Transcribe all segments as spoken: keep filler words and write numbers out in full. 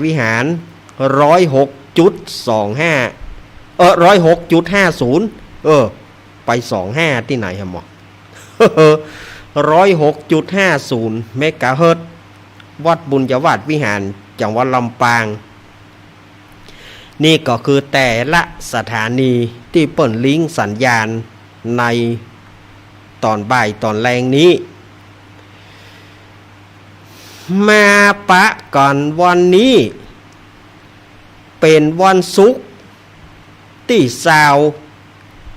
วิหาร ร้อยหกจุดสองห้า เออ ร้อยหกจุดห้าศูนย์ เออ ไปสองห้าตี้ไหนฮะหมอ ร้อยหกจุดห้าศูนย์ เมกะเฮิรตซ์ วัดบุญญาวาสวิหาร จังหวัดลำปาง นี่ก็คือแต่ละสถานีตี้เปิ้นลิงก์สัญญาณในต๋อนบ่ายต๋อนแลงนี้ มาปะกั๋นวันนี้ เป๋นวันศุกร์ ตี้ซาว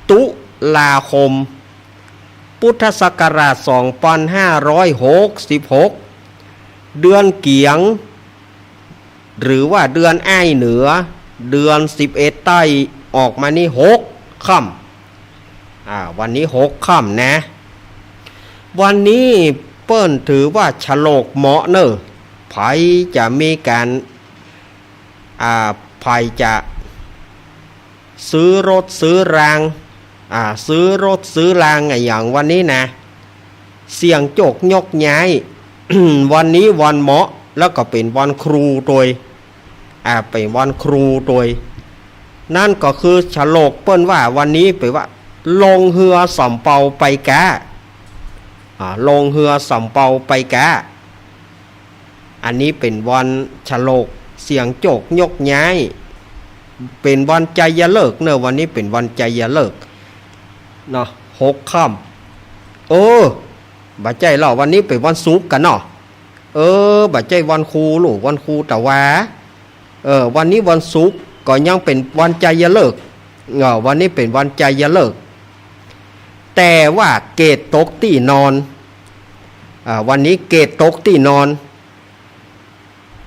ตุลาคม พุทธศักราช สองพันห้าร้อยหกสิบหก เดือนเกี๋ยง หรือว่าเดือนอ้ายเหนือ เดือนสิบเอ็ดใต้ ออกมานี่หกค่ำ อ่า วันนี้หกค่ำนะ วันนี้เปิ้นถือว่าฉลกเหมาะเน่อ ใผจะมีก๋าน อ่า ใผจะซื้อรถซื้อราง อ่า ซื้อรถซื้อรางอะหยังวันนี้นะ เสี่ยงโจคยกย้าย วันนี้วันเหมาะ แล้วก็เป๋นวันครูตวย อ่า เป๋นวันครูตวย นั่นก็คือฉลกเปิ้นว่าวันนี้เป๋นว่า ลงเฮือสำเปาไปก๊า อ่า ลงเฮือสำเปาไปก๊า อันนี้เป๋นวันฉลก เสี่ยงโจคยกย้าย เป๋นวันไจยฤกษ์เน่อ วันนี้เป๋นวันไจยฤกษ์เนาะ หกค่ำ เออ บ่ใจ้ลอ วันนี้เป๋นวันศุกร์กั๋นเนาะ เออ บ่ใจ้วันครูลูก วันครูตะวา เออ วันนี้วันศุกร์ ก็ยังเป๋นวันไจยฤกษ์ เออ วันนี้เป๋นวันไจยฤกษ์ แต่ว่าเกตตกตี้นอน อ่า วันนี้เกตตกตี้นอน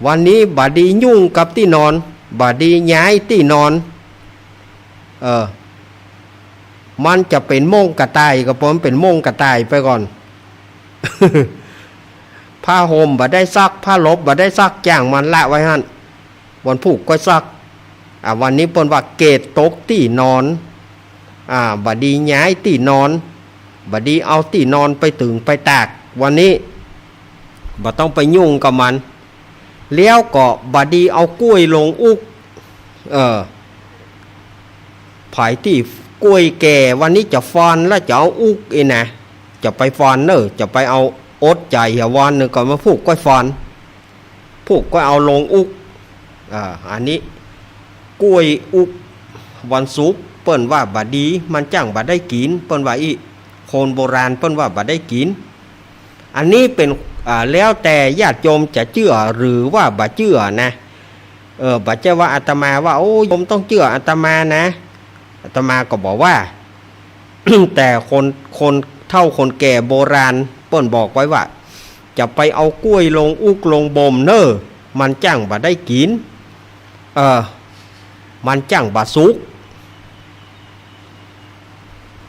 วันนี้บ่ดียุ่งกับตี้นอน บ่ดีย้ายตี้นอน เออ มันจะเป๋นโม่งกระต่ายก็ปอมันเป๋นโม่งกระต่ายไปก่อน ผ้าห่มบ่ได้ซัก ผ้าหลบบ่ได้ซัก จ้างมันละไว้หั้น วันพูกก็ซัก อ่า วันนี้เปิ้นว่าเกตตกตี้นอน อ่า บ่ดีย้ายตี้นอน บ่ดีเอาตี้นอนไปตึงไปตาก วันนี้บ่ต้องไปยุ่งกับมัน แล้วก็บ่ดีเอาก้วยลงอุ๊ก เออ ใผตี้ก้วยแก่ วันนี้จะฟอนแล้วจะเอาอุ๊กอี้นะ จะไปฟอนเน่อ จะไปเอาอดใจ๋เหียวันนึ่งก่อน มาพูกก้อยฟอน พูกก้อยเอาลงอุ๊ก อ่า อันนี้ก้วยอุ๊ก วันศุกร์เปิ้นว่าบ่ดี มันจั้งบ่ได้กิ๋น เปิ้นว่าอี้ คนโบราณเปิ้นว่าบ่ได้กิ๋น อันนี้เป๋น อ่า แล้วแต่ญาติโยมจะเจื้อหรือว่าบ่เจื้อนะ เออ บ่ใจ้ว่าอาตมาว่า โอ้ โยมต้องเจื้ออาตมานะ อาตมาก็บ่ว่า แต่คน คนเฒ่าคนแก่โบราณเปิ้นบอกไว้ว่า จะไปเอาก้วยลงอุ๊กลงบ่มเน่อ มันจั้งบ่ได้กิ๋น เออ มันจั้งบ่สุก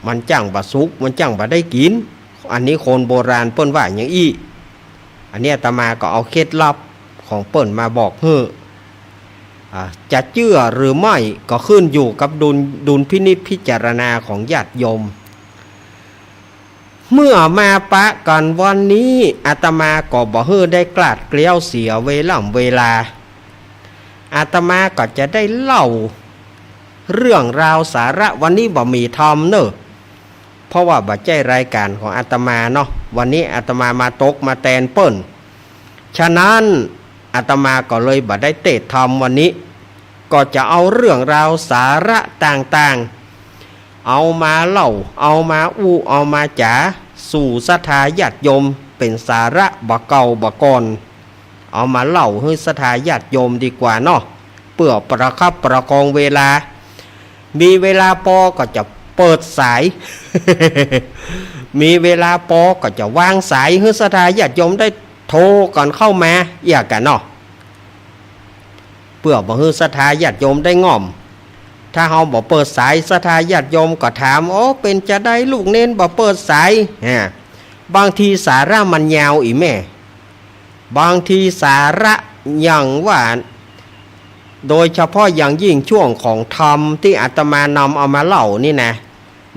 มันจั้งบ่สุก มันจั้งบ่ได้กิ๋น อันนี้คนโบราณเปิ้นว่าอย่างอี้ อันนี้อาตมาก็เอาเคล็ดลับของเปิ้นมาบอกหื้อ อ่า จะเจื้อหรือไม่ก็ขึ้นอยู่กับดุล ดุลพินิจพิจารณาของญาติโยม เมื่อมาปะกั๋นวันนี้ อาตมาก็บ่หื้อได้กลาดเกลี้ยวเสียเวล่ำเวลา อาตมาก็จะได้เล่าเรื่องราวสาระ วันนี้บ่มีธรรมเน่อ เพราะว่าบ่ใจ้รายก๋านของอาตมาเนาะ วันนี้อาตมามาตกมาแตนเปิ้น ฉะนั้นอาตมาก็เลยบ่ได้เตศน์ธรรมวันนี้ ก็จะเอาเรื่องราวสาระต่างๆ เอามาเล่า เอามาอู้ เอามาจ๋า สู่ศรัทธาญาติโยม เป๋นสาระบ่าเก่าบ่าก่อน เอามาเล่าหื้อศรัทธาญาติโยมดีกว่าเนาะ เปื้อประคับประคองเวลา มีเวลาปอก็จะเปิดสาย มีเวลาปอก็จะวางสายหื้อศรัทธาญาติโยมได้โทรกั๋นเข้ามาเอียกั๋นเนาะ เปื้อบ่หื้อศรัทธาญาติโยมได้ง่อม ถ้าเฮาบ่เปิดสาย ศรัทธาญาติโยมก็ถาม โอ้ เป๋นจาใดลูกเณรบ่เปิดสาย ฮะ บางทีสาระมันยาวอีแม่ บางทีสาระอย่างว่า โดยเฉพาะอย่างยิ่งช่วงของธรรมตี้อาตมานำเอามาเล่านี่นะ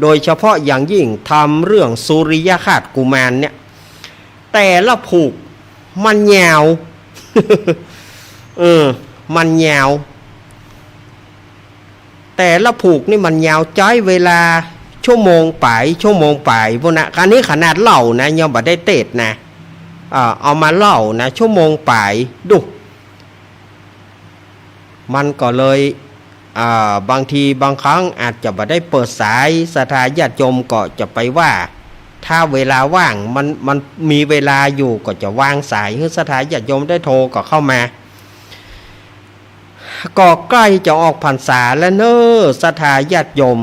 โดยเฉพาะอย่างยิ่งธรรมเรื่องสุริยคราสกุมารเนี่ย แต่ละผูกมันยาว เออ มันยาว แต่ละผูกนี่มันยาว ใจ๊เวลาชั่วโมงป๋าย ชั่วโมงป๋ายปู้นนะ อันนี้ขนาดเล่านะ ยังบ่ได้เตศน์นะ อ่า เอามาเล่านะ ชั่วโมงป๋าย ดู มันก็เลย อ่า บางทีบางครั้งอาจจะบ่ได้เปิดสาย ศรัทธาญาติโยมก็จะไปว่า ถ้าเวลาว่าง มัน มันมีเวลาอยู่ ก็จะวางสายหื้อศรัทธาญาติโยมได้โทรก็เข้ามา ก็ใก้จะออกพรรษาแล้วเน้อ ศรัทธาญาติโยม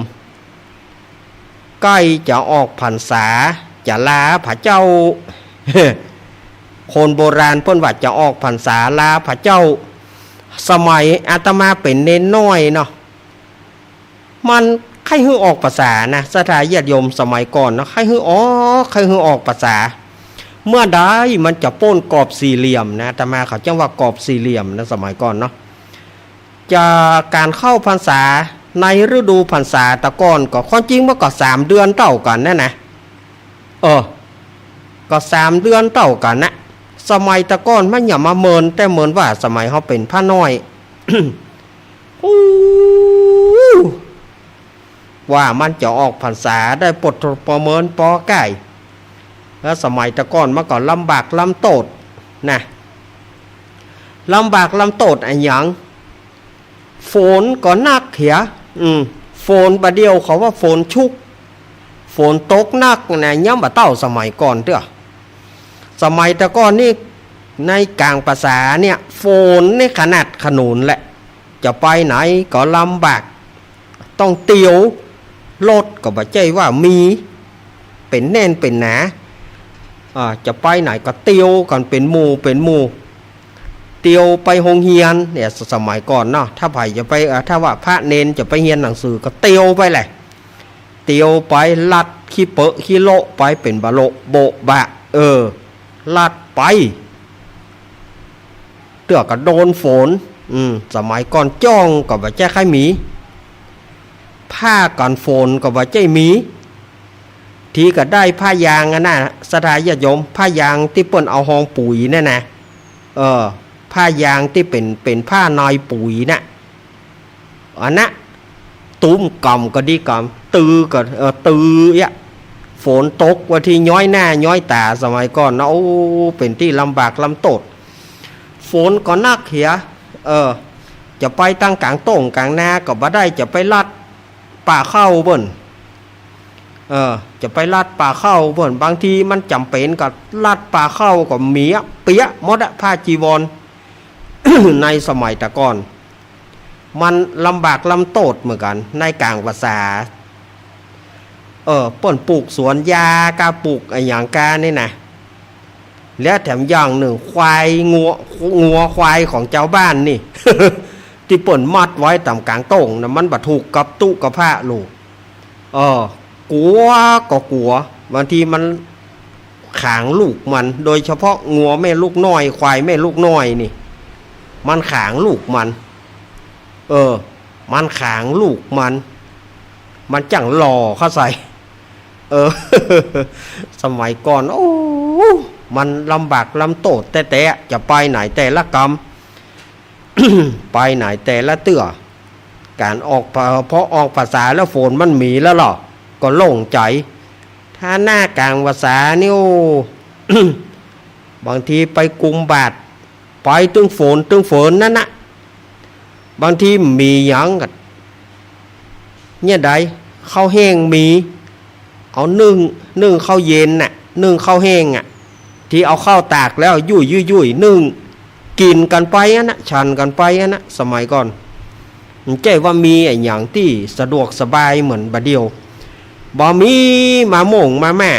ใก้จะออกพรรษา จะลาพระเจ้า คนโบราณเปิ้นว่าจะออกพรรษาลาพระเจ้า สมัยอาตมาเป๋นเณรน้อยเนาะ มันใค่หื้อออกพรรษานะ ศรัทธาญาติโยม สมัยก่อนเนาะ ใค่หื้อออก ใค่หื้อออกพรรษา เมื่อใดมันจะป๊นกรอบสี่เหลี่ยมนะ อาตมาเขาจั่งว่ากรอบสี่เหลี่ยมนะ สมัยก่อนเนาะ จะก๋านเข้าพรรษาในฤดูพรรษาแต่ก่อนก็ ความจริงมันก็สามเดือนเต้ากั๋นนั่นนะ เออ ก็สามเดือนเต้ากั๋นนะ สมัยแต่ก่อนมันอย่ามาเมิน แต่เมินว่าสมัยเฮาเป๋นพระน้อย อู้ กว่ามันจะออกพรรษาได้ ปดประเมินปอก้าย แล้วสมัยแต่ก่อนมันก็ลำบากลำโต้ษนะ ลำบากลำโต้ษอะหยัง ฝนก็หนักเหีย อืม ฝนบ่าเดี่ยวเขาว่าฝนชุก ฝนตกหนักนะ ยังบ่เต้าสมัยก่อนเตื้อ สมัยแต่ก่อนนี่ ในก๋างพรรษาเนี่ย ฝนนี่ขนาดขนุนแหละ จะไปไหนก็ลำบาก ต้องเตียว รถก็บ่ใจ้ว่ามี เป๋นแน่นเป๋นหนา อ่า จะไปไหนก็เตียวกั๋นเป๋นหมู่เป๋นหมู่ เตียวไปโฮงเฮียนเนี่ย ส- สมัยก่อนเนาะ ถ้าใผจะไป เอ่อ ถ้าว่าพระเณรจะไปเฮียนหนังสือก็เตียวไปแหละ เตียวไป ลัดขี้เปอะขี้โละไป เป๋นบะโละโบะบะ เออ ลัดไป เตื้อก็โดนฝน อืม สมัยก่อนจ้องก็บ่ใจ้ใค่มี ผ้ากั๋นฝนก็บ่ใจ้มี ทีก็ได้ผ้ายางอันน่ะ ศรัทธาญาติโยม ผ้ายางตี้เปิ้นเอาฮองปุ๋ยนั่นนะ เออ ผ้ายางตี้เป๋น เป๋นผ้าในปุ๋ยน่ะ อันน่ะ ตุ้มก๋ำก็ดีก๋ำ ตือก็ เออ ตือเยียะ ฝนตกว่าทีย้อยหน้าย้อยต๋า สมัยก่อนเนาะ โอ้ เป๋นตี้ลำบากลำโต้ษ ฝนก็หนักเหีย เออ จะไปตางก๋างโต้งก๋างนาก็บ่ได้ จะไปลัดป่าเข้าเปิ้น เออ จะไปลัดป่าเข้าเปิ้น บางทีมันจ๋ำเป๋นก็ลัดป่าเข้าก็เปียะ เปียะหมดอะ ผ้าจีวร ในสมัยแต่ก่อน มันลำบากลำโต้ษเหมือนกั๋น ในก๋างพรรษา เออ เปิ้นปลูกสวนยาก้า ปลูกอะหยังก้านี่นะ แล้วแถมอย่างนึ่ง ควาย งัว งัวควายของจาวบ้านนี่ ตี้เปิ้นมัดไว้ต๋ามก๋างโต้งนะ มันบ่ถูกกับตุ๊กะพะลูก เออ กั๋วก็กั๋ว บางทีมันขางลูกมัน โดยเฉพาะงัวแม่ลูกน้อย ควายแม่ลูกน้อยนี่ มันขางลูกมัน เออ มันขางลูกมัน มันจั่งหล่อเข้าใส่ เออ สมัยก่อน โอ้ มันลำบากลำโต้ษแต๊ๆ จะไปไหนแต่ละกำ ไปไหนแต่ละเตื้อ ก๋านออกพ- พอออกพรรษาแล้วฝนมันมีแล้วล่อ ก็โล่งใจ๋ ถ้าหน้าก๋างพรรษานี่ โอ้ บางทีไปกุมบาตร ไปตึงฝนตึงฝนนั่นนะ บางทีมีหยังก็ เนี่ยใด ข้าวแห้งมี เอานึ่ง นึ่งข้าวเย็นน่ะ นึ่งข้าวแห้งอะ ตี้เอาข้าวตากแล้วยุ่ยๆๆ นึ่ง กิ๋นกั๋นไปอันนะ ฉันกั๋นไปอันนะ สมัยก่อน บ่ใจ้ว่ามีอะหยังตี้สะดวกสบายเหมือนบ่าเดี่ยว บ่มีมาม่งมาม่า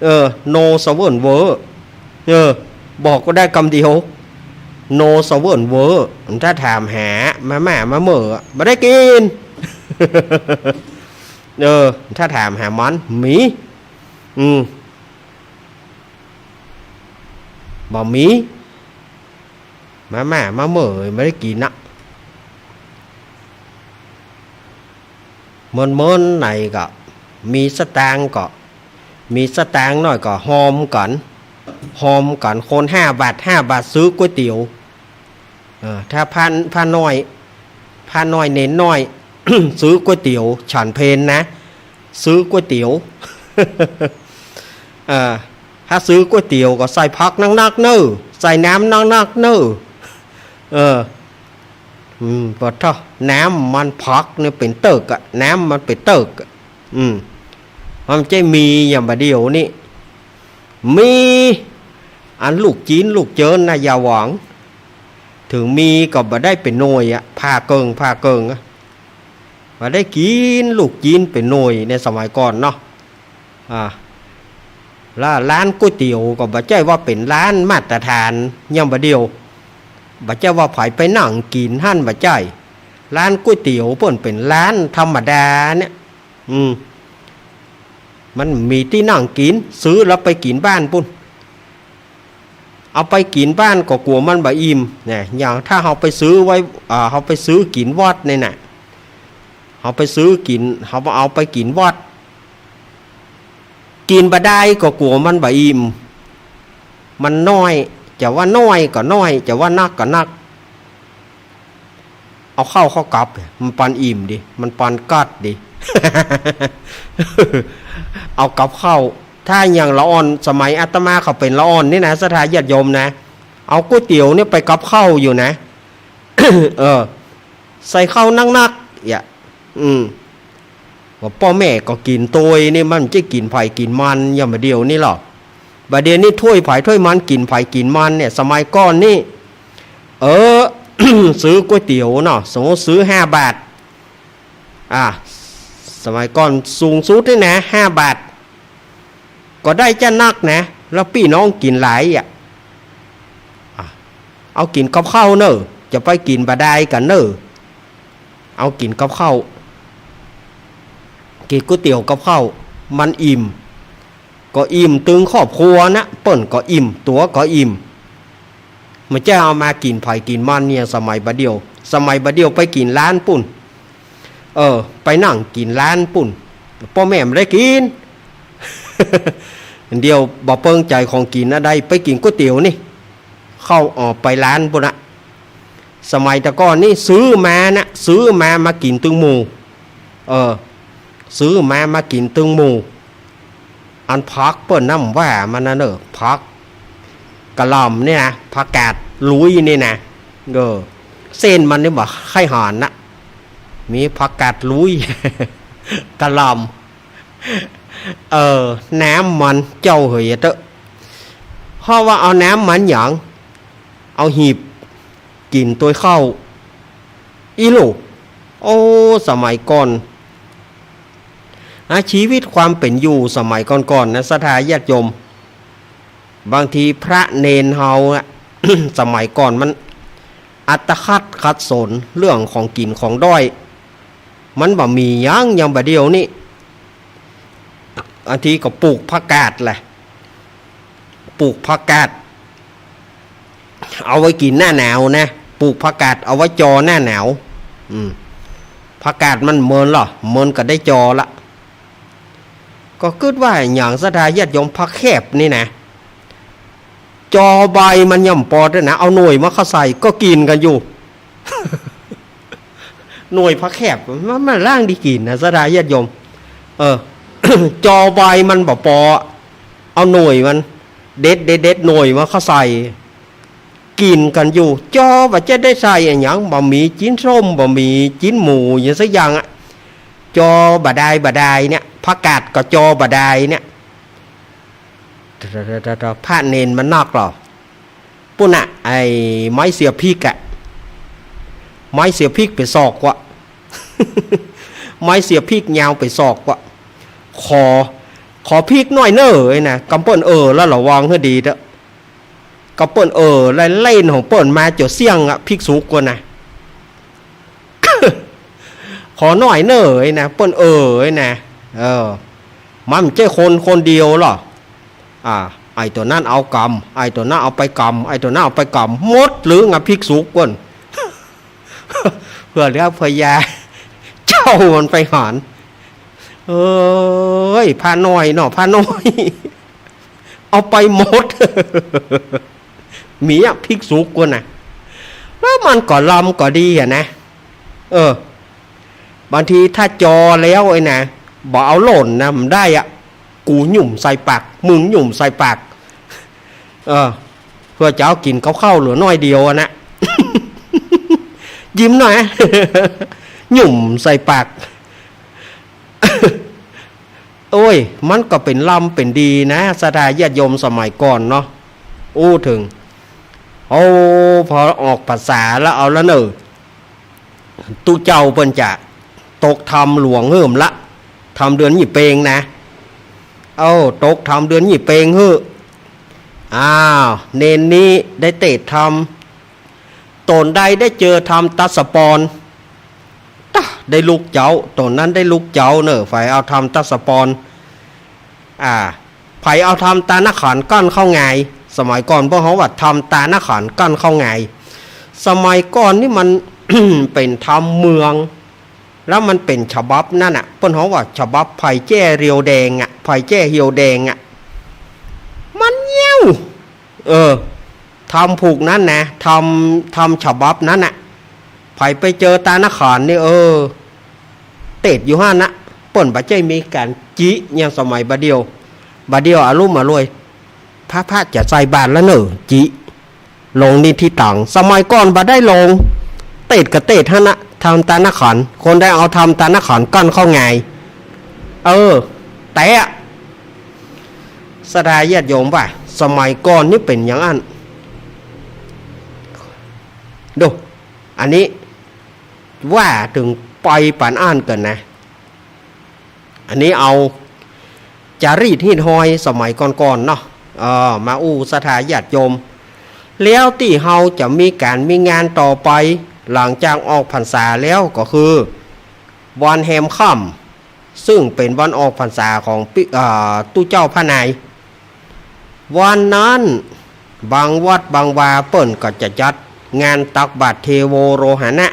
เออ โนเซเว่นเวอร์ เออ บอกก็ได้กำเดียว โนเซเว่นเวอร์ ถ้าถามหามาม่ามาเม่ออะ บ่ได้กิ๋น เออ ถ้าถามหามัน มี อืม บ่มี มาม่ามาเม่อ บ่ได้กิ๋นนะ เมินๆ ไหนก็ มีสตางค์ก็ มีสตางค์หน้อยก็ฮอมกั๋น ฮอมกั๋น คนห้าบาท ห้าบาท ซื้อก๋วยเตี๋ยว เออ ถ้าพระ พระน้อย พระน้อยเณรน้อย ซื้อก๋วยเตี๋ยวฉันเพลนะ ซื้อก๋วยเตี๋ยว เออ ถ้าซื้อก๋วยเตี๋ยวก็ใส่ผักนักๆ เน่อ ใส่น้ำนักๆ เน่อ เออ อืม ปะเถาะ น้ำมันผักเนี่ยเป๋นเติ๊กอะ น้ำมันเป๋นเติ๊กอะ อืม มันจะมีอย่างบ่าเดี่ยวนี้ มีอันลูกจิ๊นลูกเจิ๋นนะ อย่าหวัง เถิงมีก็บ่ได้เป๋นหน่วยอะ ผ่าเกิ่ง ผ่าเกิ่งอะ บ่ได้กิ๋นลูกจิ๊นเป๋นหน่วยในสมัยก่อนเนาะ อ่า แล้วร้านก๋วยเตี๋ยวก็บ่ใจ้ว่าเป๋นร้านมาตรฐาน อย่างบ่าเดี่ยว บ่ใจ้ว่าใผไปนั่งกิ๋นหั้น บ่ใจ้ ร้านก๋วยเตี๋ยวเปิ้นเป๋นร้านธรรมดาเนี่ย อืม มันมีตี้นั่งกิ๋น ซื้อแล้วไปกิ๋นบ้านปุ้น เอาไปกิ๋นบ้านก็กั๋วมันบ่อิ่มนะ อย่างถ้าเฮาไปซื้อไว้ อ่า เฮาไปซื้อกิ๋นวัดนี่นะ เฮาไปซื้อกิ๋น เฮาเอาไปกิ๋นวัด กิ๋นบ่ได้ก็กั๋วมันบ่อิ่ม มันน้อย จะว่าน้อยก็น้อย จะว่านักก็นัก เอาข้าวเข้ากับ มันปานอิ่มดี มันปานกัดดี เอากับข้าว ถ้าอย่างละอ่อน สมัยอาตมาเขาเป๋นละอ่อนนี่นะ ศรัทธาญาติโยมนะ เอาก๋วยเตี๋ยวเนี่ยไปกับข้าวอยู่นะ เออ ใส่ข้าวนักๆ อย่า อืม ว่าป้อแม่ก็กิ๋นตวยนี่ มันจะกิ๋นใผกิ๋นมัน อย่างบ่าเดี่ยวนี้หรอก บ่าเดี่ยวนี้ถ้วยใผถ้วยมัน กิ๋นใผกิ๋นมันเนี่ย สมัยก่อนนี่ เออ ซื้อก๋วยเตี๋ยวเนาะ สมมุติซื้อห้าบาท อ่ะ สมัยก่อนสูงสุดนี่นะ ห้าบาท ก็ได้จะนักนะ แล้วปี้น้องกิ๋นหลายอะ อ่ะ เอากิ๋นกับข้าวเน่อ จะไปกิ๋นบ่ได้กั๋นเน่อ เอากิ๋นกับข้าว กิ๋นก๋วยเตี๋ยวกับข้าว มันอิ่ม ก็อิ่มตึงครอบครัวนะ เปิ้นก็อิ่ม ตั๋วก็อิ่ม มันจะเอามากิ๋นใผกิ๋นมันเนี่ย สมัยบ่าเดี่ยว สมัยบ่าเดี่ยวไปกิ๋นร้านปุ้น เออ ไปนั่งกิ๋นร้านปุ้น ป้อแม่บ่ได้กิ๋น เดี๋ยวบ่เปิงใจ๋ของกิ๋นอะ ได้ไปกิ๋นก๋วยเตี๋ยวนี่ เข้าออกไปร้านปุ้นนะ สมัยแต่ก่อนนี่ซื้อมานะ ซื้อมา มากิ๋นตึงหมู่ เออ ซื้อมา มากิ๋นตึงหมู่ อันผักเปิ้นน้ำว่ามันนะเน่อ ผักกะหล่ำนี่นะ ผักกาดลุยนี่นะ เออ เส้นมันนี่บ่ใค่หันนะ มีผักกาดลุย กะหล่ำ เออ น้ำมันเจ้าเหยเต๊อะ เพราะว่าเอาน้ำมันหยัง เอาหีบกิ๋นตวยข้าว อี้ลูก โอ้ สมัยก่อน อ่ะ ชีวิตความเป๋นอยู่สมัยก่อนๆ นะ ศรัทธาญาติโยม บางทีพระเณรเฮาอะ สมัยก่อนมันอัตคัดขัดสนเรื่องของกิ๋นของด้อย มันบ่มีหยัง อย่างบ่าเดี่ยวนี้ บางทีก็ปลูกผักกาดแหละ ปลูกผักกาด เอาไว้กิ๋นหน้าหนาวนะ ปลูกผักกาดเอาไว้จอหน้าหนาว อืม ผักกาดมันเมินเหรอ เมินก็ได้จอละ ก็กึ๊ดว่าหยัง ศรัทธาญาติโยม ผักแคบนี่นะ จอใบมันยังบ่ปอเต๊อะนะ เอาหน่วยมันเข้าใส่ก็กิ๋นกั๋นอยู่ หน่วยผักแคบมัน มันลางดีกิ๋นนะ ศรัทธาญาติโยม เออ จอใบมันบ่ปอ เอาหน่วยมัน เด็ด เด็ด เด็ดหน่วยมันเข้าใส่ กิ๋นกั๋นอยู่ จอบ่าจะได้ใส่อะหยัง บ่มีจิ๊นส้ม บ่มีจิ๊นหมูหยังสักอย่างอะ จอบ่าดาย บ่าดายเนี่ย ผักกาดก็จอบ่าดายเนี่ย พระเณรมันนักเหรอ ปุ้นน่ะ ไอ้ไม้เสียบพริกอะ ไม้เสียบพริกเป๋นศอกกว่า ไม้เสียบพริกยาวเป๋นศอกกว่า ขอ ขอพริกหน้อยเน่อ ไอ้นะ กำเปิ้นเอ่อแล้วระวังหื้อดีเต๊อะ กำเปิ้นเอ่อแล้วเล่นของเปิ้นมาจ๋นเสี้ยงอะ พริกสุกกว่านะ ขอหน้อยเน่อ ไอ้นะ เปิ้นเอ่อ ไอ้นะ เออ มันบ่ใจ้คนคนเดียวหรอก อ่า ไอ้ตั๋วนั้นเอากำ ไอ้ตั๋วนั้นเอาไปกำ ไอ้ตั๋วนั้นเอาไปกำ หมดลึงอะ พริกสุกเปิ้น เปื้อเหลือเปื้อยา เจ้ามันไปหัน เอ้ย พระน้อยเนาะ พระน้อย เอาไปหมด มีอะ พริกสุกกว่านะ แล้วมันก็ลำก็ดีอะนะ เออ บางทีถ้าจอแล้วไอ้นะ บ่เอาหล่นนะ มันได้อะ กูหยุ่มใส่ปาก มึงหยุ่มใส่ปาก เออ เพื่อจะเอากิ๋นกับข้าวเหลือน้อยเดียวอะนะ ยิ้มหน่อย หยุ่มใส่ปาก โอ้ย มันก็เป๋นลำเป๋นดีนะ ศรัทธาญาติโยมสมัยก่อนเนาะ อู้เถิง โอ้ พอออกพรรษาแล้วเอาละเน่อ ตุ๊เจ้าเปิ้นจะตกธรรมหลวงหื้อมละ ธรรมเดือนยี่เป็งนะ เอ้า ตกธรรมเดือนยี่เป็งหื้อ อ้าว เณรนี้ได้เตศน์ธรรม ต๋นใดได้เจอธรรมตัสสปอน ตะ ได้ลุกเจ๊า ต๋นนั้นได้ลุกเจ๊าเน่อ ใผเอาธรรมตัสสปอน อ่า ใผเอาธรรมตานขันกั้นเข้างาย สมัยก่อนพวกเขาว่าธรรมตานขันกั้นเข้างาย สมัยก่อนนี่มัน เป๋นธรรมเมือง แล้วมันเป๋นฉบับนั้นน่ะ เปิ้นฮ้องว่าฉบับไผ่แจ้เรียวแดงอะ ไผ่แจ้เรียวแดงอะ มันเยี่ยว เออ ธรรมผูกนั้นนะ ธรรม ธรรมฉบับนั้นน่ะ ใผไปเจอตานขันนี่ เออ เตศน์อยู่หั้นนะ เปิ้นบ่ใจ้มีก๋านจิอย่างสมัยบ่าเดี่ยว บ่าเดี่ยวอะลุ่มอล่วย พระ พระจะใส่บาตรแล้วเน่อ จิ ลงนิธิตัง สมัยก่อนบ่ได้ลง เตศน์ก็เตศน์หั้นนะ ธรรมตานขัน คนใดเอาธรรมตานขันกั้นเข้างาย เออ แต๊อะ ศรัทธาญาติโยมว่า สมัยก่อนนี่เป๋นอย่างอั้น ดู อันนี้ว่าเถิงไปปานอั้นก่อนนะ อันนี้เอาจารีตฮีตฮอยสมัยก่อนๆ เนาะ เออ มาอู้ศรัทธาญาติโยม แล้วตี้เฮาจะมีก๋านมีงานต่อไป หลังจากออกพรรษาแล้วก็คือ วันแฮมค่ำ ซึ่งเป๋นวันออกพรรษาของปิ เอ่อ ตุ๊เจ้าพระนาย วันนั้นบางวัดบางวาเปิ้นก็จะจัดงานตักบาตรเทโวโรหณะ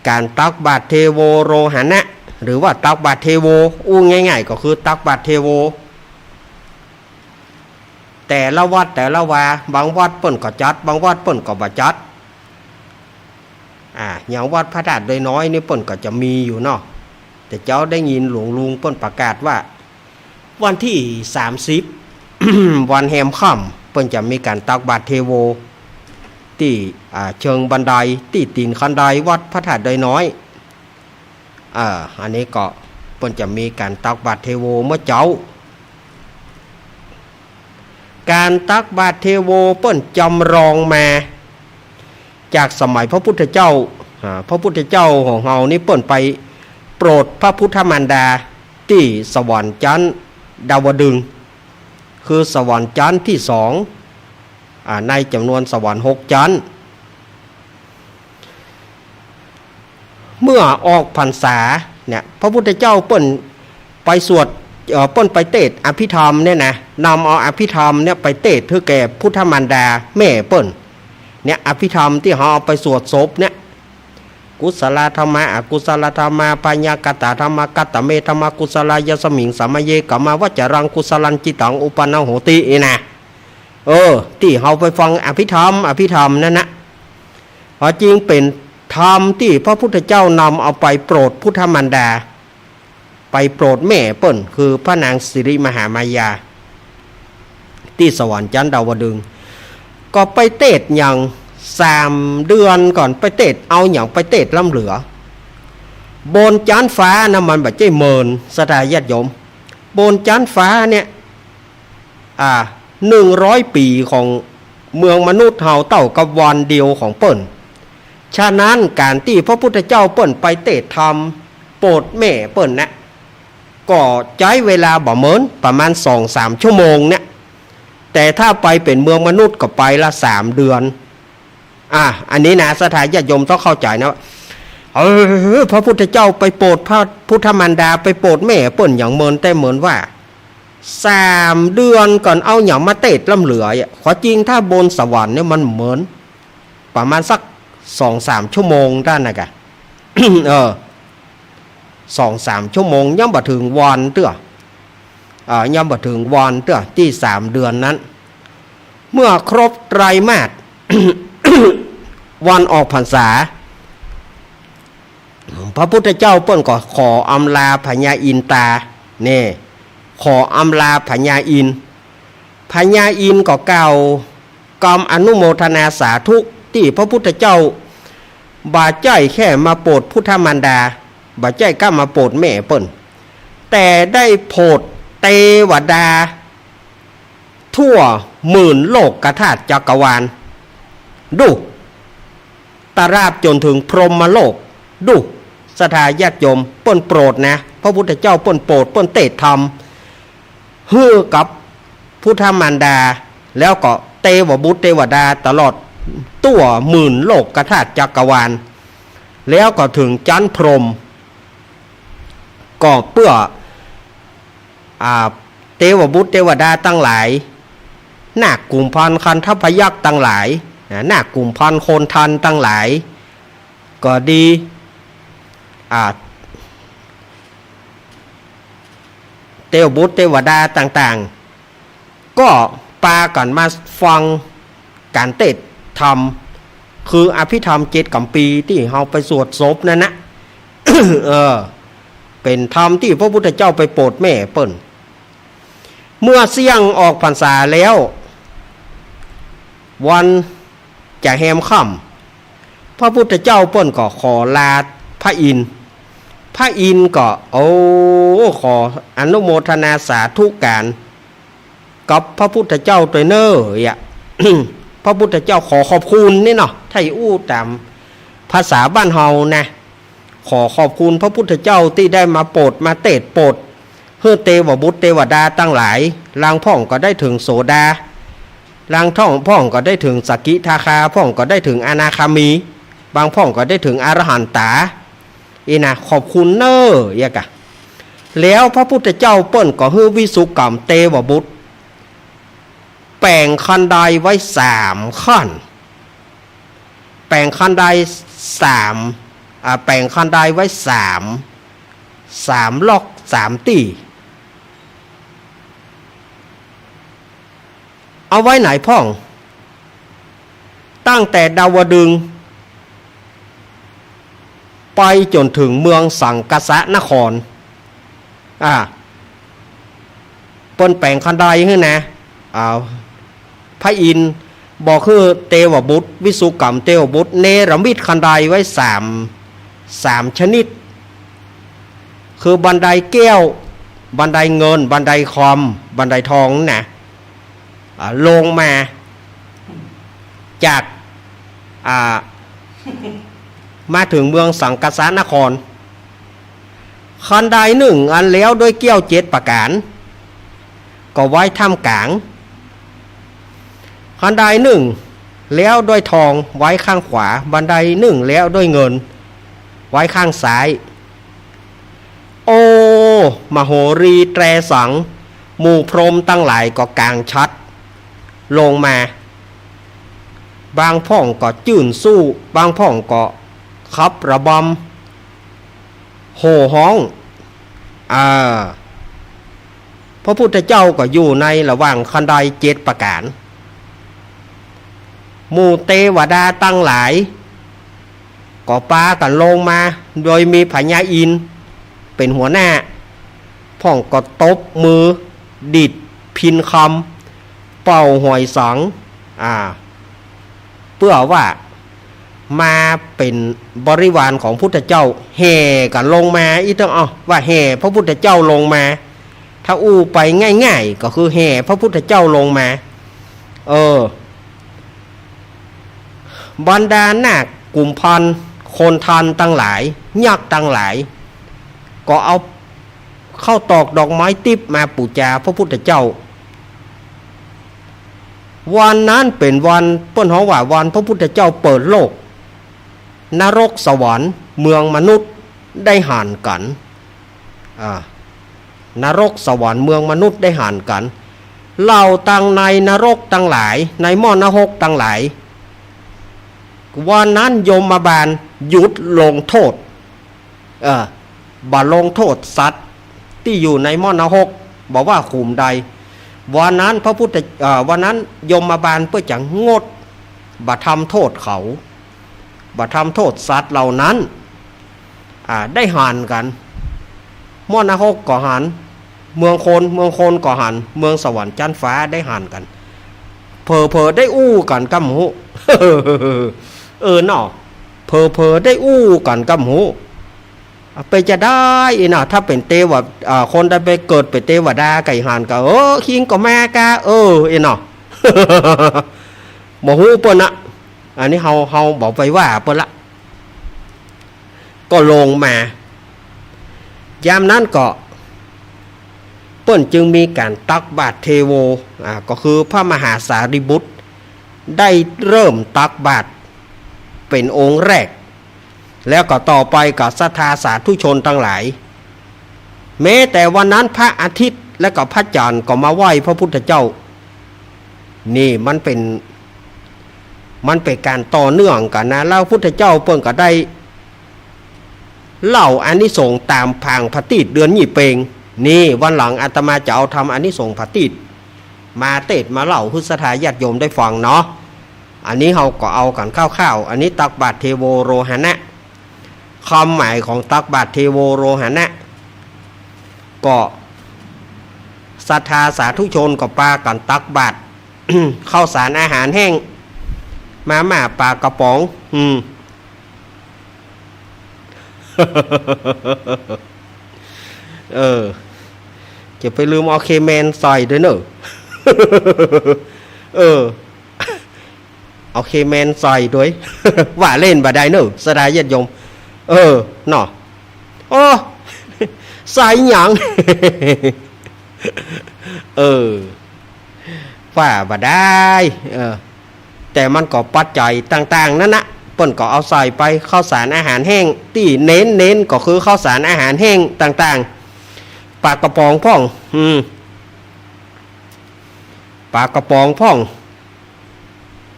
ก๋านตักบาตรเทโวโรหณะ หรือว่าตักบาตรเทโว อู้ง่ายๆ ก็คือตักบาตรเทโว แต่ละวัดแต่ละวา บางวัดเปิ้นก็จัด บางวัดเปิ้นก็บ่จัด อ่า อย่างวัดพระธาตุดอยน้อยนี่เปิ้นก็จะมีอยู่เนาะ แต่เจ๊าได้ยินหลวงลุงเปิ้นประกาศว่า วันตี้สามสิบ วันแฮมค่ำ เปิ้นจะมีก๋านตักบาตรเทโว ตี้ อ่า เชิงบันได ตี้ตี๋นคันไดวัดพระธาตุดอยน้อย อ่า อันนี้ก็เปิ้นจะมีก๋านตักบาตรเทโวเมื่อเจ๊า ก๋านตักบาตรเทโวเปิ้นจำลองมาจากสมัยพระพุทธเจ้า อ่า พระพุทธเจ้าของเฮานี่เปิ้นไปโปรดพระพุทธมารดาตี้สวรรค์จั๊นดาวดึงส์ คือสวรรค์จั๊นตี้สอง อ่า ในจ๋ำนวนสวรรค์หกจั๊น เมื่อออกพรรษาเนี่ย พระพุทธเจ้าเปิ้นไปสวด เอ่อ เปิ้นไปเตศน์อภิธรรมเนี่ยนะ นำเอาอภิธรรมเนี่ยไปเตศน์หื้อแก่พุทธมารดาแม่เปิ้น เนี่ย อภิธรรมตี้เฮาเอาไปสวดศพเนี่ย กุสลาธัมมา อกุสลาธัมมา พยาคตาธัมมา คัตตะเมธัมมา กุสลา ยัสมิง สะมะเย กัมมาวัจจรัง กุสลัญ จิตตัง อุปันนะโหติ นี่นะ เออ ตี้เฮาไปฟังอภิธรรม อภิธรรมนั่นนะ พอจริงเป๋นธรรมตี้พระพุทธเจ้านำเอาไปโปรดพุทธมารดา ไปโปรดแม่เปิ้น คือพระนางสิริมหามายา ตี้สวรรค์จั๊นดาวดึงส์ ก็ไปเตศน์อย่างสามเดือนก่อน ไปเตศน์เอาหยัง ไปเตศน์ล้ำเหลือ บนจั๊นฟ้านะ มันบ่ใจ้เมิน ศรัทธาญาติโยม บนจั๊นฟ้าเนี่ย อ่า หนึ่งร้อยปี๋ของเมืองมนุษย์เฮาเต้ากับวันเดียวของเปิ้น ฉะนั้นก๋านตี้พระพุทธเจ้าเปิ้นไปเตศน์ธรรมโปรดแม่เปิ้นนะ ก็ใจ๊เวลาบ่เมิน ประมาณสองสามชั่วโมงเนี่ย แต่ถ้าไปเป๋นเมืองมนุษย์ก็ไปละสามเดือน อ่ะ อันนี้นะ ศรัทธาญาติโยมต้องเข้าใจ๋นะ เออ พระพุทธเจ้าไปโปรดพระพุทธมารดา ไปโปรดแม่เปิ้นอย่างเมิน แต่เมินว่า สามเดือนก่อนเอาหยังมาเตศน์ล้ำเหลืออะ ความจริงถ้าบนสวรรค์เนี่ยมันเมิน ประมาณสักสองสามชั่วโมงด้านนะกะ เออ สองสามชั่วโมง ยังบ่เถิงวันเตื้อ อ่า ยังบ่เถิงวันเตื้อ ตี้สามเดือนนั้น เมื่อครบไตรมาส วันออกพรรษา พระพุทธเจ้าเปิ้นก็ขออำลาพญาอินตา เน่ ขออำลาพญาอิน พญาอินก็กล่าวกำอนุโมทนาสาธุตี้พระพุทธเจ้า บ่ใจ้แค่มาโปรดพุทธมารดา บ่ใจ้ก้ามาโปรดแม่เปิ้น แต่ได้โปรดเตวดา ทั่วหมื่นโลกธาตุจักรวาล ดู ตราบจ๋นเถิงพรหมโลก ดู ศรัทธาญาติโยม เปิ้นโปรดนะ พระพุทธเจ้าเปิ้นโปรด เปิ้นเตศน์ธรรม หื้อกับพุทธมารดา แล้วก็เตวบุตรเตวดาตลอดทั่วหมื่นโลกธาตุจักรวาล แล้วก็เถิงจั๊นพรหม ก็เปื้อ อ่า เตวบุตรเตวดาตังหลาย นาคกุมภัณฑ์คันธพยัคฆ์ตังหลาย นะ นาคกุมภัณฑ์โคณทันตังหลาย ก็ดี อ่า เตวบุตรเตวดาต่างๆ ก็ปากั๋นมาฟังก๋านเตศน์ธรรม คืออภิธรรมเจ็ดกัมภีร์ตี้เฮาไปสวดศพนั่นนะ เออ เป๋นธรรมตี้พระพุทธเจ้าไปโปรดแม่เปิ้น เมื่อเสี้ยงออกพรรษาแล้ว วันจะแฮมค่ำ พระพุทธเจ้าเปิ้นก็ขอลาพระอินทร์ พระอินทร์ก็ โอ้ ขออนุโมทนาสาธุก๋านกับพระพุทธเจ้าตวยเน่อ อะ พระพุทธเจ้าขอขอบคุณนี่เนาะ ถ้าอู้ต๋ามภาษาบ้านเฮานะ ขอขอบคุณพระพุทธเจ้าตี้ได้มาโปรดมาเตศน์โปรด หื้อเตวบุตรเตวดาตังหลาย ลางพ่องก็ได้เถิงโสดา ลางท่องพ่องก็ได้เถิงสกิทาคา พ่องก็ได้เถิงอนาคามี บางพ่องก็ได้เถิงอรหันตา อี้นะ ขอบคุณเน่อ เยียะกะ แล้วพระพุทธเจ้าเปิ้นก็หื้อวิสุกรรมเตวบุตร แป๋งคันไดไว้สามขั้น แป๋งคันไดสาม อ่า แป๋งคันไดไว้สาม สามล็อก สามตี้ เอาไว้ไหนพ่อง ตั้งแต่ดาวดึงส์ ไปจ๋นเถิงเมืองสังกัสสนคร อ่า เปิ้นแป๋งคันไดหื้อนะ อ่า พระอินทร์บอกหื้อเตวบุตร วิสุกรรมเตวบุตร เนรมิตคันไดไว้สาม สามชนิด คือบันไดแก้ว บันไดเงิน บันไดคำ บันไดทองนะ อ่า ลงมาจาก อ่า มาเถิงเมืองสังกัสสนคร คันไดนึ่งอันแล้วด้วยแก้วเจ็ดประก๋าน ก็ไว้ท่ามกลาง คันไดนึ่งแล้วด้วยทองไว้ข้างขวา บันไดนึ่งแล้วด้วยเงินไว้ข้างซ้าย โอ้ มโหรีแตรสัง หมู่พรหมตังหลายก็ก๋างฉัตรลงมา บางพ่องก็จื้นสู้ บางพ่องก็ขับระบำ โห่ฮ้อง อ่า พระพุทธเจ้าก็อยู่ในระหว่างคันไดเจ็ดประก๋าน หมู่เตวดาตังหลาย ก็ปากั๋นลงมา โดยมีพญาอินทร์เป๋นหัวหน้า พ่องก็ตบมือ ดีดพิณคำ เป่าหอยสัง อ่า เปื้อว่ามาเป๋นบริวารของพุทธเจ้า แห่กั๋นลงมา อี้ต้องเอาว่าแห่พระพุทธเจ้าลงมา ถ้าอู้ไปง่ายๆ ก็คือแห่พระพุทธเจ้าลงมา เออ บรรดานาคกุมภัณฑ์ โคณทันตังหลาย ยักษ์ตังหลาย ก็เอาข้าวตอกดอกไม้ติ๊บมาปู๋จาพระพุทธเจ้า วันนั้นเป๋นวัน เปิ้นฮ้องว่าวันพระพุทธเจ้าเปิดโลก นรกสวรรค์เมืองมนุษย์ได้หันกั๋น อ่า นรกสวรรค์เมืองมนุษย์ได้หันกั๋น เหล่าตังในนรกตังหลาย ในหม้อนรกตังหลาย วันนั้นยมบาลหยุดลงโทษ เออ บ่ลงโทษสัตว์ตี้อยู่ในหม้อนรก บ่ว่าขุมใด วันนั้นพระพุทธ เอ่อ วันนั้นยมบาลเปิ้นจะงด บ่ทำโทษเขา บ่ทำโต้ษสัตว์เหล่านั้น อ่า ได้หันกั๋น หม้อนรกก็หัน เมืองคน เมืองคนก็หัน เมืองสวรรค์จั๊นฟ้าได้หันกั๋น เผลอๆ ได้อู้กั๋นก็บ่ฮู้ เออเนาะ เผลอๆ ได้อู้กั๋นก็บ่ฮู้ เป๋นจาใดอี้เนาะ ถ้าเป๋นเตวะ อ่า คนใดไปเกิดเป๋นเตวดาไก่หันก็ เออ คิงก็แม่กา เออ อี้เนาะ บ่ฮู้เปิ้นนะ อันนี้เฮา เฮาบ่ไปว่าเปิ้นละ ก็ลงมา ยามนั้นก็ เปิ้นจึงมีก๋านตักบาตรเทโว อ่า ก็คือพระมหาสารีบุตร ได้เริ่มตักบาตรเป๋นองค์แรก แล้วก็ต่อไปก็ศรัทธาสาธุชนตังหลาย แม้แต่วันนั้นพระอาทิตย์และก็พระจันทร์ก็มาไหว้พระพุทธเจ้า นี่มันเป๋น มันเป๋นก๋านต่อเนื่องกั๋นนะ แล้วพุทธเจ้าเปิ้นก็ได้ เล่าอานิสงส์ต๋ามผางผะตีดเดือนยี่เปง นี่วันหลังอาตมาจะเอาธรรมอานิสงส์ผะตีดมาเตศน์มาเล่าหื้อศรัทธาญาติโยมได้ฟังเนาะ อันนี้เฮาก็เอากั๋นคร่าวๆ อันนี้ตักบาตรเทโวโรหณะ ความหมายของตักบาตรเทโวโรหณะ ก็ศรัทธาสาธุชนก็ปากั๋นตักบาตร ข้าวสารอาหารแห้ง มาม่า ปลากระป๋อง อืม เออ จะไปลืมเอาเคแมนใส่ด้วยเนอะ เออ เอาเคแมนใส่ด้วย ว่าเล่นบ่ได้เนอะ ศรัทธาญาติโยม เออ เนาะ โอ้ ใส่หยัง เออ ว่าบ่ได้ เออ แต่มันก็ปัจจัยต่างๆ นั้นนะ เปิ้นก็เอาใส่ไป ข้าวสารอาหารแห้ง ตี้เน้นๆ ก็คือข้าวสารอาหารแห้งต่างๆ ปลากระป๋องพ่อง อืม ปลากระป๋องพ่อง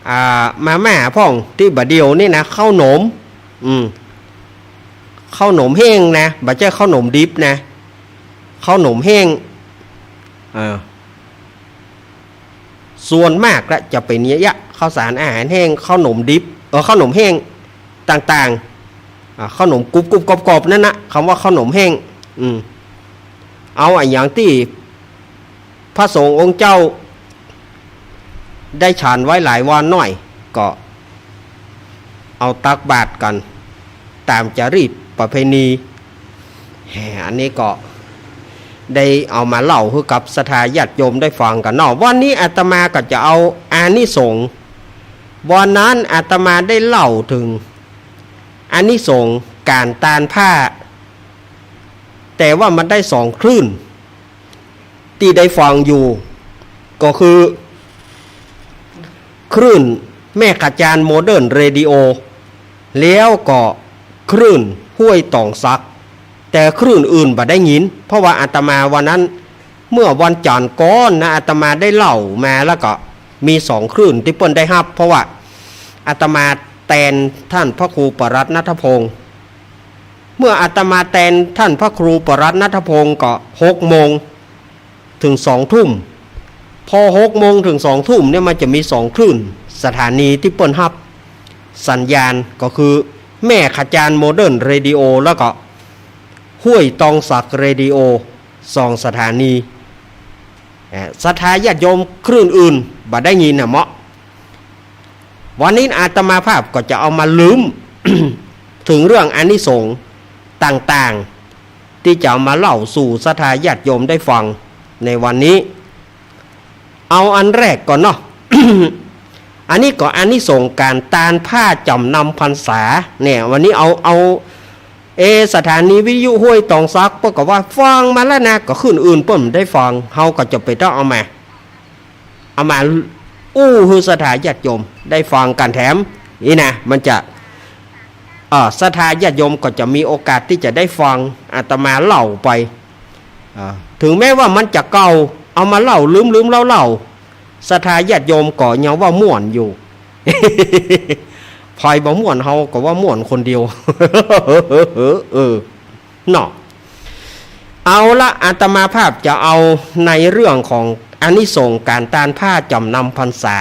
อ่า มาม่าพ่อง ตี้บ่าเดี่ยวนี่นะ ข้าวหนม อืม ข้าวหนมแห้งนะ บ่ใจ้ข้าวหนมดิบนะ ข้าวหนมแห้ง อ่า ส่วนมากละจะเป๋นอย่างเงี้ย ข้าวสารอาหารแห้ง ข้าวหนมดิบ เออ ข้าวหนมแห้งต่างๆ อ่า ข้าวหนมกรุบๆ กรอบๆ นั่นนะ คำว่าข้าวหนมแห้ง อืม เอาอะหยังตี้พระสงฆ์องค์เจ้า ได้ฉันไว้หลายวันหน่อย ก็เอาตักบาตรกั๋น ต๋ามจารีตประเพณี แหม อันนี้ก็ได้เอามาเล่าหื้อกับศรัทธาญาติโยมได้ฟังกั๋นเนาะ วันนี้อาตมาก็จะเอาอานิสงส์ วันนั้นอาตมาได้เล่าเถิงอานิสงส์ก๋านตานผ้า แต่ว่ามันได้สองคลื่น ตี้ได้ฟังอยู่ ก็คือ คลื่นแม่ขจารโมเดิร์นเรดิโอ แล้วก็คลื่นห้วยตองสัก แต่คลื่นอื่นบ่ได้ยิน เพราะว่าอาตมาวันนั้น เมื่อวันจันทร์ก่อนนะ อาตมาได้เล่ามา แล้วก็มีสองคลื่นตี้เปิ้นได้ฮับ เพราะว่าอาตมาแตนท่านพระครูปรัตน์ณัฐพงศ์ เมื่ออาตมาแตนท่านพระครูปรัตน์ณัฐพงศ์ก็หกโมง เถิงสองทุ่ม พอหกโมงเถิงสองทุ่มเนี่ยมันจะมีสองคลื่น สถานีตี้เปิ้นฮับสัญญาณ ก็คือแม่ขจารโมเดิร์นเรดิโอ แล้วก็ห้วยตองสักเรดิโอ สองสถานี อ่า ศรัทธาญาติโยมคลื่นอื่นบ่ได้ยินน่ะเมาะ วันนี้อาตมาภาพก็จะเอามาลืม เถิงเรื่องอานิสงส์ต่างๆ ตี้จะเอามาเล่าสู่ศรัทธาญาติโยมได้ฟังในวันนี้ เอาอันแรกก่อนเนาะ อันนี้ก็อานิสงส์ก๋านตานผ้าจ๋ำนำพรรษา เนี่ย วันนี้เอา เอา เอ สถานีวิทยุห้วยตองสัก เปิ้นก็ว่าฟังมาแล้วนะ ก็คลื่นอื่นเปิ้นบ่ได้ฟัง เฮาก็จะไปต้องเอามา เอามาอู้หื้อศรัทธาญาติโยมได้ฟังกั๋นแถม นี่นะ มันจะ เอ่อ ศรัทธาญาติโยมก็จะมีโอกาสตี้จะได้ฟังอาตมาเล่าไป อ่า เถิงแม้ว่ามันจะเก่า เอามาเล่าลืมๆ เล่าๆ ศรัทธาญาติโยมก็ยังว่าม่วนอยู่ ใผบ่ม่วนเฮาก็ว่าม่วนคนเดียว เออ เนาะ เอาละ อาตมาภาพจะเอาในเรื่องของอานิสงส์ก๋านตานผ้าจ๋ำนำพรรษา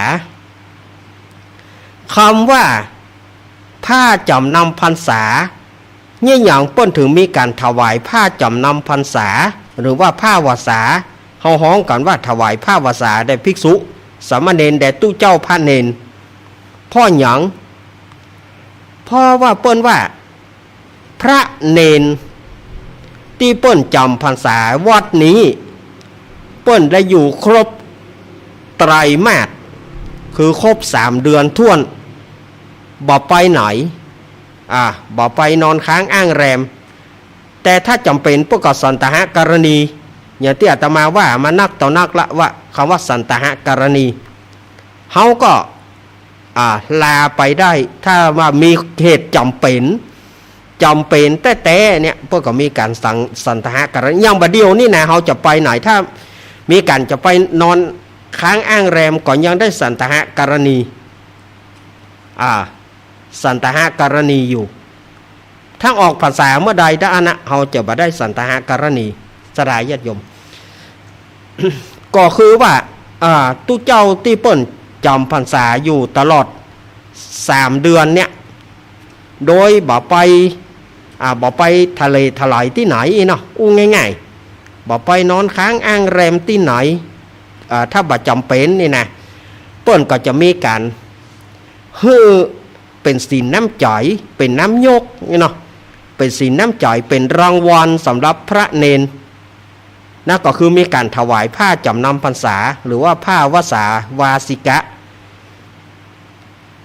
คำว่า ผ้าจ๋ำนำพรรษา เยียะหยังเปิ้นถึงมีก๋านถวายผ้าจ๋ำนำพรรษา หรือว่าผ้าวสา เฮาฮ้องกั๋นว่าถวายผ้าวสาแด่ภิกษุ สามเณร แด่ตุ๊เจ้าพระเณร เพราะหยัง เพราะว่าเปิ้นว่า พระเณรตี้เปิ้นจ๋ำพรรษาวัดนี้ เปิ้นได้อยู่ครบไตรมาส คือครบสามเดือนถ้วน บ่ไปไหน อ่า บ่ไปนอนค้างอ้างแรม แต่ถ้าจ๋ำเป๋นเปิ้นก็สันตหกรณี อย่างตี้อาตมาว่ามานักต่อนักละว่ากำว่าสันตหกรณี เฮาก็ อ่า ลาไปได้ ถ้าว่ามีเหตุจ๋ำเป๋น จ๋ำเป๋นแต๊ๆ เนี่ย เปิ้นก็มีก๋านสัน สันตหกรณี อย่างบ่าเดี่ยวนี้นะ เฮาจะไปไหน ถ้ามีก๋านจะไปนอนค้างอ้างแรมก็ยังได้สันตหกรณี อ่า สันตหกรณีอยู่ ถ้าออกพรรษาเมื่อใดดะอันนะ เฮาจะบ่ได้สันตหกรณี ศรัทธาญาติโยม ก็คือว่า อ่า ตุ๊เจ้าตี้เปิ้นจ๋ำพรรษาอยู่ตลอดสามเดือนเนี่ย โดยบ่ไป อ่า บ่ไปทะเลทลายตี้ไหนเนาะ อู้ง่ายๆ บ่ไปนอนค้างอ้างแรมตี้ไหน อ่า ถ้าบ่จ๋ำเป๋นนี่นะ เปิ้นก็จะมีก๋าน หื้อเป๋นศีลน้ำใจ๋ เป๋นน้ำยกนี่เนาะ เป๋นศีลน้ำใจ๋ เป๋นรางวัลสำหรับพระเณร นั่นก็คือมีก๋านถวายผ้าจ๋ำนำพรรษา หรือว่าผ้าวสาวาสิกะ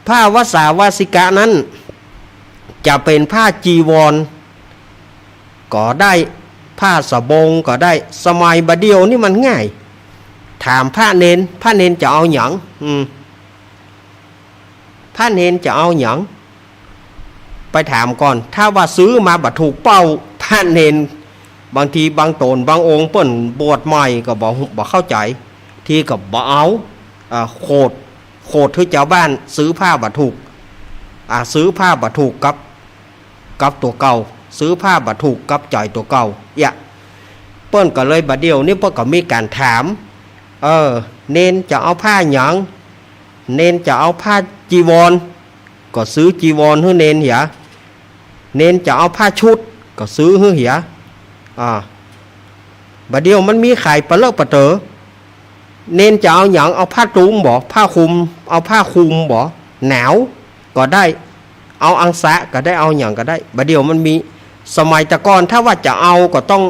ผ้าวสาวาสิกะนั้น จะเป๋นผ้าจีวรก็ได้ ผ้าสบงก็ได้ สมัยบ่าเดี่ยวนี้มันง่าย ถามพระเณร พระเณรจะเอาหยัง อืม พระเณรจะเอาหยัง ไปถามก่อน ถ้าว่าซื้อมาบ่ถูกเป้า พระเณร บางทีบางต๋นบางองค์เปิ้นบวชใหม่ก็บ่ บ่เข้าใจ๋ ทีก็บ่เอา อ่า โขด โขดหื้อจาวบ้าน ซื้อผ้าบ่ถูก อ่า ซื้อผ้าบ่ถูกกับ กับตั๋วเก่า ซื้อผ้าบ่ถูกกับใจ๋ตั๋วเก่า เยียะ เปิ้นก็เลยบ่าเดี่ยวนี้เปิ้นก็มีก๋านถาม เออ เณรจะเอาผ้าหยัง เณรจะเอาผ้าจีวร ก็ซื้อจีวรหื้อเณรเหีย เณรจะเอาผ้าชุด ก็ซื้อหื้อเหีย อ่า บ่าเดี่ยวมันมีขายปะเลอะปะเต๋อ เณรจะเอาหยัง เอาผ้าตุ๊มบ่ ผ้าคลุม เอาผ้าคลุมบ่ หนาวก็ได้ เอาอังสะก็ได้ เอาหยังก็ได้ บ่าเดี่ยวมันมี สมัยแต่ก่อนถ้าว่าจะเอาก็ต้อง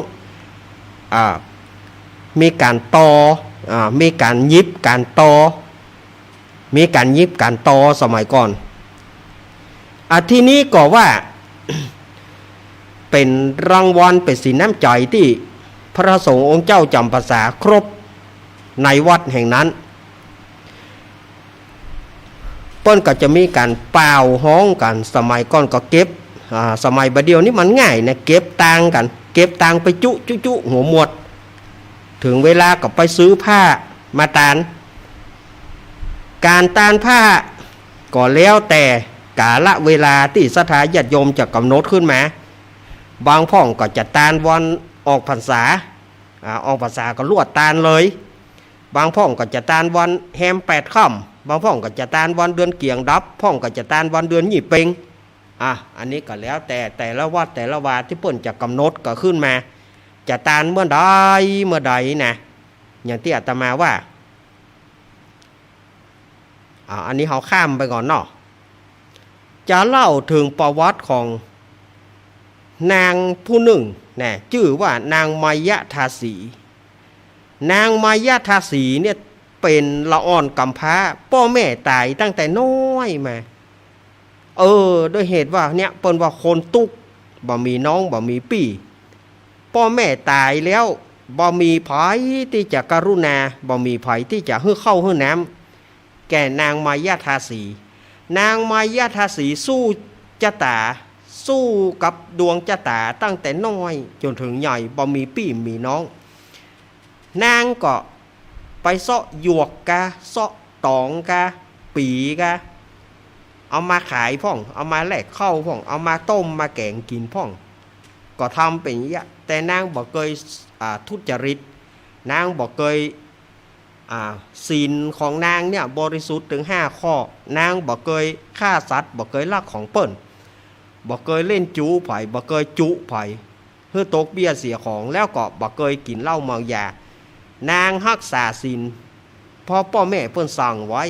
อ่า มีก๋านต่อ อ่า มีก๋านหยิบก๋านต่อ มีก๋านหยิบก๋านต่อสมัยก่อน อ่ะ ทีนี้ก็ว่า เป๋นรางวัล เป๋นศีลน้ำใจ๋ตี้พระสงฆ์องค์เจ้าจ๋ำพรรษาครบในวัดแห่งนั้น เปิ้นก็จะมีก๋านป่าวฮ้องกั๋น สมัยก่อนก็เก็บ อ่า สมัยบ่าเดี่ยวนี้มันง่ายนะ เก็บตังค์กั๋น เก็บตังค์ไปจุ จุ จุ หัวหมวด เถิงเวลาก็ไปซื้อผ้ามาตาน ก๋านตานผ้าก็แล้วแต่กาละเวลาตี้ศรัทธาญาติโยมจะก๋ำหนดขึ้นมา บางพ่องก็จะตานวันออกพรรษา อ่า ออกพรรษาก็ลวดตานเลย บางพ่องก็จะตานวันแฮมแปดค่ำ บางพ่องก็จะตานวันเดือนเกียงดับ พ่องก็จะตานวันเดือนยี่เป็ง อ่ะ อันนี้ก็แล้วแต่แต่ละวัดแต่ละวาตี้เปิ้นจะก๋ำหนดก็ขึ้นมา จะตานเมื่อใดเมื่อใดนะ อย่างตี้อาตมาว่า อ่า อันนี้เฮาข้ามไปก่อนเนาะ จะเล่าเถิงประวัติของนางผู้นึ่งนะ จื้อว่านางมายทาสี นางมายทาสีเนี่ยเป๋นละอ่อนก๋ำพร้า ป้อแม่ต๋ายตั้งแต่น้อยมา เออ ด้วยเหตุว่าเนี่ย เปิ้นว่าคนตุ๊กข์ บ่มีน้อง บ่มีปี้ ป้อแม่ต๋ายแล้ว บ่มีใผตี้จะกรุณา บ่มีใผตี้จะหื้อข้าวหื้อน้ำ แก่นางมายทาสี นางมายทาสีสู้จะต๋า สู้กับดวงจะต๋าตั้งแต่น้อยจ๋นเถิงใหญ่ บ่มีปี้มีน้อง นางก็ไปเซาะหยวกกา เซาะต๋องกา ปี๋กา เอามาขายพ่อง เอามาแลกข้าวพ่อง เอามาต้มมาแก๋งกิ๋นพ่อง ก็ทำเป๋นอย่างเยียะ แต่นางบ่เกย อ่า ทุจริต นางบ่เกย อ่า ศีลของนางเนี่ยบริสุทธิ์เถิงห้าข้อ นางบ่เกยฆ่าสัตว์ บ่เกยลักของเปิ้น บ่เกยเล่นจู๊ไผ บ่เกยจุ๊ไผหื้อตกเบี้ยเสียของ แล้วก็บ่เกยกิ๋นเหล้าเมายา นางฮักษาศีล เพราะป้อแม่เปิ้นสั่งไว้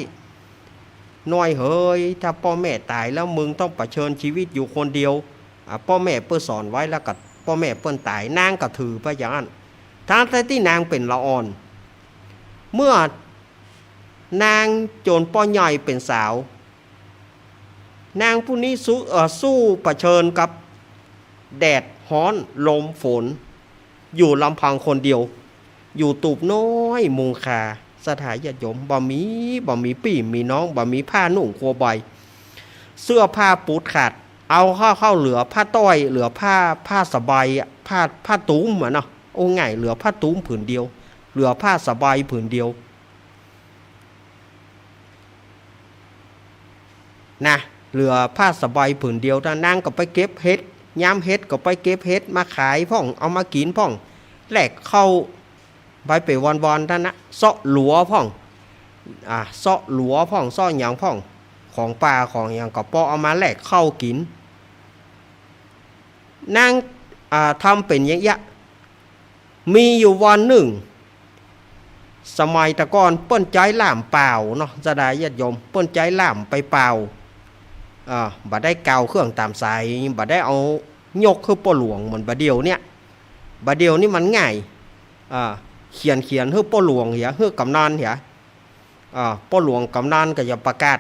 น้อยเหย ถ้าป้อแม่ต๋ายแล้วมึงต้องเผชิญจีวิตอยู่คนเดียว อ่า ป้อแม่เปิ้นสอนไว้แล้วก็ป้อแม่เปิ้นต๋าย นางก็ถือไปอย่างนั้น ทั้งๆ ตี้นางเป๋นละอ่อน เมื่อนางจ๋นป้อใหญ่เป๋นสาว นางผู้นี้สู้ เอ่อ สู้เผชิญกับแดดฮ้อน ลมฝน อยู่ลำพังคนเดียว อยู่ตูบน้อยมุงคา ศรัทธาญาติโยม บ่มี บ่มีปี้มีน้อง บ่มีผ้านุ่งครัวใบ เสื้อผ้าปูดขาด เอาเข้า เข้าเหลือผ้าต้อย เหลือผ้า ผ้าสะใบอะ ผ้า ผ้าตุ้มอะเนาะ โอ้ ง่าย เหลือผ้าตุ้มผืนเดียว เหลือผ้าสะใบผืนเดียว นะ เหลือผ้าสะใบผืนเดียว นางก็ไปเก็บเห็ด ยามเห็ดก็ไปเก็บเห็ดมาขายพ่อง เอามากิ๋นพ่อง แลกข้าวไปเป๋นวันๆ นั้นนะ เซาะหลัวพ่อง อ่า เซาะหลัวพ่อง เซาะหยังพ่อง ของป่าของหยังก็ปอเอามาแลกข้าวกิ๋น นาง อ่า ทำเป๋นอย่างเอี้ย มีอยู่วันนึ่ง สมัยแต่ก่อนเปิ้นใจ๊ล่ามเป่าเนาะ ศรัทธาญาติโยม เปิ้นใจ๊ล่ามไปเป่า อ่า บ่ได้เก่าเครื่องต๋ามสาย บ่ได้เอายกหื้อป้อหลวงเหมือนบ่าเดี่ยวเนี่ย บ่าเดี่ยวนี่มันง่าย อ่า เขียน เขียนหื้อป้อหลวงเหีย หื้อกำนันเหีย อ่า ป้อหลวงกำนันก็จะประกาศ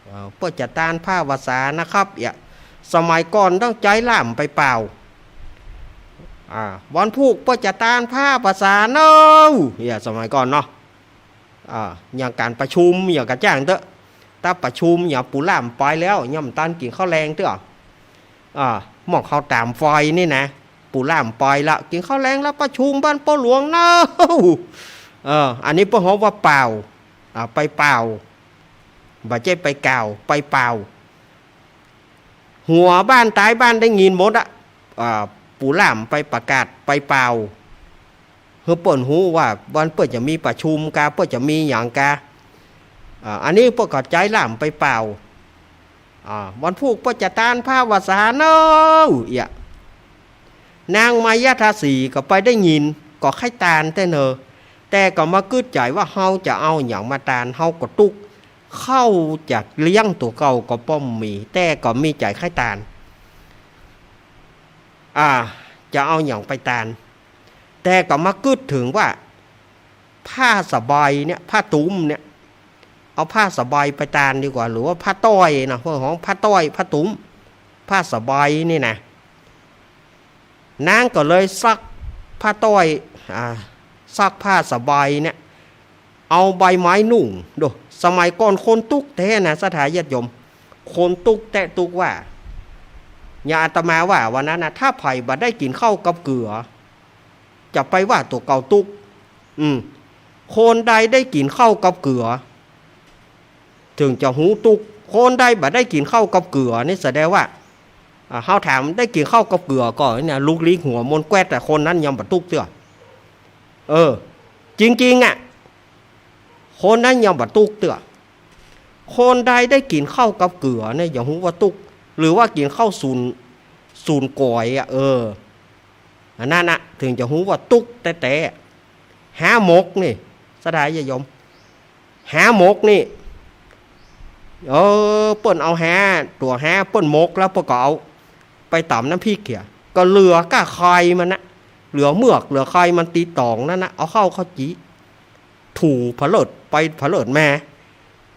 เอ่อ เปิ้นจะตานผ้าวสานะครับ เอี้ย สมัยก่อนต้องใจ๊ล่ามไปเป่า อ่า วันพูกเปิ้นจะตานผ้าวสาเนาะ เอี้ย สมัยก่อนเนาะ อ่า อย่างก๋านประชุม อย่างกระจ้างเต๊อะ ถ้าประชุมอย่างปู่ล่ามไปแล้ว ย่อมตันกิ๋นข้าวแลงเต๊อะ อ่า หม้อข้าวต๋ามฟอยนี่นะ ปู่ล่ามไปละ กิ๋นข้าวแลงแล้วประชุมบ้านป้อหลวงเนาะ เออ อันนี้เปิ้นฮ้องว่าเป่า อ่า ไปเป่า บ่ใจ้ไปกล่าว ไปเป่า หัวบ้านต๊ายบ้านได้ยินหมดอะ อ่า ปู่ล่ามไปประกาศ ไปเป่า หื้อเปิ้นฮู้ว่าวันเปิ้นจะมีประชุมกา เปิ้นจะมีหยังกา อ่า อันนี้เปิ้นก็ใจ๊ล่ามไปเป่า อ่า วันพูกเปิ้นจะตานผ้าวสาเนาะ เอี้ย นางมายาทาสีก็ไปได้ยิน ก็ใค่ตานแต๊เนอ แต่ก็มากึ๊ดใจ๋ว่าเฮาจะเอาหยังมาตาน เฮาก็ตุ๊กข์ ข้าวจะเลี้ยงตั๋วเก่าก็ป้อมมี แต่ก็มีใจ๋ใค่ตาน อ่า จะเอาหยังไปตาน แต่ก็มากึ๊ดเถิงว่า ผ้าสะใบเนี่ย ผ้าตุ้มเนี่ย เอาผ้าสะใบไปตานดีกว่า หรือว่าผ้าต้อยนะ เปิ้นฮ้องผ้าต้อย ผ้าตุ้ม ผ้าสะใบนี่นะ นางก็เลยซักผ้าต้อย อ่า ซักผ้าสะใบเนี่ย เอาใบไม้นุ่ง โด สมัยก่อนคนตุ๊กข์แต๊นะ ศรัทธาญาติโยม คนตุ๊กข์แต๊ตุ๊กข์ว่า อย่างอาตมาว่าวันนั้นนะ ถ้าใผบ่ได้กิ๋นข้าวกับเกือ จะไปว่าตั๋วเก่าตุ๊กข์ อืม คนใดได้กิ๋นข้าวกับเกือ เถิงจะฮู้ตุ๊กข์ คนใดบ่ได้กิ๋นข้าวกับเกือนี่แสดงว่า อ่า เฮาถามได้กิ๋นข้าวกับเกือก่อเนี่ย ลุกลี้หัวมนแก๊ด แต่คนนั้นยังบ่ตุ๊กข์เตื้อ เออ จริงๆ อะ คนนั้นยังบ่ตุ๊กข์เตื้อ คนใดได้กิ๋นข้าวกับเกือเนี่ย จะฮู้ว่าตุ๊กข์ หรือว่ากิ๋นข้าวสูน สูนก๋อยอะ เออ อันนั้นน่ะ เถิงจะฮู้ว่าตุ๊กข์แต๊ๆ ฮาหมกนี่ ศรัทธาญาติโยม ฮาหมกนี่ เออ เปิ้นเอาฮา ตั๋วฮาเปิ้นหมกแล้วเปิ้นก็เอาไปต๋ำน้ำพริกเหีย ก็เหลือก้าไข่มันนะ เหลือเมือก เหลือไข่มันตี้ต๋องนั้นนะ เอาเข้าข้าวจี่ ถูผะเลิดไปผะเลิดมา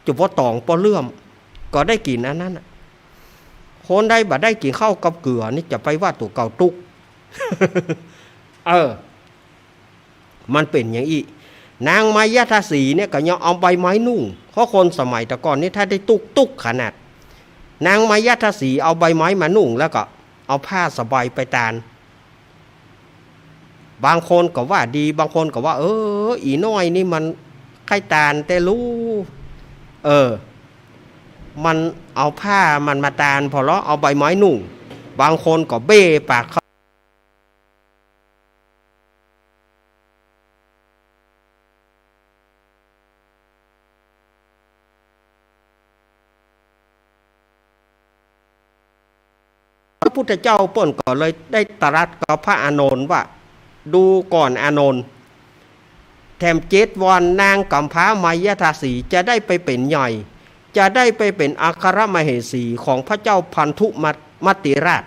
จุดปอต๋องปอเลื่อม ก็ได้กิ๋นอันนั้นน่ะ คนใดบ่ได้กิ๋นข้าวกับเกือนี่จะไปว่าตั๋วเก่าตุ๊กข์ เออ มันเป๋นอย่างอี้ นางมายาทาสีเนี่ยก็ยังเอาใบไม้นุ่ง เพราะคนสมัยแต่ก่อนนี่ถ้าได้ตุ๊กข์ ตุ๊กข์ขนาด นางมายาทาสีเอาใบไม้มานุ่ง แล้วก็เอาผ้าสะใบไปตาน บางคนก็ว่าดี บางคนก็ว่า เออ อี่น้อยนี่มันใค่ตานแต๊ลู เออ มันเอาผ้ามันมาตาน ผ่อเลาะเอาใบไม้นุ่ง บางคนก็เบ้ปากเข้า พุทธเจ้าเปิ้นก็เลยได้ตรัสกับพระอานนท์ว่า ดูก่อนอานนท์ แถมเจ็ดวันนางกำพร้ามายทาสีจะได้ไปเป๋นใหญ่ จะได้ไปเป๋นอัครมเหสีของพระเจ้าพันธุมัตติราช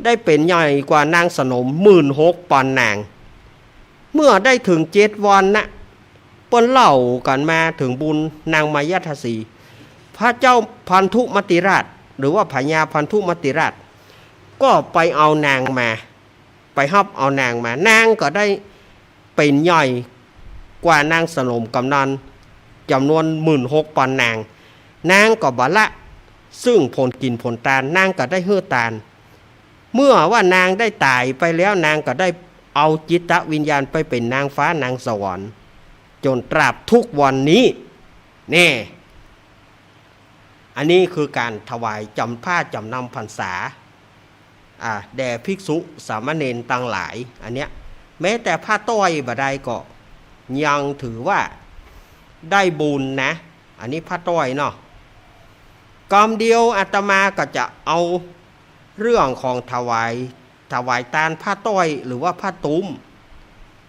ได้เป๋นใหญ่กว่านางสนมหมื่นหกปอนนาง เมื่อได้เถิงเจ็ดวันนะ เปิ้นเล่ากั๋นมาเถิงบุญนางมายทาสี พระเจ้าพันธุมัตติราช หรือว่าพญาพันธุมัตติราช ก็ไปเอานางมา ไปฮับเอานางมา นางก็ได้เป๋นใหญ่กว่านางสนมกำนัน จ๋ำนวนหมื่นหกปอนนาง นางก็บ่ละซึ่งผลกิ๋นผลตาน นางก็ได้หื้อตาน เมื่อว่านางได้ต๋ายไปแล้ว นางก็ได้เอาจิตวิญญาณไปเป๋นนางฟ้านางสวรรค์ จ๋นตราบทุกวันนี้ แน่ อันนี้คือก๋านถวายจ๋ำ ผ้าจ๋ำนำพรรษา อ่า แด่ภิกษุสามเณรตังหลาย อันเนี้ย แม้แต่ผ้าต้อยบ่ได้ก็ยังถือว่าได้บุญนะ อันนี้ผ้าต้อยเนาะ กำเดียวอาตมาก็จะเอาเรื่องของถวาย ถวายตานผ้าต้อยหรือว่าผ้าตุ้ม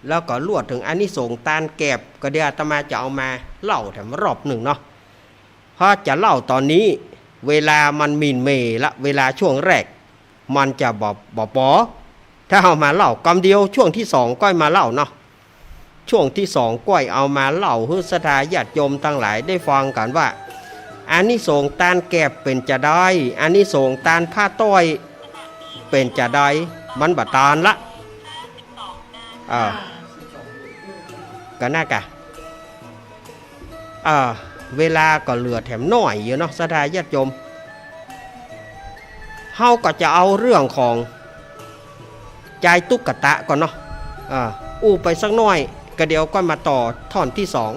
แล้วก็ลวดเถิงอานิสงส์ตานแกบ ก็เดี๋ยวอาตมาจะเอามาเล่าแถมรอบนึ่งเนาะ เพราะจะเล่าต๋อนนี้ เวลามันหมิ่นเหม่อละ เวลาช่วงแรก มันจะบ่ บ่ปอ ถ้าเอามาเล่ากำเดียว ช่วงตี้สองก้อยมาเล่าเนาะ ช่วงตี้สองก้อยเอามาเล่าหื้อศรัทธาญาติโยมตังหลายได้ฟังกั๋นว่า อานิสงส์ตานแกบเป๋นจาใด อานิสงส์ตานผ้าต้อยเป๋นจาใด มันบ่ตานละ อ่า ก็น่ากะ อ่า เวลาก็เหลือแถมน้อยอยู่เนาะ ศรัทธาญาติโยม เฮาก็จะเอาเรื่องของจายตุ๊กตะก่อนเนาะ อ่า อู้ไปสักน้อย ก็เดี๋ยวก้อยมาต่อท่อนตี้สอง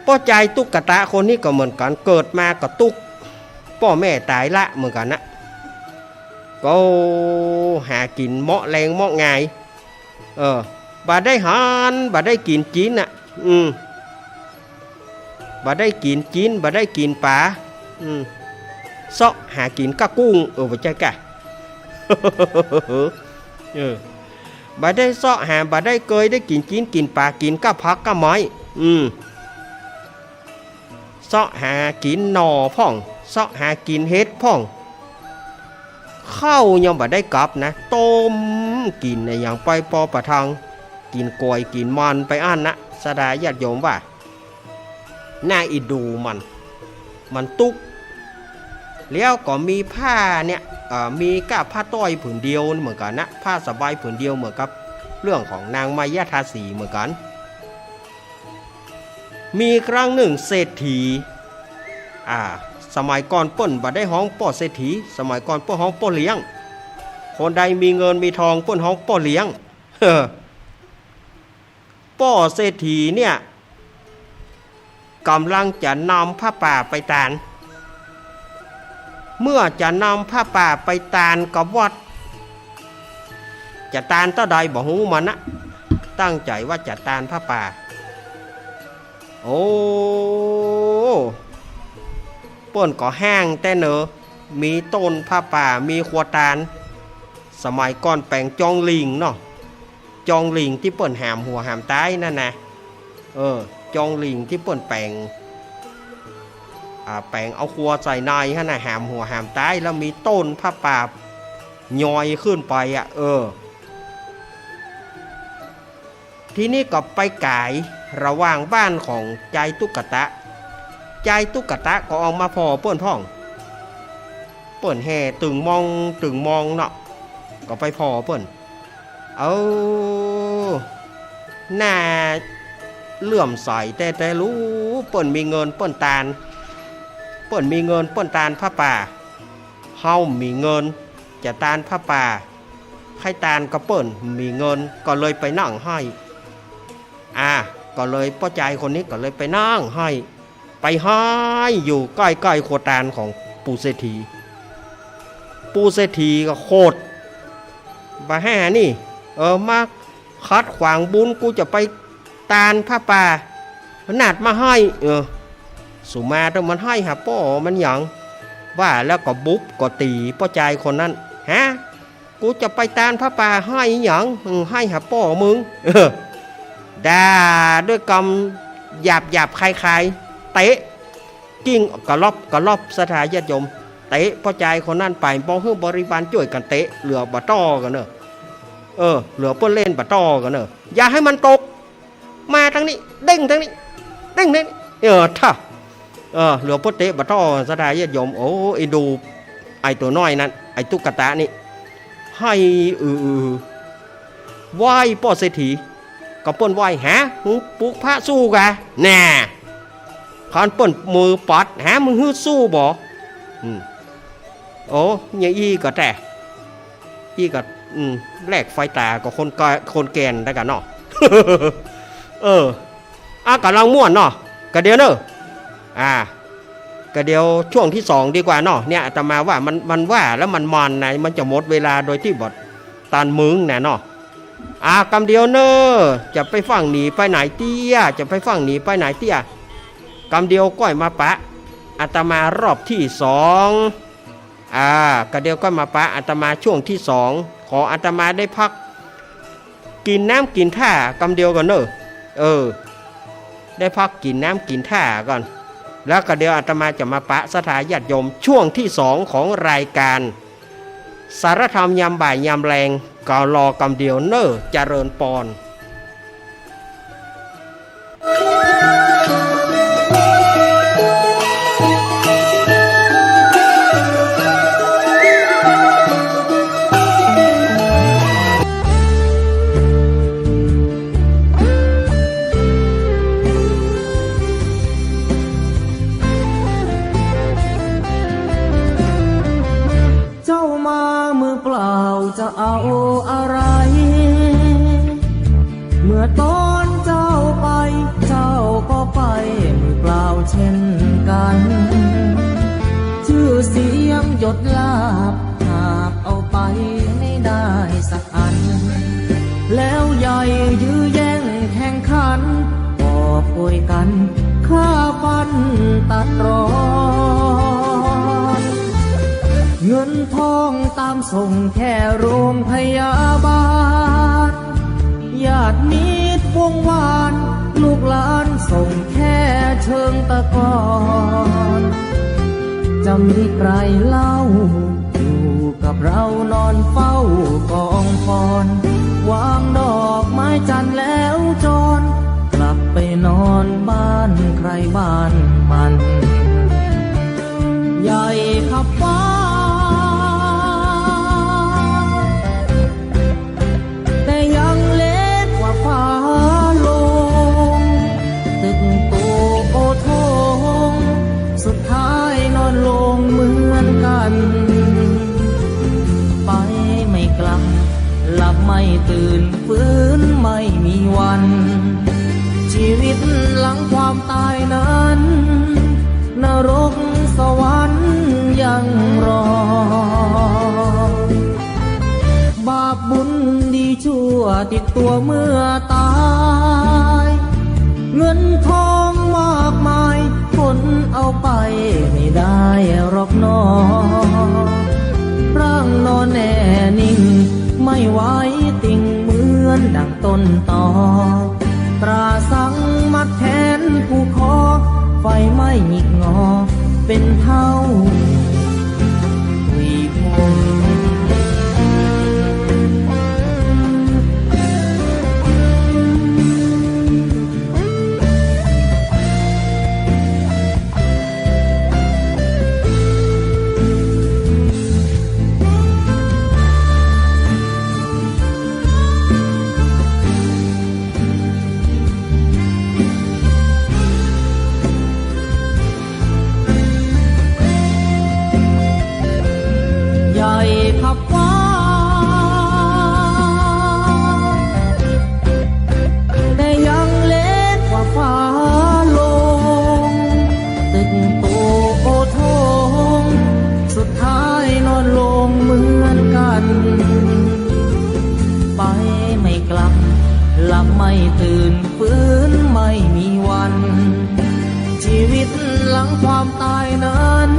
ป้อจายตุ๊กตะคนนี้ก็เหมือนกั๋น เกิดมาก็ตุ๊ก ป้อแม่ต๋ายละเหมือนกั๋นนะ ก็หากิ๋นเมาะแลงเมาะงาย เออ บ่ได้หัน บ่ได้กิ๋นจิ๊นน่ะ อืม บ่ได้กิ๋นจิ๊น บ่ได้กิ๋นป๋า อืม เซาะหากิ๋นก้ากุ้ง เออ บ่ใจ้ก้า เออ บ่ได้เซาะหา บ่ได้เกยได้กิ๋นจิ๊นกิ๋นป๋า กิ๋นก้าผักก้าไม้ อืม เซาะหากิ๋นหน่อพ่อง เซาะหากิ๋นเห็ดพ่อง ข้าวยังบ่ได้กับนะ ต้มกิ๋นน่ะ อย่างไปปอประทัง กิ๋นก๋วยกิ๋นมันไปอั้นนะ ศรัทธาญาติโยมว่า น่าอิจฉามัน มันตุ๊ก แล้วก็มีผ้าเนี่ย เอ่อ มีก้าผ้าต้อยผืนเดียวเหมือนกั๋นนะ ผ้าสบายผืนเดียวเหมือนกับเรื่องของนางมายทาสีเหมือนกั๋น มีครั้งนึ่งเศรษฐี อ่า สมัยก่อนเปิ้นบ่ได้ฮ้องป้อเศรษฐี สมัยก่อนเปิ้นฮ้องป้อเลี้ยง คนใดมีเงินมีทองเปิ้นฮ้องป้อเลี้ยง ป้อเศรษฐีเนี่ย ก่ำลังจะนำผ้าป่าไปตาน เมื่อจะนำผ้าป่าไปตานกับวัด จะตานเต้าใดบ่ฮู้มันนะ ตั้งใจ๋ว่าจะตานผ้าป่า โอ้ เปิ้นก็แห้งแต๊เนอ มีต้นผ้าป่า มีขัวตาล สมัยก่อนแป๋งจองหลิ่งเนาะ จองหลิ่งตี้เปิ้นหามหัวหามต๋ายนั่นนะ เออ จองหลิ่งตี้เปิ้นแป๋ง อ่า แป๋งเอาขัวใส่ในหั้นนะ หามหัวหามต๋าย แล้วมีต้นผ้าป่ายอยขึ้นไปอะ เออ ทีนี้ก็ไปก๋ายระหว่างบ้านของจายตุ๊กตะ จายตุ๊กตะก็ออกมาผ่อเปิ้นพ่อง เปิ้นแห่ตึงมองตึงมองเนาะ ก็ไปผ่อเปิ้น เออ น่าเลื่อมใสแต๊ๆ ลู เปิ้นมีเงินเปิ้นตาน เปิ้นมีเงินเปิ้นตานผ้าป่า เฮามีเงินจะตานผ้าป่า ใค่ตานก็เปิ้นมีเงิน ก็เลยไปนั่งห้อย อ่า ก็เลยป้อจายคนนี้ก็เลยไปนั่งห้อย ไปห้อยอยู่ใก้ๆ ขัวตาลของปู่เศรษฐี ปู่เศรษฐีก็โขด บ่าแห่นี่ เออ มาขัดขวางบุญ กูจะไปตานผ้าป่า มันนัดมาห้อย เออ สุมาเถอะ มันห้อยหาป้อมันหยัง ว่าแล้วก็บุบก็ตี๋ป้อจายคนนั้น ฮะ กูจะไปตานผ้าป่า ฮ้อยหยัง อืม ฮ้อยหาป้อมึง เออ ด่าด้วยกำหยาบๆ คายๆ เตะ กิ้งกะลอบกะลอบ ศรัทธาญาติโยม เตะป้อจายคนนั้นไป บ่หื้อบริวารจ้วยกั๋นเตะ เหลือบ่าต้อกั๋นเน่อ เออ เหลือเปิ้นเล่นบ่าต้อกั๋นเน่อ อย่าหื้อมันตก มาตางนี้ เด้งตางนี้ เด้งตางนี้ เออ ถ้า เออ เหลือเปิ้นเตะบ่าต้อ ศรัทธาญาติโยม โอ้ เอ็นดู ไอ้ตั๋วน้อยนั้น ไอ้ตุ๊กตานี่ ฮ้อยอือๆ ไหว้ป้อเศรษฐี ก็เปิ้นไหว้ ฮะ มึงปลุกพระสู้กา แน่ คันเปิ้นมือปัด ฮะ มึงหื้อสู้บ่ อืม โอ้ เยียะอี้ก็แต๊ อี้ก็ อืม แลกไฟต๋ากับคนแก่ คนแก่นแล้วกั๋นเนาะ เออ อ่ะ ก่ำลังม่วนเนาะ กะเดี๋ยวเน่อ อ่า กะเดี๋ยวช่วงตี้สองดีกว่าเนาะ เนี่ย อาตมาว่ามัน มันว่าแล้วมันมันนะ มันจะหมดเวลาโดยตี้บ่ตันมึงนะเนาะ อ่ะ กำเดียวเน่อ จะไปฟั่งหนีไปไหนเตี้ย จะไปฟั่งหนีไปไหนเตี้ย กำเดียวก้อยมาปะอาตมารอบตี้สอง อ่า กำเดียวก้อยมาปะอาตมาช่วงตี้สอง ขออาตมาได้พัก กิ๋นน้ำกิ๋นท่ากำเดียวก่อนเน่อ เออ ได้พักกิ๋นน้ำกิ๋นท่าก่อน แล้วกำเดียวอาตมาจะมาปะศรัทธาญาติโยมช่วงตี้สองของรายก๋าน สารธรรมยามบ่ายยามแลง ก็รอกำเดียวเน่อ เจริญปอน เจ้ามามือเปล่าจะเอาอะไร เมื่อตอนเจ้าไป เจ้าก็ไปมือเปล่าเช่นกัน ชื่อเสียงยศลาภหาบเอาไปไม่ได้สักอัน แล้วใหญ่ยื้อแย่งแข่งขัน กอบโกยกั๋นฆ่าฟันตัดรอน เงินทองต๋ามส่งแค่โรงพยาบาล ญาติมิตรวงวาน ลูกหลานส่งแค่เชิงตะกอน จะมีใครเล่า อยู่กับเรานอนเฝ้ากองฟอน วางดอกไม้จันทร์แล้วจร กลับไปนอนบ้านใครบ้านมัน ใหญ่ขับฟ้า แต่ยังเล็กกว่าฟ้าลง ตึกโตโอโถง สุดท้ายนอนลงเหมือนกัน ไปไม่กลับ หลับไม่ตื่น ฟื้นไม่มีวัน ชีวิตหลังความตายนั้น นรกสวรรค์ยังรอ บาปบุญดีชั่วติดตัวเมื่อตาย เงินทองมากมาย คนเอาไปไม่ได้หรอกหนอ ร่างนอนแน่นิ่ง ไม่ไหวติง เหมือนดั่งต้นตอ ตราสังมัดแขนผูกคอ ไฟไหม้หงิกงอ เป็นเถ้าผุยผง ใหญ่ขับฟ้า แต่ยังเล็กกว่าฟ้าลง ตึกโตโอโถง สุดท้ายนอนลงเหมือนกัน ไปไม่กลับ หลับไม่ตื่น ฟื้นไม่มีวัน ชีวิตหลังความตายนั้น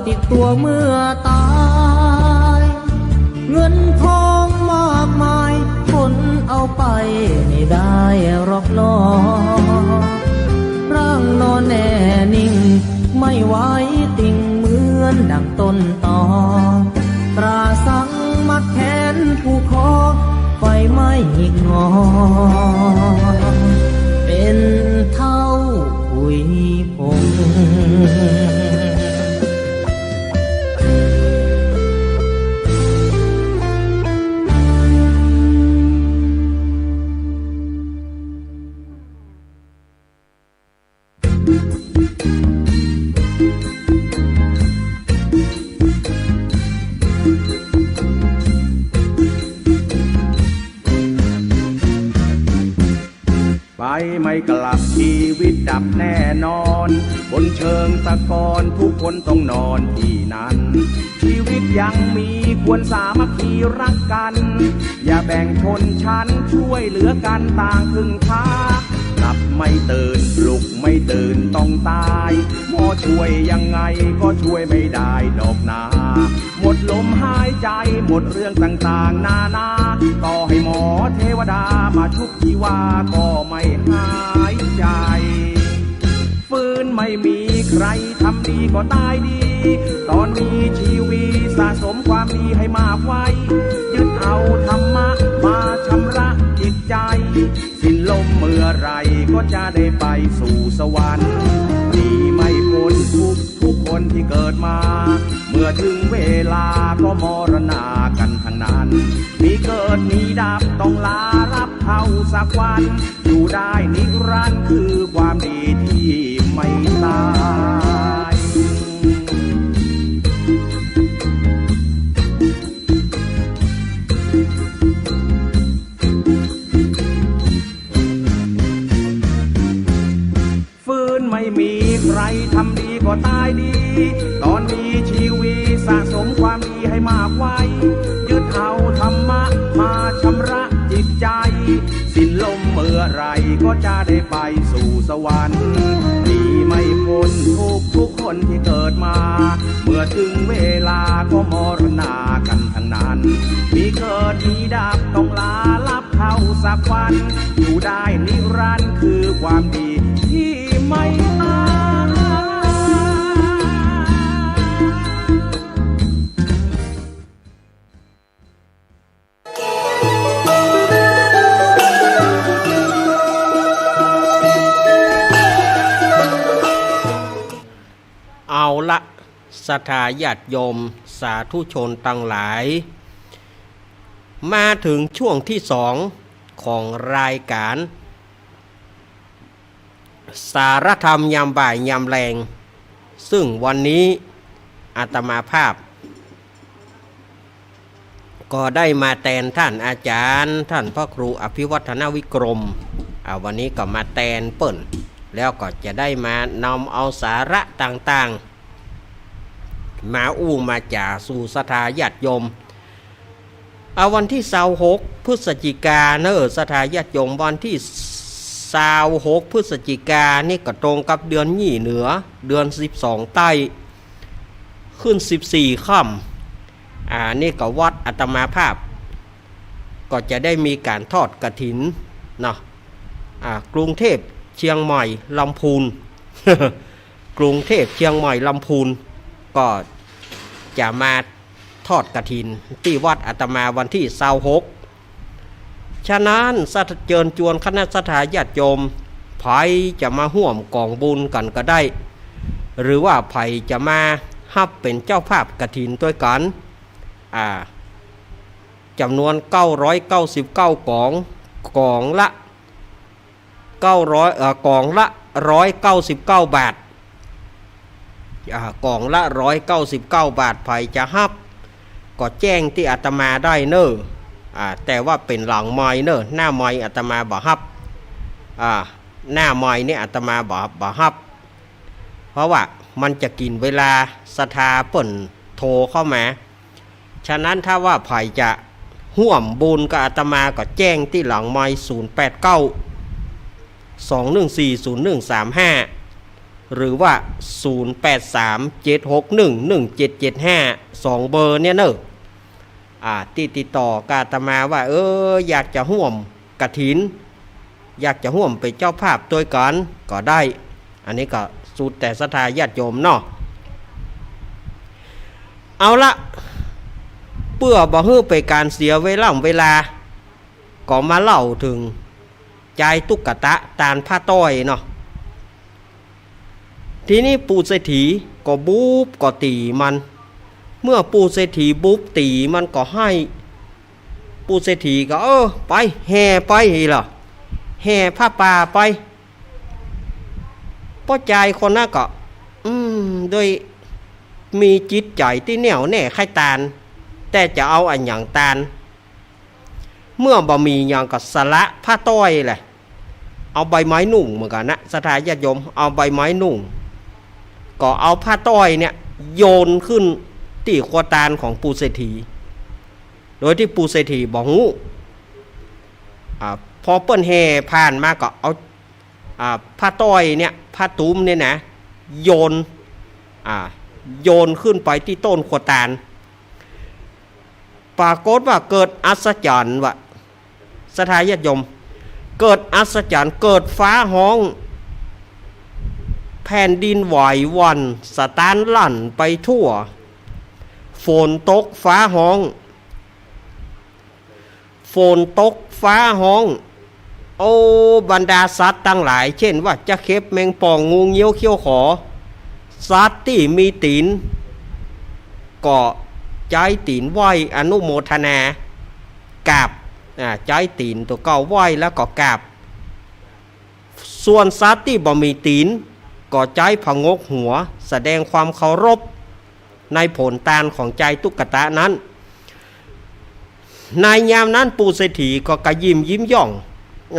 ติดตั๋วเมื่อต๋าย เงินทองมากมาย คนเอาไปไม่ได้หรอกหนอ ร่างนอนแน่นิ่ง ไม่ไหวติ่งเหมือนดั่งต้นตอ ตราสังมัดแขนผูกคอ ไฟไหม้หงิกงอ เป็นเถ้าขุยผง ไปไม่กลับ ชีวิตดับแน่นอน บนเชิงตะกอนทุกคนต้องนอนที่นั่น ชีวิตยังมีควรสามัคคีรักกัน อย่าแบ่งชนชั้น ช่วยเหลือกันต่างพึ่งพา หลับไม่ตื่น ปลุกไม่ตื่นต้องต๋าย หมอช่วยยังไงก็ช่วยไม่ได้ดอกนา หมดลมหายใจ หมดเรื่องต่างๆนานา ต่อให้หมอเทวดามาชุบชีวาก็ไม่หายใจ ฟื้นไม่มีใครทำดีก็ต๋ายดี ต๋อนมีชีวิตสะสมความดีให้มากไว้ ยึดเอาธรรมะมาชำระจิตใจ สิ้นลมเมื่อไหร่ก็จะได้ไปสู่สวรรค์ หนีไม่พ้นทุกข์ทุกคนที่เกิดมา เมื่อถึงเวลาก็มรณากันทั้งนั้น มีเกิดมีดับต้องลาลับเท่าสักวัน อยู่ได้นิรันดร์คือความดีที่ไม่ต๋าย ฟื้นไม่มีใครทำดีก็ต๋ายดี ต๋อนมีชีวิตสะสมความดีให้มากไว้ ยึดเอาธรรมะมาชำระจิตใจ สิ้นลมเมื่อไหร่ก็จะได้ไปสู่สวรรค์ หนีไม่พ้นทุกข์ทุกคนที่เกิดมา เมื่อถึงเวลาก็มรณากันทั้งนั้น มีเกิดมีดับต้องลาลับเท่าสักวัน อยู่ได้นิรันดร์คือความดีที่ไม่ต๋าย เอาละ ศรัทธาญาติโยม สาธุชนตังหลาย มาถึงช่วงที่สองของรายการ สารธรรมยามบ่ายยามแลง ซึ่งวันนี้อาตมาภาพ ก็ได้มาแตนต้านอาจ๋ารย์ ต้านพระครูอภิวัฒนวิกรม อ่า วันนี้ก็มาแตนเปิ้น แล้วก็จะได้มานำเอาสาระต่างๆ มาอู้มาจ๋าสู่ศรัทธาญาติโยม อ่า วันตี้ซาวหกพฤศจิกาเน่อ ศรัทธาญาติโยม วันตี้ซาวหกพฤศจิกานี่ก็ตรงกับเดือนยี่เหนือ เดือนสิบสองใต้ ขึ้นสิบสี่ค่ำ อ่า นี่ก็วัดอาตมาภาพ ก็จะได้มีก๋านทอดกฐินเนาะ อ่า กรุงเทพฯ เชียงใหม่ ลำพูน กรุงเทพฯ เชียงใหม่ ลำพูน ก็จะมาทอดกฐินตี้วัดอาตมาวันตี้ซาวหก ฉะนั้นศรัทธา เจิญจวนคณะศรัทธาญาติโยม ใผจะมาฮ่วมก๋องบุญกั๋นก็ได้ หรือว่าใผจะมาฮับเป๋นเจ้าภาพกฐินตวยกั๋น อ่า จ๋ำนวนเก้าร้อยเก้าสิบเก้าก๋อง ก๋องละ เก้าร้อย เอ่อ ก๋องละร้อยเก้าสิบเก้าบาท อ่า ก๋องละร้อยเก้าสิบเก้าบาท ใผจะฮับ ก็แจ้งตี้อาตมาได้เน่อ อ่า แต่ว่าเป๋นหลังไมค์เน่อ หน้าไมค์อาตมาบ่ฮับ อ่า หน้าไมค์นี่อาตมาบ่ บ่ฮับ เพราะว่ามันจะกิ๋นเวลาศรัทธาเปิ้นโทรเข้ามา ฉะนั้นถ้าว่าใผจะฮ่วมบุญกับอาตมาก็แจ้งตี้หลังไมค์ ศูนย์แปดเก้า สองหนึ่งสี่ ศูนย์หนึ่งสามห้า หรือว่า ศูนย์แปดสาม เจ็ดหกหนึ่ง หนึ่งเจ็ดเจ็ดห้า สองเบอร์เนี่ยเน่อ อ่า ตี้ติดต่อกับอาตมาว่า เออ อยากจะฮ่วมกฐิน อยากจะฮ่วมเป๋นเจ้าภาพตวยกั๋นก็ได้ อันนี้ก็สุดแต่ศรัทธาญาติโยมเนาะ เอาละ เปื้อบ่หื้อเป๋นก๋านเสียเวล่ำเวลา ก็มาเล่าเถิงจายตุ๊กตะตานผ้าต้อยเนาะ ทีนี้ปู่เศรษฐีก็บุบก็ตี๋มัน เมื่อปู่เศรษฐีบุบตี๋มันก็ไห้ ปู่เศรษฐีก็ เออ ไป แห่ไปอี้ล่ะ แห่ผ้าป่าไป ป้อจายคนนั้นก็ อืม โดยมีจิตใจ๋ตี้แน่วแน่ใค่ตาน แต่จะเอาอะหยังตาน เมื่อบ่มีหยังก็สละผ้าต้อยแหละ เอาใบไม้นุ่งเหมือนกั๋นนะ ศรัทธาญาติโยม เอาใบไม้นุ่ง ก็เอาผ้าต้อยเนี่ยโยนขึ้นตี้ครัวตานของปู่เศรษฐี โดยตี้ปู่เศรษฐีบ่ฮู้ อ่า พอเปิ้นแห่ผ่านมาก็เอา อ่า ผ้าต้อยเนี่ย ผ้าตุ้มเนี่ยนะ โยน อ่า โยนขึ้นไปตี้ต้นครัวตาน ปรากฏว่าเกิดอัศจรรย์ว่ะ ศรัทธาญาติโยม เกิดอัศจรรย์ เกิดฟ้าฮ้อง แผ่นดินไหวหวั่นสะท้านลั่นไปทั่ว ฝนตกฟ้าฮ้อง ฝนตกฟ้าฮ้อง โอ้ บรรดาสัตว์ตังหลาย เช่นว่าจะเข็บ แมงป่อง งูเงี้ยว เขี้ยวขอ สัตว์ตี้มีตี๋น ก็ใจ๊ตี๋นไหว้อนุโมทนากราบ อ่า ใจ๊ตี๋นตั๋วเก่าไหว้แล้วก็กราบ ส่วนสัตว์ตี้บ่มีตี๋น ก็ใจ๊ผงกหัว แสดงความเคารพในผลตานของจายตุ๊กตะนั้น ในยามนั้นปู่เศรษฐีก็กระยิมยิ้มย่อง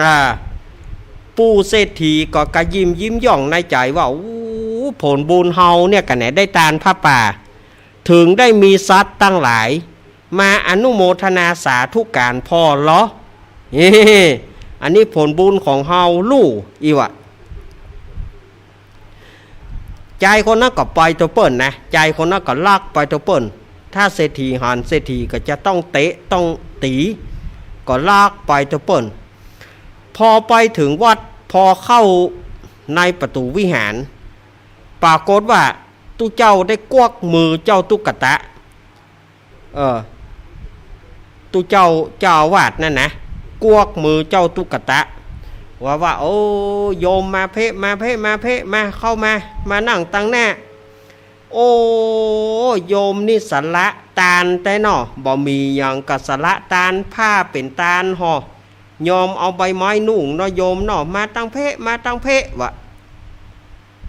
อ่า ปู่เศรษฐีก็กระยิมยิ้มย่องในใจ๋ว่า โอ้ ผลบุญเฮาเนี่ยก็แหนได้ตานผ้าป่า เถิงได้มีสัตว์ตังหลาย มาอนุโมทนาสาธุก๋านพ่อลอ เฮ้ อันนี้ผลบุญของเฮาลู่ อี้ว่ะ จายคนนั้นก็ไปตั๋วเปิ้นนะ จายคนนั้นก็ลักไปตั๋วเปิ้น ถ้าเศรษฐีหัน เศรษฐีก็จะต้องเตะต้องตี๋ ก็ลักไปตั๋วเปิ้น พอไปเถิงวัด พอเข้าในประตู๋วิหาร ปรากฏว่าตุ๊เจ้าได้กวักมือเจ้าตุ๊กตะ เออ ตุ๊เจ้า เจ้าอาวาสนั่นนะ กวักมือเจ้าตุ๊กตะ ว่า ว่า โอ้ โยมมาเพะ มาเพะ มาเพะ มา เข้ามา มานั่งตังหน้า โอ้ โยมนี่สละตานแต๊เนาะ บ่มีหยังก็สละตานผ้าเป๋นตานห่อ ยอมเอาใบไม้นุ่งเนาะโยมเนาะ มาตังเพะ มาตังเพะ ว่า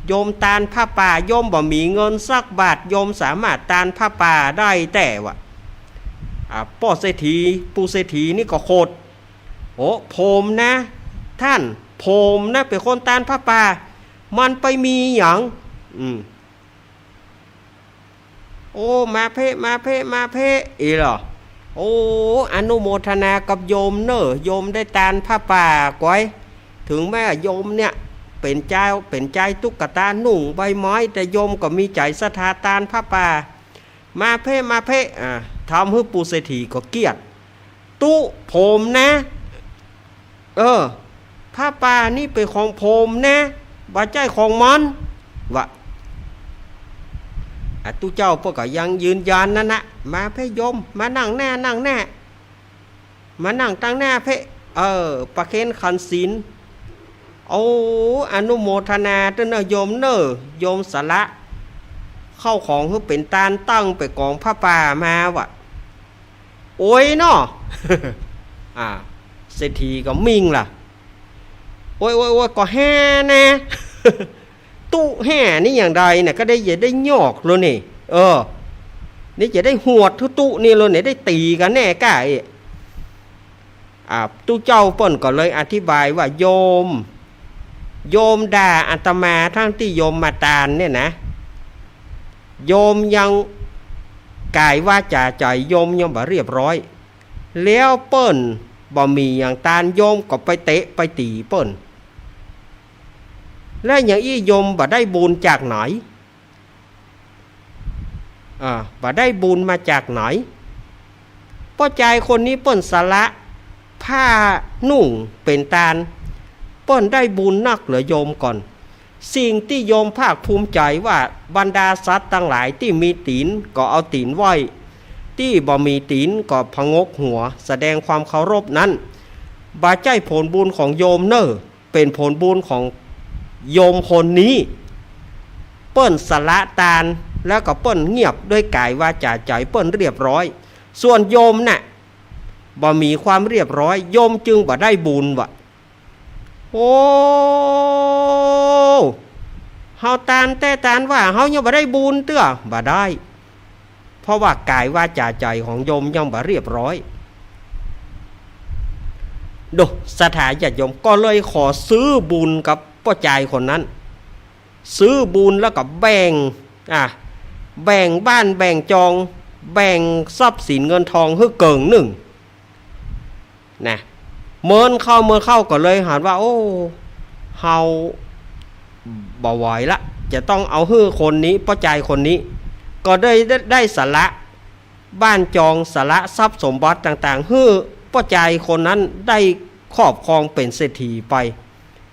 โยมตานผ้าป่า โยมบ่มีเงินสักบาท โยมสามารถตานผ้าป่าได้แต๊ ว่า อ่า ป้อเศรษฐี ปู่เศรษฐีนี่ก็โขด โอ้ ผมนะ ท่าน ผมนะ เป๋นคนตานผ้าป่า มันไปมีหยัง อืม โอ้ มาเพะ มาเพะ มาเพะ อี้ลอ โอ้ อนุโมทนากับโยมเน่อ โยมได้ตานผ้าป่าก๋วย เถิงแม้โยมเนี่ย เป๋นจาย เป๋นจายตุ๊กตานุ่งใบไม้ แต่โยมก็มีใจ๋ศรัทธาตานผ้าป่า มาเพะ มาเพะ อ่า ทำหื้อปู่เศรษฐีก็เกลียด ตุ๊ผมนะ เออ ผ้าป่านี่เป๋นของผมนะ บ่ใจ้ของมัน ว่า อ่ะ ตุ๊เจ้าเปิ้นก็ยังยืนยันนั่นนะ มาเพะโยม มานั่งหน้า นั่งหน้า มานั่งตังหน้าเพะ เออ ประเคนขันศีล โอ้ อนุโมทนาเต๊อะเน่อโยมเน่อ โยมสละเข้าของหื้อเป๋นตานตั้งเป๋นก๋องผ้าป่ามา ว่า โอ๊ยเนาะ อ่า เศรษฐีก็มิ่งล่ะ โอ๊ย โอ๊ย โอ๊ย ก็แฮ่แน่ ตุ๊แฮ่นี่อย่างใดเนี่ย ก็ได้ อย่าได้ยอกเลยนี่ เออ นี่จะได้หวดตุ๊นี่เลยเนี่ย ได้ตี๋กั๋นแน่ก้าอี้ อ่า ตุ๊เจ้าเปิ้นก็เลยอธิบายว่า โยม โยมด่าอาตมาทั้งตี้โยมมาตานเนี่ยนะ โยมยัง ก๋ายวาจ๋าใจ๋โยมยังบ่เรียบร้อย แล้วเปิ้นบ่มีหยังตาน โยมก็ไปเตะไปตี๋เปิ้น และอย่างอี้โยมบ่ได้บุญจากไหน อ่า บ่ได้บุญมาจากไหน ป้อจายคนนี้เปิ้นสละผ้านุ่งเป๋นตาน เปิ้นได้บุญนักเหลือโยมก่อน สิ่งตี้โยมภาคภูมิใจ๋ว่าบรรดาสัตว์ตังหลายตี้มีตี๋นก็เอาตี๋นไหว้ ตี้บ่มีตี๋นก็ผงกหัวแสดงความเคารพนั้น บ่ใจ้ผลบุญของโยมเน่อ เป๋นผลบุญของโยมคนนี้ เปิ้นสละตาน แล้วก็เปิ้นเงียบด้วยก๋ายวาจ๋าใจ๋เปิ้นเรียบร้อย ส่วนโยมน่ะ บ่มีความเรียบร้อย โยมจึงบ่ได้บุญวะ โอ้ เฮาตานแต๊ตานว่า เฮายังบ่ได้บุญเตื้อ บ่ได้ เพราะว่าก๋ายวาจ๋าใจ๋ของโยมยังบ่เรียบร้อย โด ศรัทธาญาติโยมก็เลยขอซื้อบุญกับป้อจายคนนั้น ซื้อบุญแล้วก็แบ่ง อ่ะ แบ่งบ้านแบ่งจอง แบ่งทรัพย์สินเงินทองหื้อเกิ่งนึ่ง นะ เมินเข้าเมินเข้าก็เลยหันว่า โอ้ เฮาบ่ไหวละ จะต้องเอาหื้อคนนี้ ป้อจายคนนี้ ก็ได้ ได้ ได้สละบ้านจอง สละทรัพย์สมบัติต่างๆ หื้อป้อจายคนนั้นได้ครอบครองเป๋นเศรษฐีไป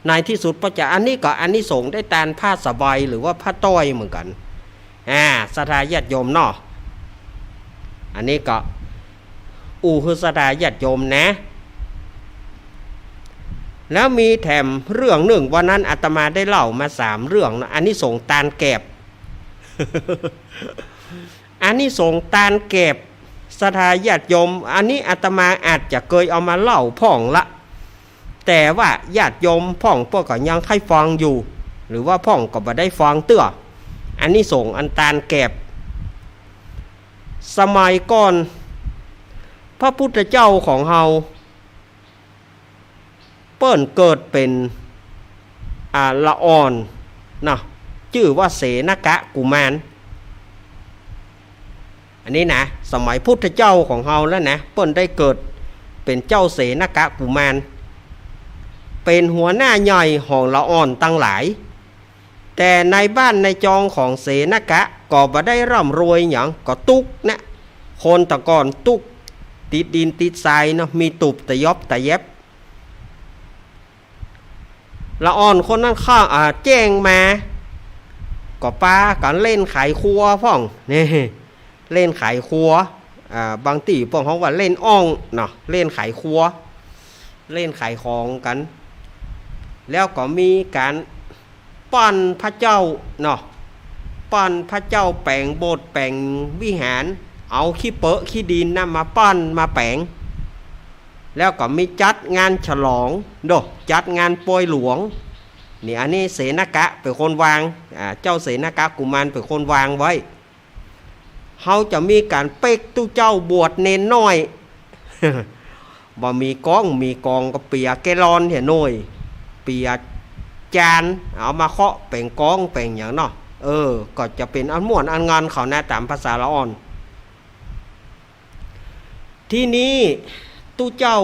ในที่สุดป้อจาย อันนี้ก็อานิสงส์ได้ตานผ้าสบายหรือว่าผ้าต้อยเหมือนกั๋น อ่า ศรัทธาญาติโยมเนาะ อันนี้ก็อู้หื้อศรัทธาญาติโยมนะ แล้วมีแถมเรื่องนึ่ง วันนั้นอาตมาได้เล่ามาสามเรื่องนะ อานิสงส์ตานแกบ อานิสงส์ตานแกบ ศรัทธาญาติโยม อันนี้อาตมาอาจจะเกยเอามาเล่าพ่องละ แต่ว่าญาติโยมพ่องเปิ้นก็ยังใค่ฟังอยู่ หรือว่าพ่องก็บ่ได้ฟังเตื้อ อานิสงส์อันตานแกบ สมัยก่อน พระพุทธเจ้าของเฮา เปิ้นเกิดเป๋น อ่า ละอ่อนนะ จื้อว่าเสนกะกุมาร อันนี้นะ สมัยพุทธเจ้าของเฮาแล้วนะ เปิ้นได้เกิดเป๋นเจ้าเสนกะกุมาร เป๋นหัวหน้าใหญ่ของละอ่อนตังหลาย แต่ในบ้านในจองของเสนกะก็บ่ได้ร่ำรวยหยัง ก็ตุ๊กนะ คนแต่ก่อนตุ๊ก ติดดินติดทรายเนาะ มีตูบตะยอบตะแยบ ละอ่อนคนนั้นข้า อ่า แจ้งมา ก็ปากั๋นเล่นไขครัวพ่อง นี่ เล่นไขครัว อ่า บางตี้พวกเฮาว่าเล่นอ่องเนาะ เล่นไขครัว เล่นขายของกั๋น แล้วก็มีก๋านป้อนพระเจ้าเนาะ ป้อนพระเจ้า แป๋งโบสถ์แป๋งวิหาร เอาขี้เปอะขี้ดินนะมาป้อนมาแป๋ง แล้วก็มีจัดงานฉลองโด จัดงานปอยหลวง นี่ อันนี้เสนกะเป๋นคนวาง อ่า เจ้าเสนกะกุมารเป๋นคนวางไว้ เฮาจะมีก๋านเป๊กตุ๊เจ้าบวชเณรน้อย บ่มีก๊อง มีก๊องก็เปียแกลลอนเหียหน้อย เปียจาน เอามาเคาะแป๋งก๊องแป๋งหยังเนาะ เออ ก็จะเป๋นอันม่วนอันงันเขานะ ต๋ามภาษาละอ่อน ทีนี้ตุ๊เจ้า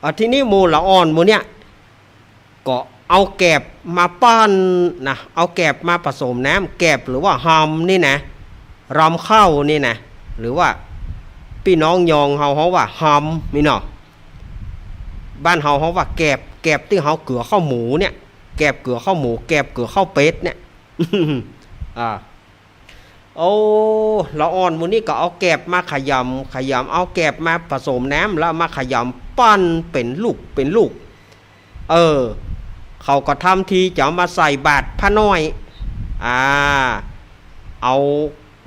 อ่ะ ทีนี้หมู่ละอ่อนหมู่เนี่ย ก็เอาแกบมาป้อนนะ เอาแกบมาผสมน้ำ แกบหรือว่าฮำนี่นะ ฮำข้าวนี่นะ หรือว่าปี้น้องยองเฮา เฮาว่าฮำนี่เนาะ บ้านเฮา เฮาว่าแกบ แกบตี้เฮาเกือข้าวหมูเนี่ย แกบเกือข้าวหมู แกบเกือข้าวเป็ดเนี่ย อ่า โอ้ ละอ่อนหมู่นี้ก็เอาแกบมาขยำ ขยำ เอาแกบมาผสมน้ำ แล้วมาขยำปั้นเป๋นลูก เป๋นลูก เออ เขาก็ทำทีจะเอามาใส่บาตรพระน้อย อ่า เอา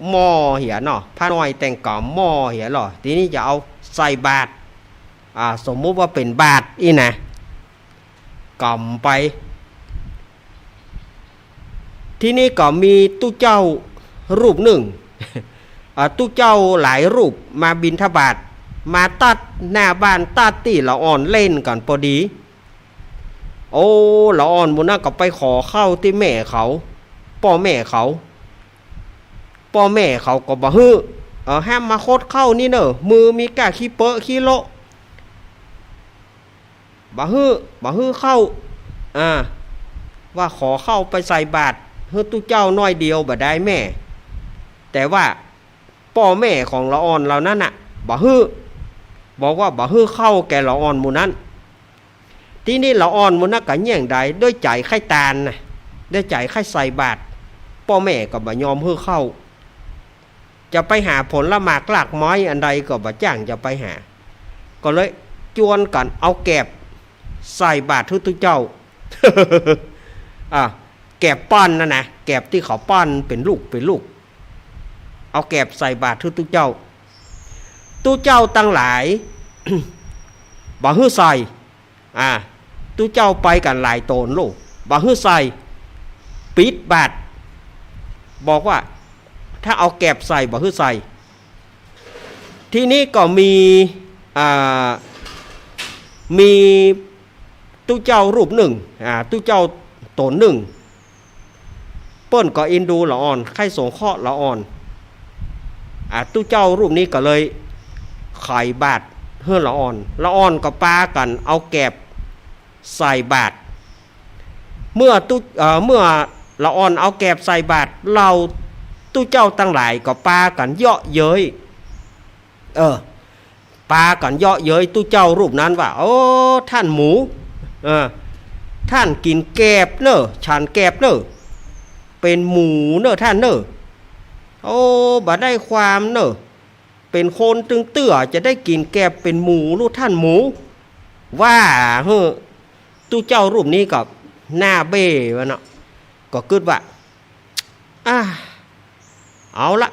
หม้อเหียเนาะ พระน้อยแต่งก๋ำหม้อเหียเหรอ ทีนี้จะเอาใส่บาตร อ่า สมมุติว่าเป๋นบาตรอี้นะ ก๋ำไป ทีนี้ก็มีตุ๊เจ้ารูปนึ่ง อ่า ตุ๊เจ้าหลายรูปมาบิณฑบาต มาตั๊ดหน้าบ้านตั๊ดตี้ละอ่อนเล่นกั๋นปอดี โอ้ ละอ่อนหมู่นั้นก็ไปขอข้าวตี้แม่เขา ป้อแม่เขา ป้อแม่เขาก็บ่หื้อ เออ ห้ามมาคดข้าวนี่เน่อ มือมีก้าขี้เปอะขี้โละ บ่หื้อ บ่หื้อข้าว อ่า ว่าขอข้าวไปใส่บาตรหื้อตุ๊เจ้าหน้อยเดียวบ่ได้แม่ แต่ว่าป้อแม่ของละอ่อนเหล่านั้นน่ะบ่หื้อ บอกว่าบ่หื้อข้าวแก่ละอ่อนหมู่นั้น ทีนี้ละอ่อนหมู่นั้นก็แย่งได้ด้วยใจ๋ใค่ตานน่ะ ด้วยใจ๋ใค่ใส่บาตร ป้อแม่ก็บ่ยอมหื้อข้าว จะไปหาผลหมากรากไม้อันใดก็บ่จ้างจะไปหา ก็เลยจวนกั๋นเอาแกบใส่บาตรหื้อตุ๊เจ้า อ่ะ แกบปั้นนั่นนะ แกบตี้เขาปั้นเป๋นลูกเป๋นลูก เอาแกบใส่บาตรหื้อตุ๊เจ้า ตุ๊เจ้าตังหลาย บ่หื้อใส่ อ่า ตุ๊เจ้าไปกั๋นหลายต๋นลูก บ่หื้อใส่ ปิดบาตร บอกว่าถ้าเอาแกบใส่บ่หื้อใส่ ทีนี้ก็มี อ่า มีตุ๊เจ้ารูปนึ่ง อ่า ตุ๊เจ้าต๋นนึ่ง เปิ้นก็อินดูละอ่อน ใค่สงเคราะห์ละอ่อน อ่า ตุ๊เจ้ารูปนี้ก็เลยไขบาตรหื้อละอ่อน ละอ่อนก็ปากั๋นเอาแกบใส่บาตร เมื่อตุ๊ เอ่อ เมื่อละอ่อนเอาแกบใส่บาตร เหล่าตุ๊เจ้าตังหลายก็ปากั๋นเยาะเย้ย เออ ปากั๋นเยาะเย้ยตุ๊เจ้ารูปนั้นว่า โอ้ ท่านหมู เออ ท่านกิ๋นแกบเน่อ ฉันแกบเน่อ เป๋นหมูเน่อท่านเน่อ โอ้ บ่ได้ความเน่อ เป๋นคนตึงเตื้อจะได้กิ๋นแกบเป๋นหมูลูกท่านหมู ว่าหื้อตุ๊เจ้ารูปนี้ก็หน้าเบ้วะเนาะ ก็กึ๊ดว่า อ่า เอาละ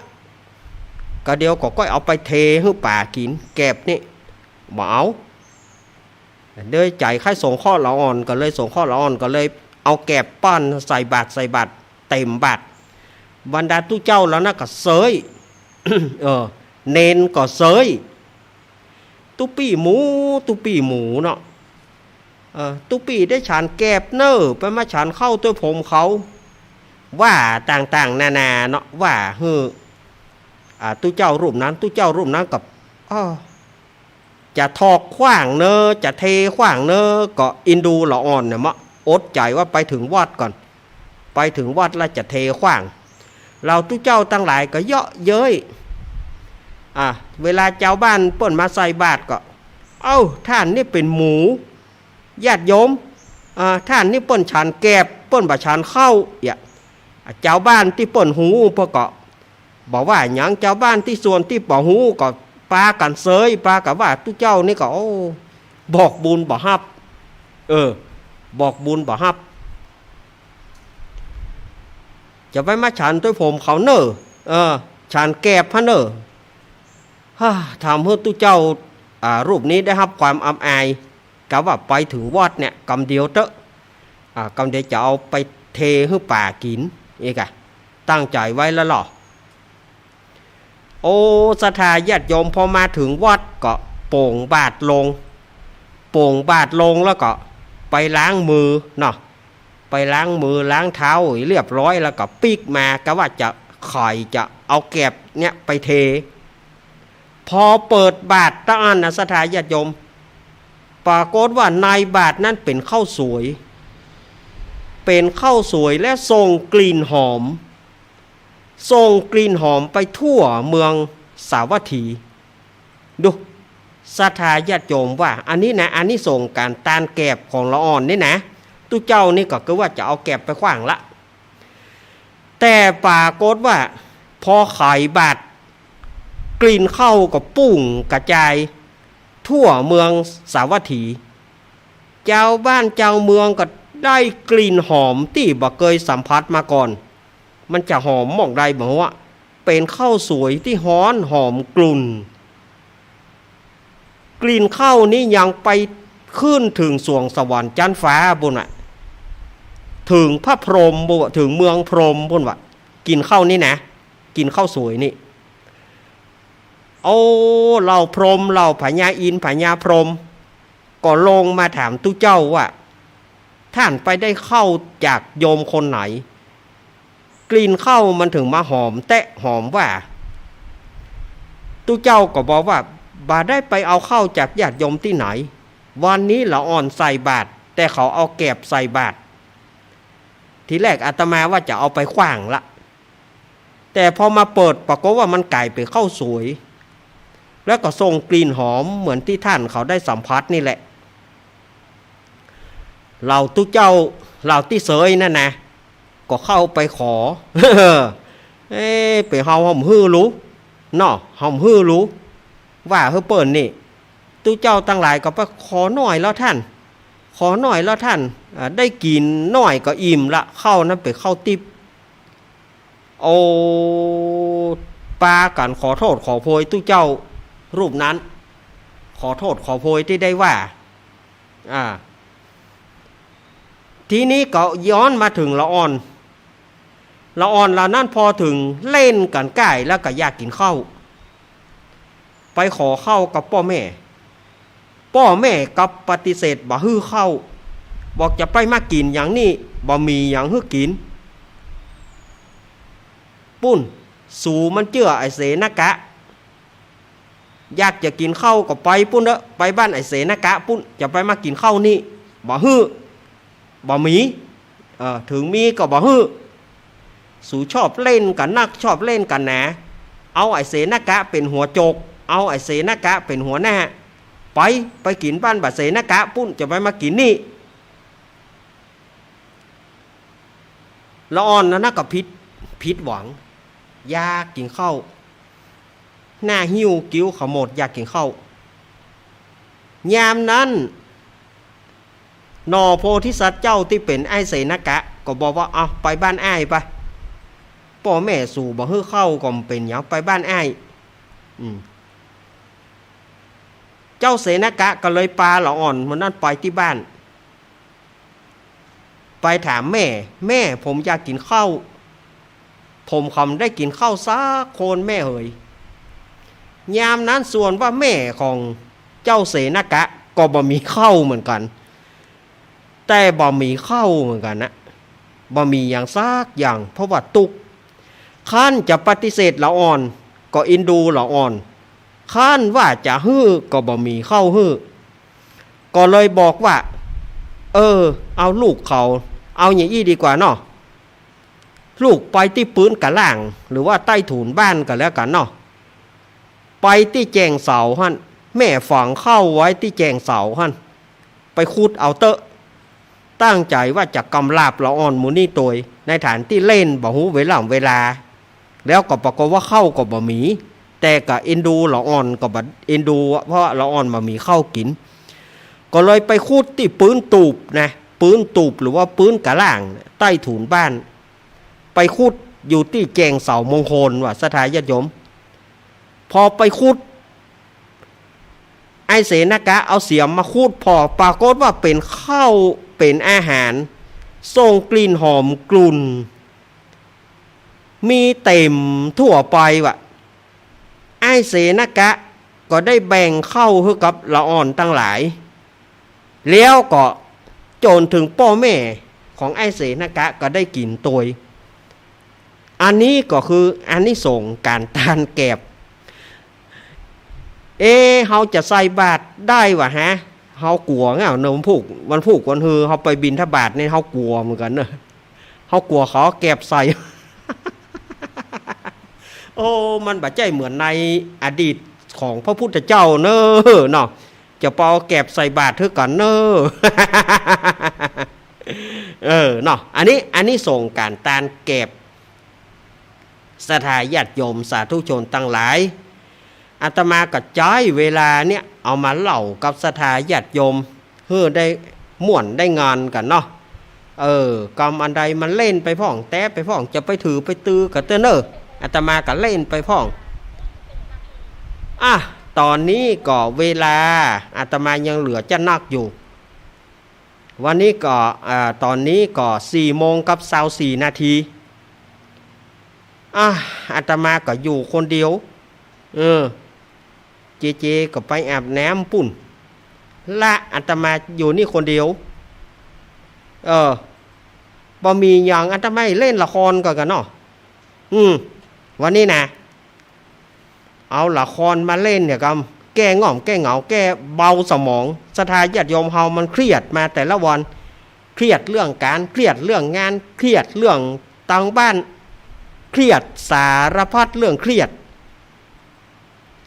ก็เดี๋ยวก็ก้อยเอาไปเทหื้อป๋ากิ๋น แกบนี่ บ่เอา ด้วยใจ๋ใค่สงเคราะห์ละอ่อน ก็เลยสงเคราะห์ละอ่อน ก็เลยเอาแกบปั้นใส่บาตร ใส่บาตร เต็มบาตร บรรดาตุ๊เจ้าเหล่านั้นก็เซ้ย เออ เณรก็เซ้ย ตุ๊ปี้หมู ตุ๊ปี้หมูเนาะ เออ ตุ๊ปี้ได้ฉันแกบเน่อ ไปมาฉันข้าวตวยผมเขา ว่าต่างๆ นานาเนาะ ว่าหื้อ อ่า ตุ๊เจ้ารูปนั้น ตุ๊เจ้ารูปนั้นก็ อ้อ จะถอกขว้างเน่อ จะเทขว้างเน่อ ก็อินดูละอ่อนเนี่ยเมาะ อดใจ๋ว่าไปเถิงวัดก่อน ไปเถิงวัดแล้วจะเทขว้าง เหล่าตุ๊เจ้าตังหลายก็เยาะเย้ย อ่ะ เวลาจาวบ้านเปิ้นมาใส่บาตรก็ เอ้า ท่านนี่เป๋นหมู ญาติโยม อ่า ท่านนี่เปิ้นฉันแกบ เปิ้นบ่ฉันข้าว เยียะ อ่ะ จาวบ้านตี้เปิ้นฮู้เปิ้นก็ บ่ว่าหยัง จาวบ้านตี้ส่วนตี้บ่ฮู้ก็ปากั๋นเซ้ย ปากั๋นว่าตุ๊เจ้านี่ก็ โอ้ บอกบุญบ่ฮับ เออ บอกบุญบ่ฮับ จะไปมาฉันตวยผมเขาเน่อ เออ ฉันแกบหั้นเน่อ ฮ่า ทำหื้อตุ๊เจ้า อ่า รูปนี้ได้ฮับความอับอาย กะว่าไปเถิงวัดเนี่ย กำเดียวเต๊อะ อ่า กำเดียวจะเอาไปเทหื้อป๋ากิ๋น เอกอะ ตั้งใจ๋ไว้แล้วลอ โอ้ ศรัทธาญาติโยม พอมาเถิงวัดก็โป่งบาตรลง โป่งบาตรลงแล้วก็ไปล้างมือเนาะ ไปล้างมือล้างเท้าเรียบร้อยแล้วก็ปิ๊กมา กะว่าจะไขว่จะเอาแกบเนี่ยไปเท พอเปิดบาตรเต้าอั้นนะ ศรัทธาญาติโยม ปรากฏว่าในบาตรนั้นเป๋นข้าวสวย เป๋นข้าวสวยและส่งกลิ่นหอม ส่งกลิ่นหอมไปทั่วเมืองสาวัตถี ดู ศรัทธาญาติโยมว่า อันนี้นะ อานิสงส์ก๋านตานแกบของละอ่อนนี่นะ ตุ๊เจ้านี่ก็คือว่าจะเอาแกบไปขว้างละ แต่ปรากฏว่า พอไขบาตร กลิ่นข้าวก็ปุ้งกระจายทั่วเมืองสาวัตถี จาวบ้านจาวเมืองก็ได้กลิ่นหอมตี้บ่เกยสัมผัสมาก่อน มันจะหอมหม่องใดบ่ฮู้อะ เป๋นข้าวสวยตี้ฮ้อนหอมกลุ่น กลิ่นข้าวนี้ยังไปขึ้นเถิงสวงสวรรค์จั๊นฟ้าปู้นว่ะ เถิงพระพรหมปู้นว่ะ เถิงเมืองพรหมปู้นว่ะ กลิ่นข้าวนี้นะ กลิ่นข้าวสวยนี่ โอ้ เหล่าพรหม เหล่าพญาอินทร์ พญาพรหม ก็ลงมาถามตุ๊เจ้าว่า ท่านไปได้ข้าวจากโยมคนไหน กลิ่นข้าวมันเถิงมาหอมแต๊หอมว่า ตุ๊เจ้าก็บอกว่า บ่ได้ไปเอาข้าวจากญาติโยมตี้ไหน วันนี้ละอ่อนใส่บาตร แต่เขาเอาแกบใส่บาตร ทีแรกอาตมาว่าจะเอาไปขว้างละ แต่พอมาเปิดปรากฏว่ามันก๋ายเป๋นข้าวสวย แล้วก็ส่งกลิ่นหอมเหมือนตี้ท่านเขาได้สัมผัสนี่แหละ เหล่าตุ๊เจ้า เหล่าตี้เสยนั่นนะ ก็เข้าไปขอ เอ๊ะ เป๋นเฮาเฮาบ่ฮู้ลู เนาะ เฮาบ่ฮู้ลู ว่าหื้อเปิ้นนี่ ตุ๊เจ้าตังหลายก็ไปขอหน้อยแล้วท่าน ขอหน้อยแล้วท่าน อ่า ได้กิ๋นหน้อยก็อิ่มละ ข้าวนั้นเป๋นข้าวติ๊บ โอ้ ปากั๋นขอโต้ษขอโพยตุ๊เจ้ารูปนั้น ขอโต้ษขอโพยตี้ได้ว่า อ่า ทีนี้ก็ย้อนมาเถิงละอ่อน ละอ่อนเหล่านั้นพอเถิงเล่นกั๋นก้ายแล้วก็อยากกิ๋นข้าว ไปขอข้าวกับป้อแม่ ป้อแม่กลับปฏิเสธบ่หื้อข้าว บอกจะไปมากิ๋นอย่างนี้ บ่มีหยังหื้อกิ๋น ปุ้น สูมันเจื้อไอ้เสนกะ อยากจะกิ๋นข้าวก็ไปปุ้นเต๊อะ ไปบ้านไอ้เสนกะปุ้น จะไปมากิ๋นข้าวนี่ บ่หื้อ บ่มี เออ เถิงมีก็บ่หื้อ สูชอบเล่นกั๋นนัก ชอบเล่นกั๋นหนา เอาไอ้เสนกะเป๋นหัวโจก เอาไอ้เสนกะเป๋นหัวหน้า ไป ไปกิ๋นบ้านบ่าเสนกะปุ้น จะไปมากิ๋นนี่ ละอ่อนนั้นนะก็ผิด ผิดหวัง อยากกิ๋นข้าว หน้าหิ้วกิ้วขมวดอยากกิ๋นข้าว ยามนั้น หน่อโพธิสัตว์เจ้าตี้เป๋นอ้ายเสนกะ ก็บอกว่า เอา ไปบ้านอ้ายไป ป้อแม่สูบ่หื้อข้าวก็บ่เป๋นหยัง ไปบ้านอ้าย อืม เจ้าเสนกะก็เลยปาละอ่อนหมู่นั้นไปตี้บ้าน ไปถามแม่ แม่ ผมอยากกิ๋นข้าว ผมก็บ่ได้กิ๋นข้าวสักคนแม่เหย ยามนั้นส่วนว่าแม่ของเจ้าเสนกะก็บ่มีข้าวเหมือนกั๋น แต่บ่มีข้าวเหมือนกั๋นนะ บ่มีหยังสักอย่าง เพราะว่าตุ๊กข์ ครั้นจะปฏิเสธละอ่อน ก็เอ็นดูละอ่อน ครั้นว่าจะหื้อก็บ่มีข้าวหื้อ ก็เลยบอกว่า เออ เอาลูกเขา เอาอย่างอี้ดีกว่าเนาะ ลูกไปตี้ปื๊นกะล่าง หรือว่าใต้ถูนบ้านก็แล้วกั๋นเนาะ ไปตี้แจงเสาหั้น แม่ฝังข้าวไว้ตี้แจงเสาหั้น ไปขุดเอาเต๊อะ ตั้งใจ๋ว่าจะกำราบละอ่อนหมู่นี้ตวย ในฐานตี้เล่นบ่ฮู้เวล่ำเวลา แล้วก็ปรากฏว่าข้าวก็บ่มี แต่ก็เอ็นดูละอ่อนก็บ่เอ็นดู เพราะละอ่อนบ่มีข้าวกิ๋น ก็เลยไปขุดตี้ปื๊นตูบนะ ปื๊นตูบหรือว่าปื๊นกะล่าง ใต้ถูนบ้าน ไปขุดอยู่ตี้แจงเสามงคลว่ะ ศรัทธาญาติโยม พอไปขุด ไอ้เสนกะเอาเสียมมาขุดผ่อ ปรากฏว่าเป๋นข้าว เป๋นอาหาร ส่งกลิ่นหอมกลุ่น มีเต็มทั่วไปว่ะ ไอ้เสนกะก็ได้แบ่งข้าวหื้อกับละอ่อนตังหลาย แล้วก็จ๋นเถิงป้อแม่ของไอ้เสนกะก็ได้กิ๋นตวย อันนี้ก็คืออานิสงส์ก๋านตานแกบ เอ๊ะ เฮาจะใส่บาตรได้วะฮะ เฮากลัวเนาะ วันพูก วันพูกวันฮือ เฮาไปบิณฑบาตนี่ เฮากลัวเหมือนกั๋นเนาะ เฮากลัวเขาเอาแกบใส่ โอ้ มันบ่ใจ้เหมือนในอดีตของพระพุทธเจ้าเน่อเนาะ จะไปเอาแกบใส่บาตรหื้อกั๋นเน่อ เออ เนาะ อันนี้ อานิสงส์ก๋านตานแกบ ศรัทธาญาติโยมสาธุชนตังหลาย อาตมาก็ใจ๊เวลาเนี่ยเอามาเล่ากับศรัทธาญาติโยม หื้อได้ม่วนได้งานกั๋นเนาะ เออ กำอันใดมันเล่นไปพ่อง แต๊ไปพ่อง จะไปถือไปตือก็เต๊อะเน่อ อาตมาก็เล่นไปพ่อง อ่ะ ต๋อนนี้ก็เวลาอาตมายังเหลือจะนักอยู่ วันนี้ก็ อ่า ต๋อนนี้ก็สี่โมงกับซาวสี่นาที อ่ะ อาตมาก็อยู่คนเดียว เออ เจเจก็ไปอาบน้ำปุ้นละ อาตมาอยู่นี่คนเดียว เออ บ่มีหยัง อาตมาเล่นละครก่อนกั๋นเนาะ อืม วันนี้นะ เอาละครมาเล่นเนี่ยกำ แก้ง่อมแก้เหงา แก้เบาสมอง ศรัทธาญาติโยมเฮามันเครียดมาแต่ละวัน เครียดเรื่องก๋าน เครียดเรื่องงาน เครียดเรื่องตางบ้าน เครียดสารพัดเรื่องเครียด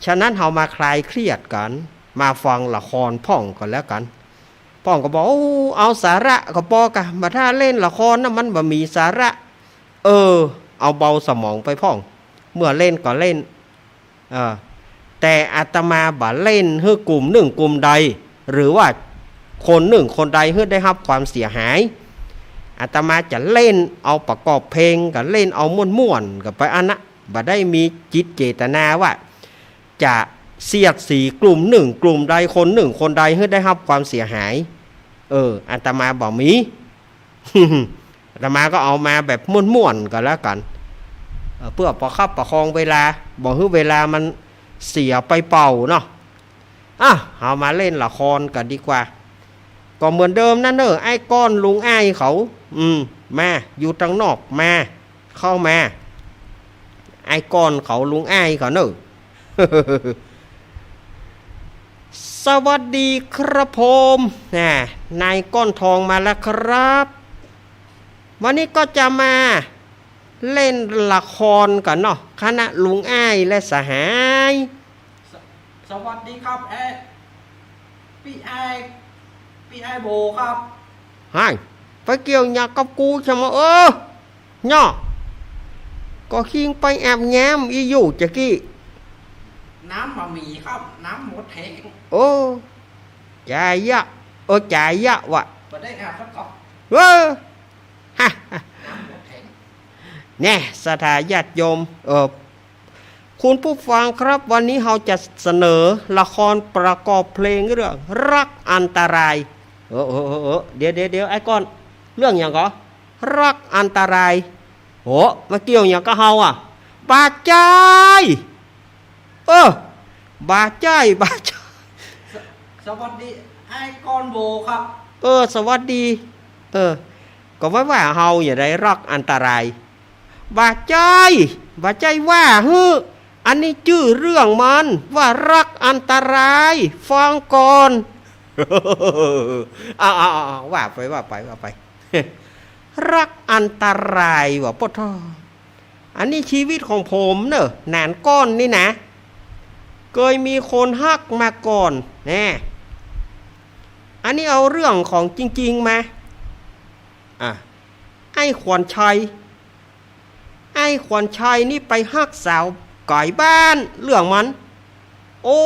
ฉะนั้นเฮามาคลายเครียดกั๋น มาฟังละครพ่องก็แล้วกั๋น พ่องก็บอก โอ้ เอาสาระก็ปอก่ะ บ่ถ้าเล่นละครนะมันบ่มีสาระ เออ เอาเบาสมองไปพ่อง เมื่อเล่นก็เล่น เออ แต่อาตมาบ่เล่นหื้อกลุ่มนึ่งกลุ่มใด หรือว่าคนนึ่งคนใดหื้อได้ฮับความเสียหาย อาตมาจะเล่นเอาประกอบเพลงกับเล่นเอาม่วนๆ กั๋นไปอั้นนะ บ่ได้มีจิตเจตนาว่า จะเสียดสีกลุ่มนึ่งกลุ่มใด คนนึ่งคนใดหื้อได้ฮับความเสียหาย เออ อาตมาบ่มี อาตมาก็เอามาแบบม่วนๆ ก็แล้วกั๋น เออ เปื้อประคับประคองเวลา บ่หื้อเวลามันเสียไปเปล่าเนาะ อ่ะ เฮามาเล่นละครกั๋นดีกว่า ก็เหมือนเดิมนั่นเน่อ ไอ้ก้อนลุงอ้ายเขา อืม มา อยู่ตางนอก มา เข้ามา ไอ้ก้อนเขาลุงอ้ายเขาเน่อ สวัสดีครับผม น่ะ นายก้อนทองมาแล้วครับ วันนี้ก็จะมาเล่นละครกั๋นเนาะ คณะลุงอ้ายและสหาย ส- สวัสดีครับ เอ๊ะ ปี้อ้าย ปี้อ้ายโบครับ ฮ้าย ไปเกี่ยวหยังกับกูใช่ไหม เออ เนาะ ก็คิงไปอาบน้ำอี้อยู่จะกี้ น้ำบ่มีครับ น้ำหมดแถง โอ้ จ่ายยะ เออ จ่ายยะวะ บ่ได้อาบสักก๊อก เออ น้ำหมดแถง แน่ ศรัทธาญาติโยม เออ คุณผู้ฟังครับ วันนี้เฮาจะเสนอละครประกอบเพลงเรื่องรักอันตราย เออ เออ เออ เออ เดี๋ยว เดี๋ยว เดี๋ยว ไอ้ก้อน เรื่องหยังก่อ รักอันตราย โห มาเกี่ยวหยังกับเฮาอะ บ่าจ้าย เออ บ่าจ้าย บ่าจ้าย ส- สวัสดี ไอ้ก้อนโบครับ เออ สวัสดี เออ ก็ว่าว่าเฮาอย่าได้รักอันตราย บ่าจ้าย บ่าจ้ายว่าหื้อ อันนี้จื้อเรื่องมันว่ารักอันตราย ฟังก่อน เอา เอา เอา เอา ว่าไป ว่าไป ว่าไป รักอันตรายว่ะ ปะท้อ อันนี้ชีวิตของผมเน่อ หนานก้อนนี่นะ เกยมีคนฮักมาก่อน แน่ อันนี้เอาเรื่องของจริงๆ มา อ่ะ ไอ้ขวัญชัย ไอ้ขวัญชัยนี่ไปฮักสาวก๋อยบ้าน เรื่องมัน โอ้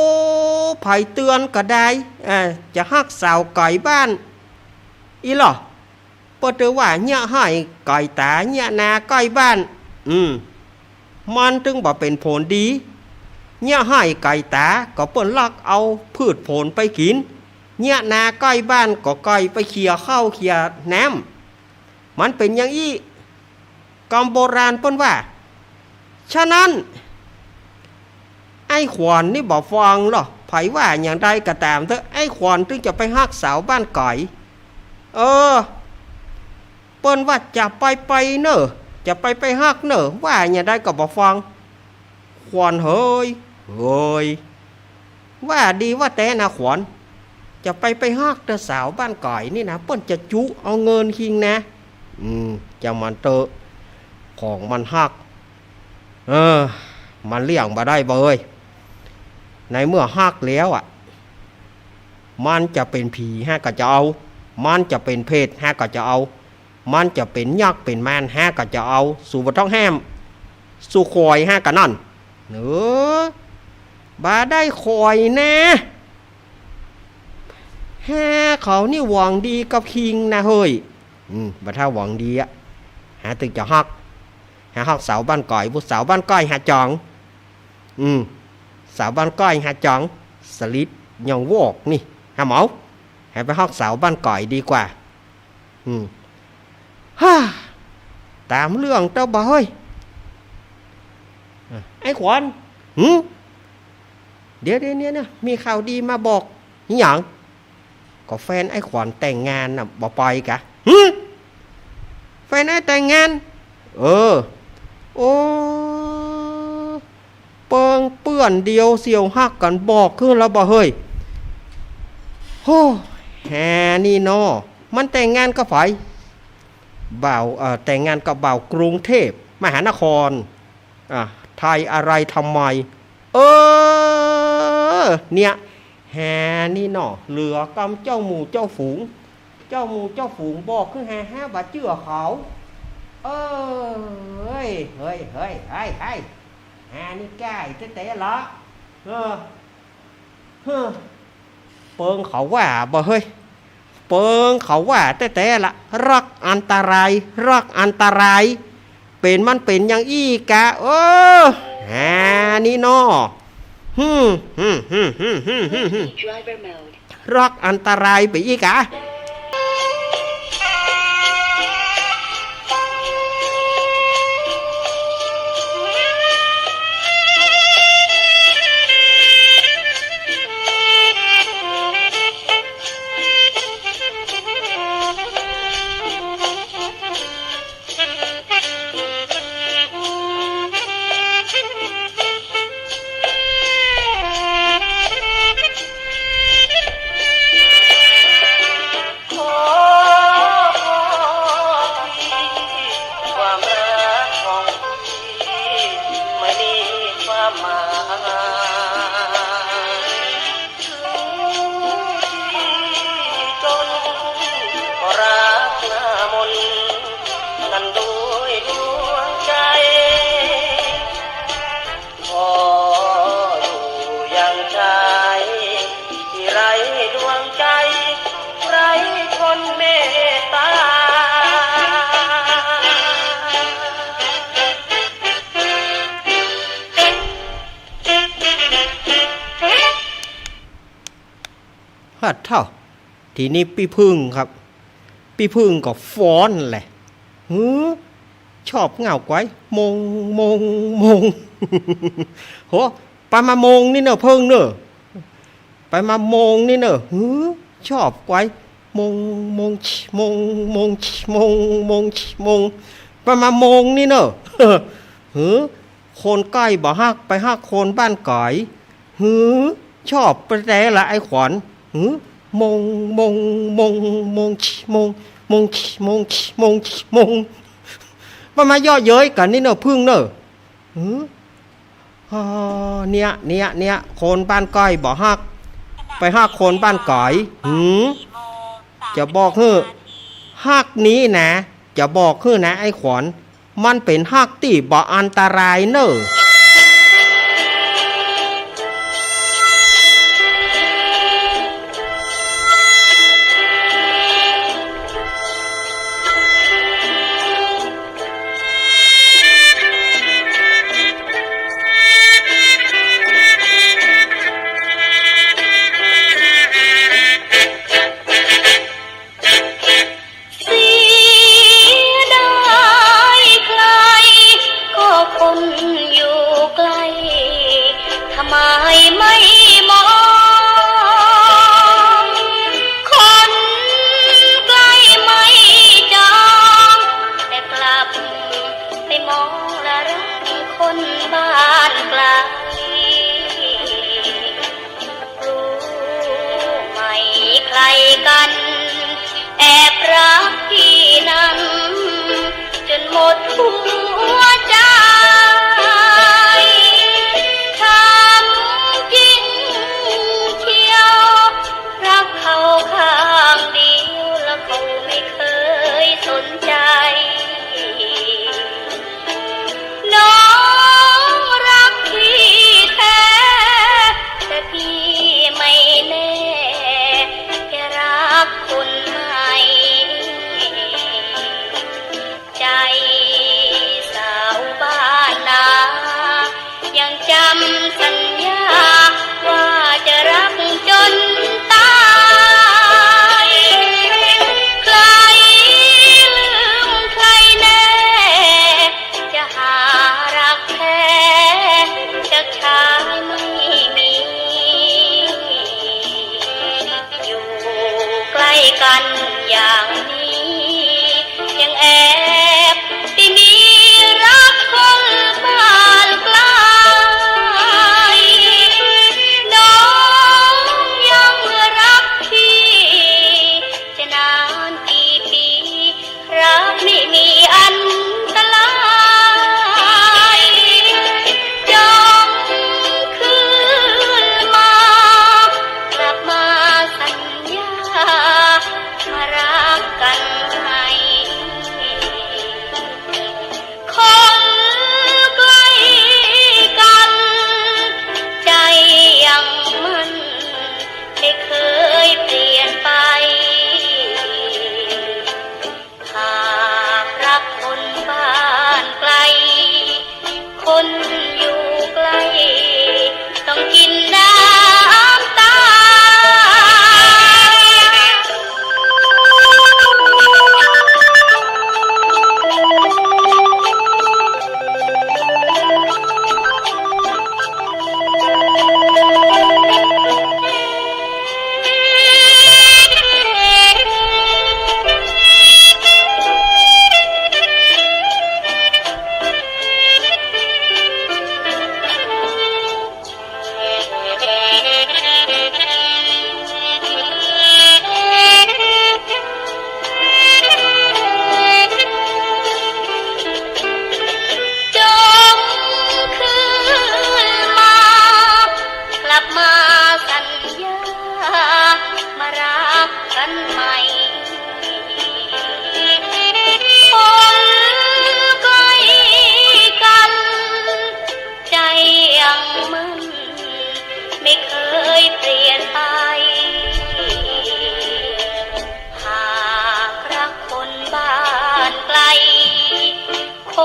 ใผเตือนก็ได้ อ่า จะฮักสาวก๋อยบ้าน อี้เหรอ เปิ้นเต๋อว่าเยียะไห้ก๋อยต๋า เยียะนาใก้บ้าน อืม มันตึงบ่เป๋นผลดี เยียะไห้ก๋อยต๋า ก็เปิ้นลักเอาพืชผลไปกิ๋น เยียะนาใก้บ้านก็ใก้ไปเขี่ยข้าวเขี่ยน้ำ มันเป๋นอย่างอี้ กำโบราณเปิ้นว่า ฉะนั้น ไอ้ขวัญนี่บ่ฟังหรอก ใผว่าอย่างใดก็ต๋ามเต๊อะ ไอ้ขวัญตึงจะไปฮักสาวบ้านก๋อย เออ เปิ้นว่าจะไปไปเน่อ จะไปไปฮักเน่อ ว่าอย่างใดก็บ่ฟัง ขวัญเหย เหย ว่าดีว่าแต๊นะขวัญ จะไปไปฮักเต๊อะสาวบ้านก๋อยนี่นะ เปิ้นจะจุเอาเงินคิงนะ อืม จะมันเต๊อะ ของมันฮัก เออ มันเลี่ยงบ่ได้เบ้ย ในเมื่อฮักแล้วอะ มันจะเป๋นผีฮะก็จะเอา มันจะเป๋นเปรตฮะก็จะเอา มันจะเป๋นยักษ์เป๋นมารฮะก็จะเอา สูบ่ต้องแฮม สูขอยฮะก็นั่น เออ บ่ได้ขอยนะ ฮะ เขานี่หวังดีกับคิงนะเฮ้ย อืม บ่ถ้าหวังดีอะ ฮะ ตึงจะฮัก ฮะ ฮักสาวบ้านก๋อย ผู้สาวบ้านก๋อยฮะจ๋อง อืม สาวบ้านก๋อยฮะจ๋อง สลิดยังวอกนี่ ฮะเหมา ฮะ ไปฮักสาวบ้านก๋อยดีกว่า อืม ฮ่า ต๋ามเรื่องเต๊อะบ่าเฮ้ย อ่ะ ไอ้ขวัญ หืม เดี๋ยว เดี๋ยว เนี่ย เนี่ย มีข่าวดีมาบอก หยัง ก็แฟนไอ้ขวัญแต่งงานน่ะ บ่ไปกะ หืม แฟนไอ้แต่งงาน เออ โอ้ เปิงเปื้อนเดียวเสี่ยวฮักกั๋นบอกขึ้นแล้วบ่าเฮ้ย โฮ้ แฮนี่น้อ มันแต่งงานกับใผ บ่าว เอ่อ แต่งงานกับบ่าวกรุงเทพมหานคร อ่ะ ไทยอะไรทำไม เออ เนี่ย แหนี่เนาะ เหลือกำเจ้าหมู่เจ้าฝูง เจ้าหมู่เจ้าฝูงบอกคือแห แหบ่เจื้อเขา เอ้ย เฮ้ย เฮ้ย เฮ้ย เฮ้ย แหนี่แก้แต๊ๆ ละ เออ เฮ้อ เปิงเขาว่าบ่เฮ้ย เปิงเขาว่าแต๊ๆ ละ รักอันตราย รักอันตราย เป๋นมันเป๋นอย่างอี้กา เออ แหนี่เนาะ หึม หึม หึม หึม หึม หึม หึม Driver mode รักอันตรายไปอี้กา ขอพรพี่ ความรักของพี่ไม่มีความหมาย ถึงพี่จนก็รักหน้ามนต์นั้นด้วยดวงใจ ขออยู่อย่างชายที่ไร้ดวงใจ ไร้คนเมตตา ฮัดเถ่า ทีนี้ปี้ผึ้งครับ ปี้ผึ้งก็ฟ้อนแหละ หือ ชอบง่าวไกว มง มง มง โห ไปมาโมงนี่เน่อผึ้งเน่อ ไปมาโมงนี่เน่อ หือ ชอบไกว มง มง ชิ มง มง ชิ มง มง ชิ มง ไปมาโมงนี่เน่อ หือ คนใก้บ่ฮัก ไปฮักคนบ้านไก๋ หือ ชอบไปแต๊ละไอ้ขวัญ หือ มง มง มง มง ชิ มง มง ชิ มง ชิ มง ชิ มง มันมาเยาะเย้ยกั๋นนี่เน่อผึ้งเน่อ หือ อ๋อ เนี่ย เนี่ย เนี่ย คนบ้านไก๋บ่ฮัก ไปฮักคนบ้านไก๋ หือ จะบอกหื้อ ฮักนี้นะ จะบอกหื้อนะไอ้ขวัญ มันเป๋นฮักตี้บ่อันตรายเน่อ เสียดายใครก็คนอยู่ใกล้ ทำไมไม่มอง คนใกล้ไม่จอง แต่กลับไปมองและรักคนบ้านไกล รู้ไหมใครกัน แอบรักพี่นั้น จนหมดหัวใจ ทำจริงเชียว รักเขาข้างเดียว แล้วเขาไม่เคยสนใจ น้องรักพี่แท้ แต่พี่ไม่แน่ แกรักคนใหม่ ใจ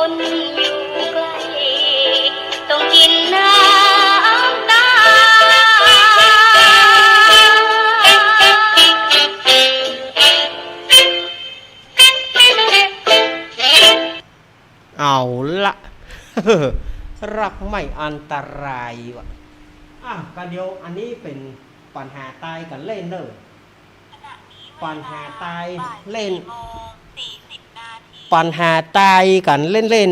คนอยู่ใกล้ ต้องกินน้ำตา เอาละ รักไม่อันตรายว่ะ อ่ะ กะเดี๋ยวอันนี้เป๋นปัญหาตายกั๋นเล่นเน่อ ปัญหาตายเล่น ปัญหาตายกั๋นเล่น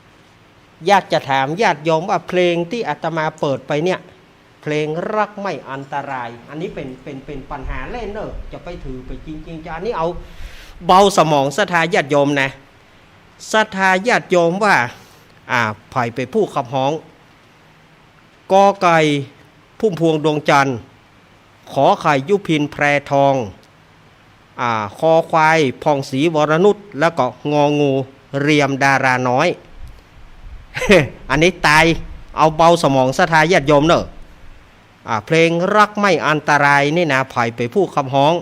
ๆ อยากจะถามญาติโยมว่าเพลงตี้อาตมาเปิดไปเนี่ย เพลงรักไม่อันตราย อันนี้เป๋น เป๋น เป๋นปัญหาเล่นเน่อ จะไปถือไปจริงๆ จะ อันนี้เอาเบาสมองศรัทธาญาติโยมนะ ศรัทธาญาติโยมว่า อ่า ใผเป๋นผู้ขับฮ้อง กอไก่ พุ่มพวงดวงจันทร์ ขอไข่ ยุพิน แพรทอง อ่า คอควาย ผ่องศรีวรนุช แล้วก็งองู เรียมดาราน้อย อันนี้ตาย เอาเบาสมองศรัทธาญาติโยมเน่อ อ่า เพลงรักไม่อันตรายนี่นะ ใผเป๋นผู้ขับฮ้อง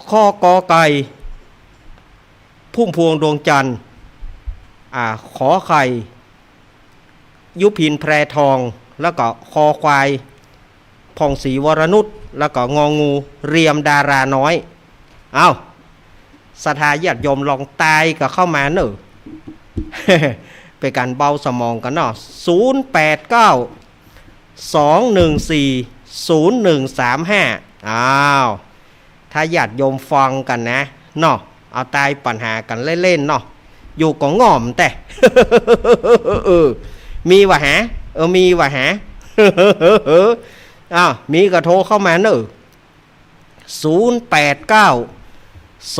ข้อกอไก่ พุ่มพวงดวงจันทร์ อ่า ขอไข่ ยุพิน แพรทอง แล้วก็คอควาย ผ่องศรีวรนุช แล้วก็งองู เรียมดาราน้อย เอ้า ศรัทธาญาติโยมลองตายกั๋นเข้ามาเน่อ เป๋นก๋านเบาสมองกั๋นเนาะ ศูนย์แปดเก้า สองหนึ่งสี่ ศูนย์หนึ่งสามห้า อ้าว ถ้าญาติโยมฟังกั๋นนะ เนาะ เอาตายปัญหากั๋นเล่นๆ เนาะ อยู่ก็ง่อมแต่ เออ มีวะหา เออ มีวะหา อ้าว มีก็โทรเข้ามาเน่อ ศูนย์แปดเก้า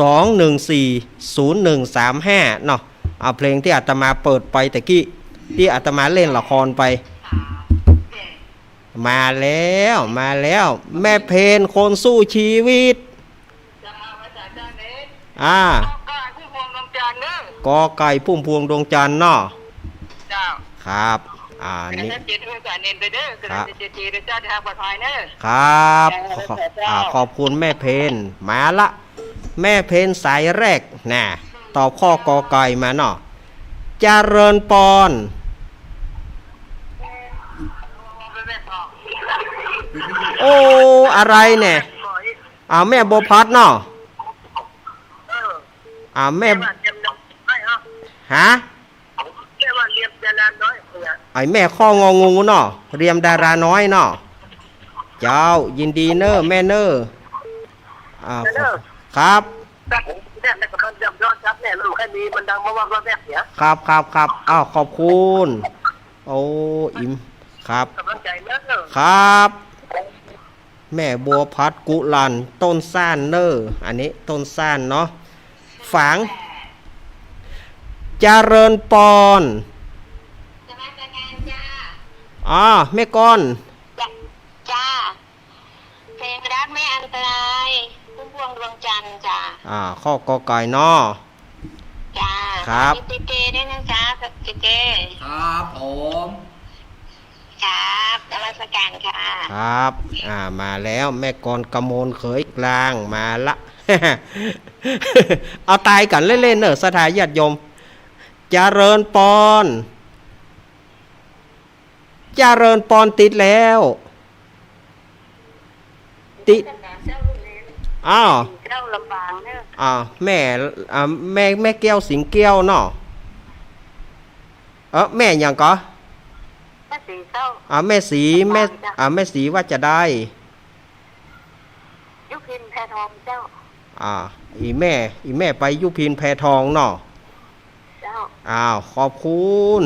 สองหนึ่งสี่ ศูนย์หนึ่งสามห้า เนาะ เอาเพลงตี้อาตมาเปิดไปตะกี้ ตี้อาตมาเล่นละครไป มาแล้ว มาแล้ว แม่เพญคนสู้ชีวิต อ่า กอไก่ พุ่มพวงดวงจันทร์เน่อ กอไก่ พุ่มพวงดวงจันทร์เนาะ เจ้า ครับ อ่า นี่ เจ็ด เออ เจ็ด เออ เจ็ด เออ ครับ เจ็ด เออ เจ้า เดินทางปลอดภัยเน่อ ครับ เจ้า ขอ เจ้า อ่า ขอบคุณแม่เพญ มาละ แม่เพญสายแรกนะ ตอบข้อกอไก่มาเนาะ เจริญปอน โอ้ อะไรเนี่ย อ่า แม่บัวพัดเนาะ อ่า แม่ ฮะ ไอ้แม่ข้ององูเนาะ เรียมดาราน้อยเนาะ เจ้า ยินดีเน่อแม่เน่อ อ่า ครับ ครับ ครับ ครับ อ้าว ขอบคุณ โอ้ อิ่ม ครับ ครับ แม่บัวพัดกุลัน ต้นซ่านเน่อ อันนี้ต้นซ่านเนาะ ฝาง เจริญปอน อ๋อ แม่กอน จ้า เพลงรักไม่อันตราย พุ่มพวงดวงจันทร์จ้า อ่า ข้อกอไก่เนาะ จ้า ครับ เจเจด้วยนะจ๊ะ เจเจ ครับผม ครับ นมัสการค่ะ ครับ อ่า มาแล้ว แม่กอนกมลเขยกลาง มาละ เอาตายกั๋นเล่นๆ เน่อ ศรัทธาญาติโยม เจริญปอน เจริญปอนติดแล้ว ติด อ้าว เจ้าลำปางเน่อ อ่า แม่ อ่า แม่ แม่แก้วสิงแก้วเนาะ เออ แม่หยังก่อ แม่ศรีเจ้า อ่า แม่ศรี แม่ ลำปางจ้ะ อ่า แม่ศรีว่าจะได้ ยุพินแพทองเจ้า อ่า อีแม่ อีแม่ไปยุพินแพทองเนาะ เจ้า อ้าว ขอบคุณ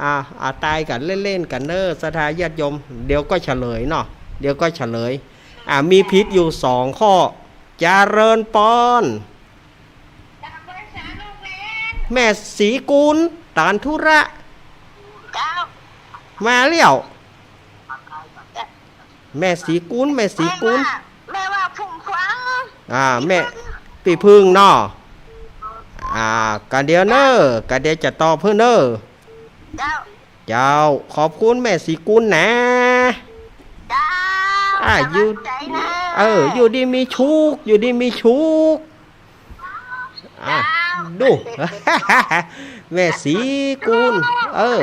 อ่า อ่า ตายกั๋นเล่นๆ กั๋นเน่อ ศรัทธาญาติโยม เดี๋ยวก็เฉลยเนาะ เดี๋ยวก็เฉลย อ่า มีผิดอยู่สองข้อ เจริญปอน แม่ศรีกุล ตานธุระ เจ้า มาแล้ว แม่ศรีกุล แม่ศรีกุล แม่ว่า แม่ว่าพุ่มพวง อ่า แม่ ปี้ผึ้งเนาะ อ่า กะเดี๋ยวเน่อ กะเดี๋ยวจะตอบหื้อเน่อ เจ้า เจ้า ขอบคุณแม่ศรีกุลนะ เจ้า อ่า กำลังใจนะ อยู่ เออ อยู่ดีมีสุข อยู่ดีมีสุข อ่า เจ้า ดู แม่ศรีกูล เออ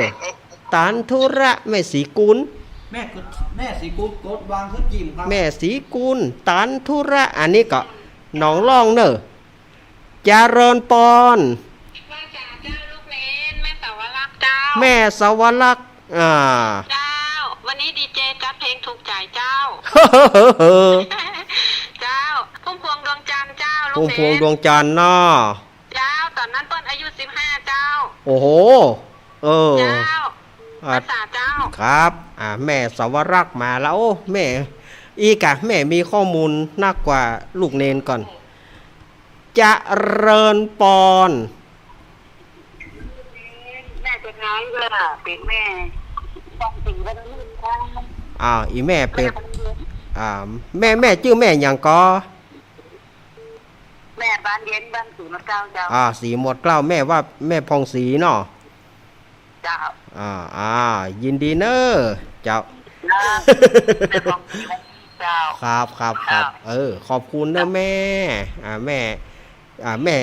ตันธุระ แม่ศรีกูล แม่กด แม่ศรีกูลกดวางคือจิ้มครับ แม่ศรีกูล ตันธุระ อันนี้ก็น้องร้องเน่อ เจริญปอน ว่าจ๋าเจ้าลูกเนน แม่สาวรักษ์เจ้า แม่สาวรักษ์ อ่า เจ้า วันนี้ดีเจจัดเพลงถูกใจเจ้า เจ้า พุ่มพวงดวงจันทร์เจ้า ลูกเนน พุ่มพวงดวงจันทร์เนาะ เจ้า ต๋อนนั้นเปิ้นอายุสิบห้าเจ้า โอ้โห เออ เจ้า อ่า ภาษาเจ้า ครับ อ่า แม่สาวรักษ์มาแล้ว โอ้ แม่ อีกอะ แม่มีข้อมูลนักกว่าลูกเนนก่อน เจริญปอน แม่สุดท้ายก็เป็นแม่ต้องสีวันนี้ อ้าว อีแม่เป็น แม่บานเย็น อ่า แม่ แม่จื้อแม่หยังก่อ แม่บานเย็น บ้านสีหมดเกล้าเจ้า อ่า สีหมดเกล้า แม่ว่าแม่ผ่องศรีเนาะ เจ้า อ่า อ่า ยินดีเน่อ เจ้า เจ้า แม่ผ่องศรี เจ้า ครับ ครับ ครับ เจ้า เออ ขอบคุณเน่อแม่ อ่า แม่ อ่า แม่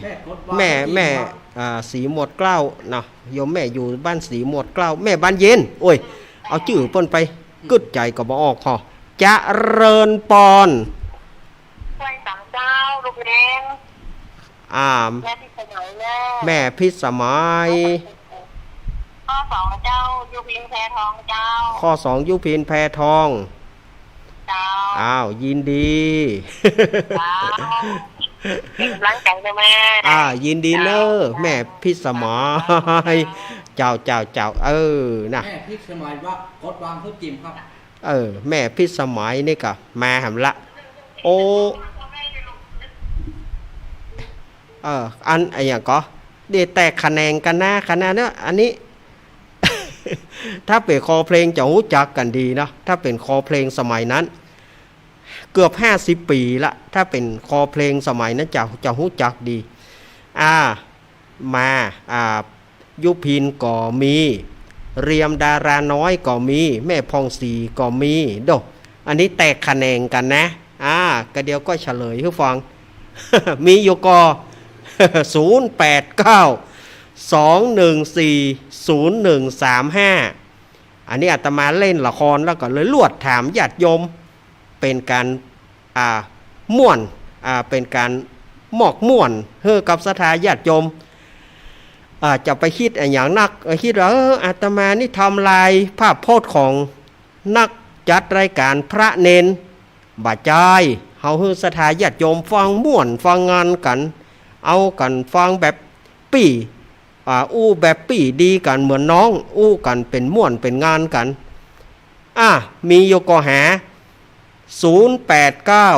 แม่กดวาง แม่ ก็ดี แม่ ครับ อ่า สีหมดเกล้าเนาะ โยมแม่อยู่บ้านสีหมดเกล้า แม่บานเย็น โอ้ย เอาจื้อเปิ้นไป กึ๊ดใจ๋ก็บ่ออก ขอ เจริญปอน ไหว้สามเจ้า ลูกเนน อ่า แม่พิสมัยแม่ แม่พิสมัย ข้อสองเจ้า ยุพินแพทองเจ้า ข้อสอง ยุพินแพทอง เจ้า อ้าว ยินดี เจ้า เป็นกำลังใจ๋เน่อแม่ อ่า ยินดีเน่อ เจ้า แม่พิสมัย เจ้า เจ้า เจ้า เออ นะ แม่พิสมัยว่ากดวางคือจิ้มครับ เออ แม่พิสมัยนี่ก็มาหำละ โอ้ เออ อัน อะหยังก่อ เดี๋ยวแตกแขนงกั๋นนะ ขนาดเนี้ย อันนี้ ถ้าเป๋นคอเพลงจะฮู้จักกั๋นดีเนาะ ถ้าเป๋นคอเพลงสมัยนั้น เกือบห้าสิบปี๋ละ ถ้าเป๋นคอเพลงสมัยนั้นจะ จะฮู้จักดี อ่า มา อ่า ยุพินก็มี เรียมดาราน้อยก็มี แม่ผ่องศรีก็มี โด อันนี้แตกแขนงกั๋นนะ อ่า กะเดี๋ยวก็เฉลยหื้อฟัง มีอยู่ก่อ ศูนย์แปดเก้า สองหนึ่งสี่ ศูนย์หนึ่งสามห้า อันนี้อาตมาเล่นละครแล้วก็เลยลวดถามญาติโยม เป๋นก๋าน อ่า ม่วน อ่า เป๋นก๋านมอบม่วนหื้อกับศรัทธาญาติโยม อ่า จะไปคิดอะหยังนัก เออ คิดว่า เออ อาตมานี่ทำลายภาพพจน์ของนักจัดรายก๋านพระเณร บ่ใจ้ เฮาหื้อศรัทธาญาติโยมฟังม่วนฟังงันกั๋น เอากั๋นฟังแบบปี้ อ่า อู้แบบปี้ดีกั๋นเหมือนน้อง อู้กั๋นเป๋นม่วนเป๋นงันกั๋น อ่ะ มีอยู่ก่อหา ศูนย์แปดเก้า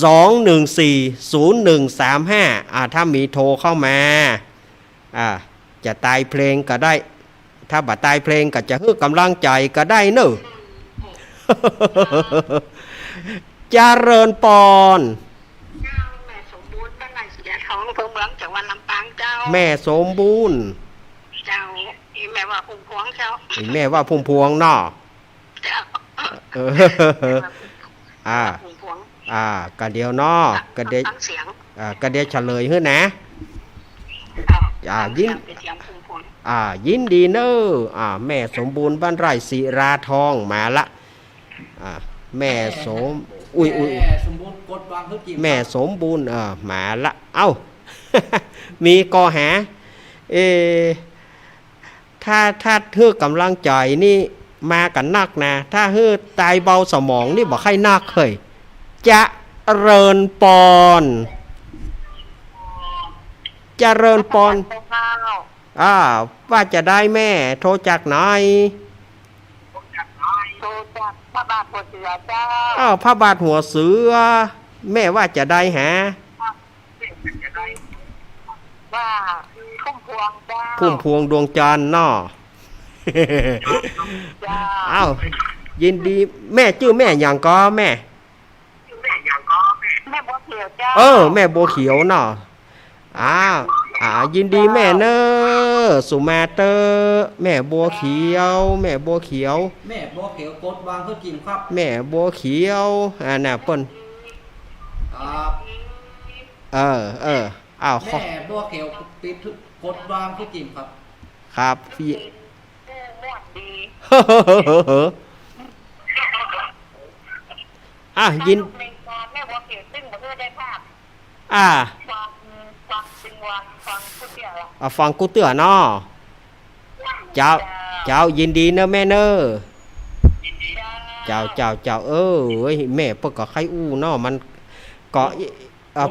สองหนึ่งสี่ ศูนย์หนึ่งสามห้า อ่ะ ถ้ามีโทรเข้ามา อ่ะ จะตายเพลงก็ได้ ถ้าบ่ตายเพลงก็จะหื้อกำลังใจ๋ก็ได้เน่อ เจริญปอน เจ้า แม่สมบูรณ์ บ้านไร่สีดาทอง อำเภอเมือง จังหวัดลำปางเจ้า แม่สมบูรณ์ เจ้า อีแม่ว่าพุ่มพวงเจ้า อีแม่ว่าพุ่มพวงเนาะ เจ้า เออ อ่า พุ่มพวง อ่า กะเดี๋ยวเนาะ กะเดี๋ยว ฟังเสียง อ่า กะเดี๋ยวเฉลยหื้อนะ เจ้า อ่า ยิน ฟังเสียง เสียงพุ่มพวง อ่า ยินดีเน่อ อ่า แม่สมบูรณ์ บ้านไร่สีดาทอง มาละ อ่า แม่สม อุ๊ย อุ๊ย แม่สมบูรณ์ กดวางหื้อกิ๋น แม่สมบูรณ์ เออ มาละ เอ้า มีก่อหา เอ ถ้า ถ้าหื้อกำลังใจ๋นี่มากั๋นนักนะ ถ้าหื้อตายเบาสมองนี่บ่ใค่นักเฮ้ย เจริญปอน เจริญปอน อ่า ว่าจะใดแม่ โทรจากไหน โทรจากพระบาทหัวเสือเจ้า อ้าว พระบาทหัวเสือ แม่ว่าจะใดหา ว่าพุ่มพวงเจ้า พุ่มพวงดวงจันทร์เนาะ เจ้า อ้าว ยินดี แม่จื้อแม่หยังก่อแม่ แม่บัวเขียวเจ้า เออ แม่บัวเขียวเนาะ อ้าว อ่า ยินดีแม่เน่อ สุมาเตอร์ แม่บัวเขียว แม่บัวเขียว แม่บัวเขียวกดวางหื้อกิ๋นครับ แม่บัวเขียว อ่า น่ะ เปิ้น อ่า เออ เออ อ้าว ขอ แม่บัวเขียวปิดกดวางคือจริงครับ ครับ พี่ เออ ม่วนดี อ่ะ ยิน ลูกหนึ่งก่อน แม่บัวเขียวซึ่งบ่ได้ภาพ อ่า ฟัง ฟังจริงวัน ฟังผู้เดียว อ่ะ ฟังกู้เตื้อเนาะ เจ้า เจ้า ยินดีเนอะแม่เนอะ เจ้า เจ้า เจ้า เออ เอ้ย แม่เปิ้นก็ใค่อู้เนาะ มันก็ เอ่อ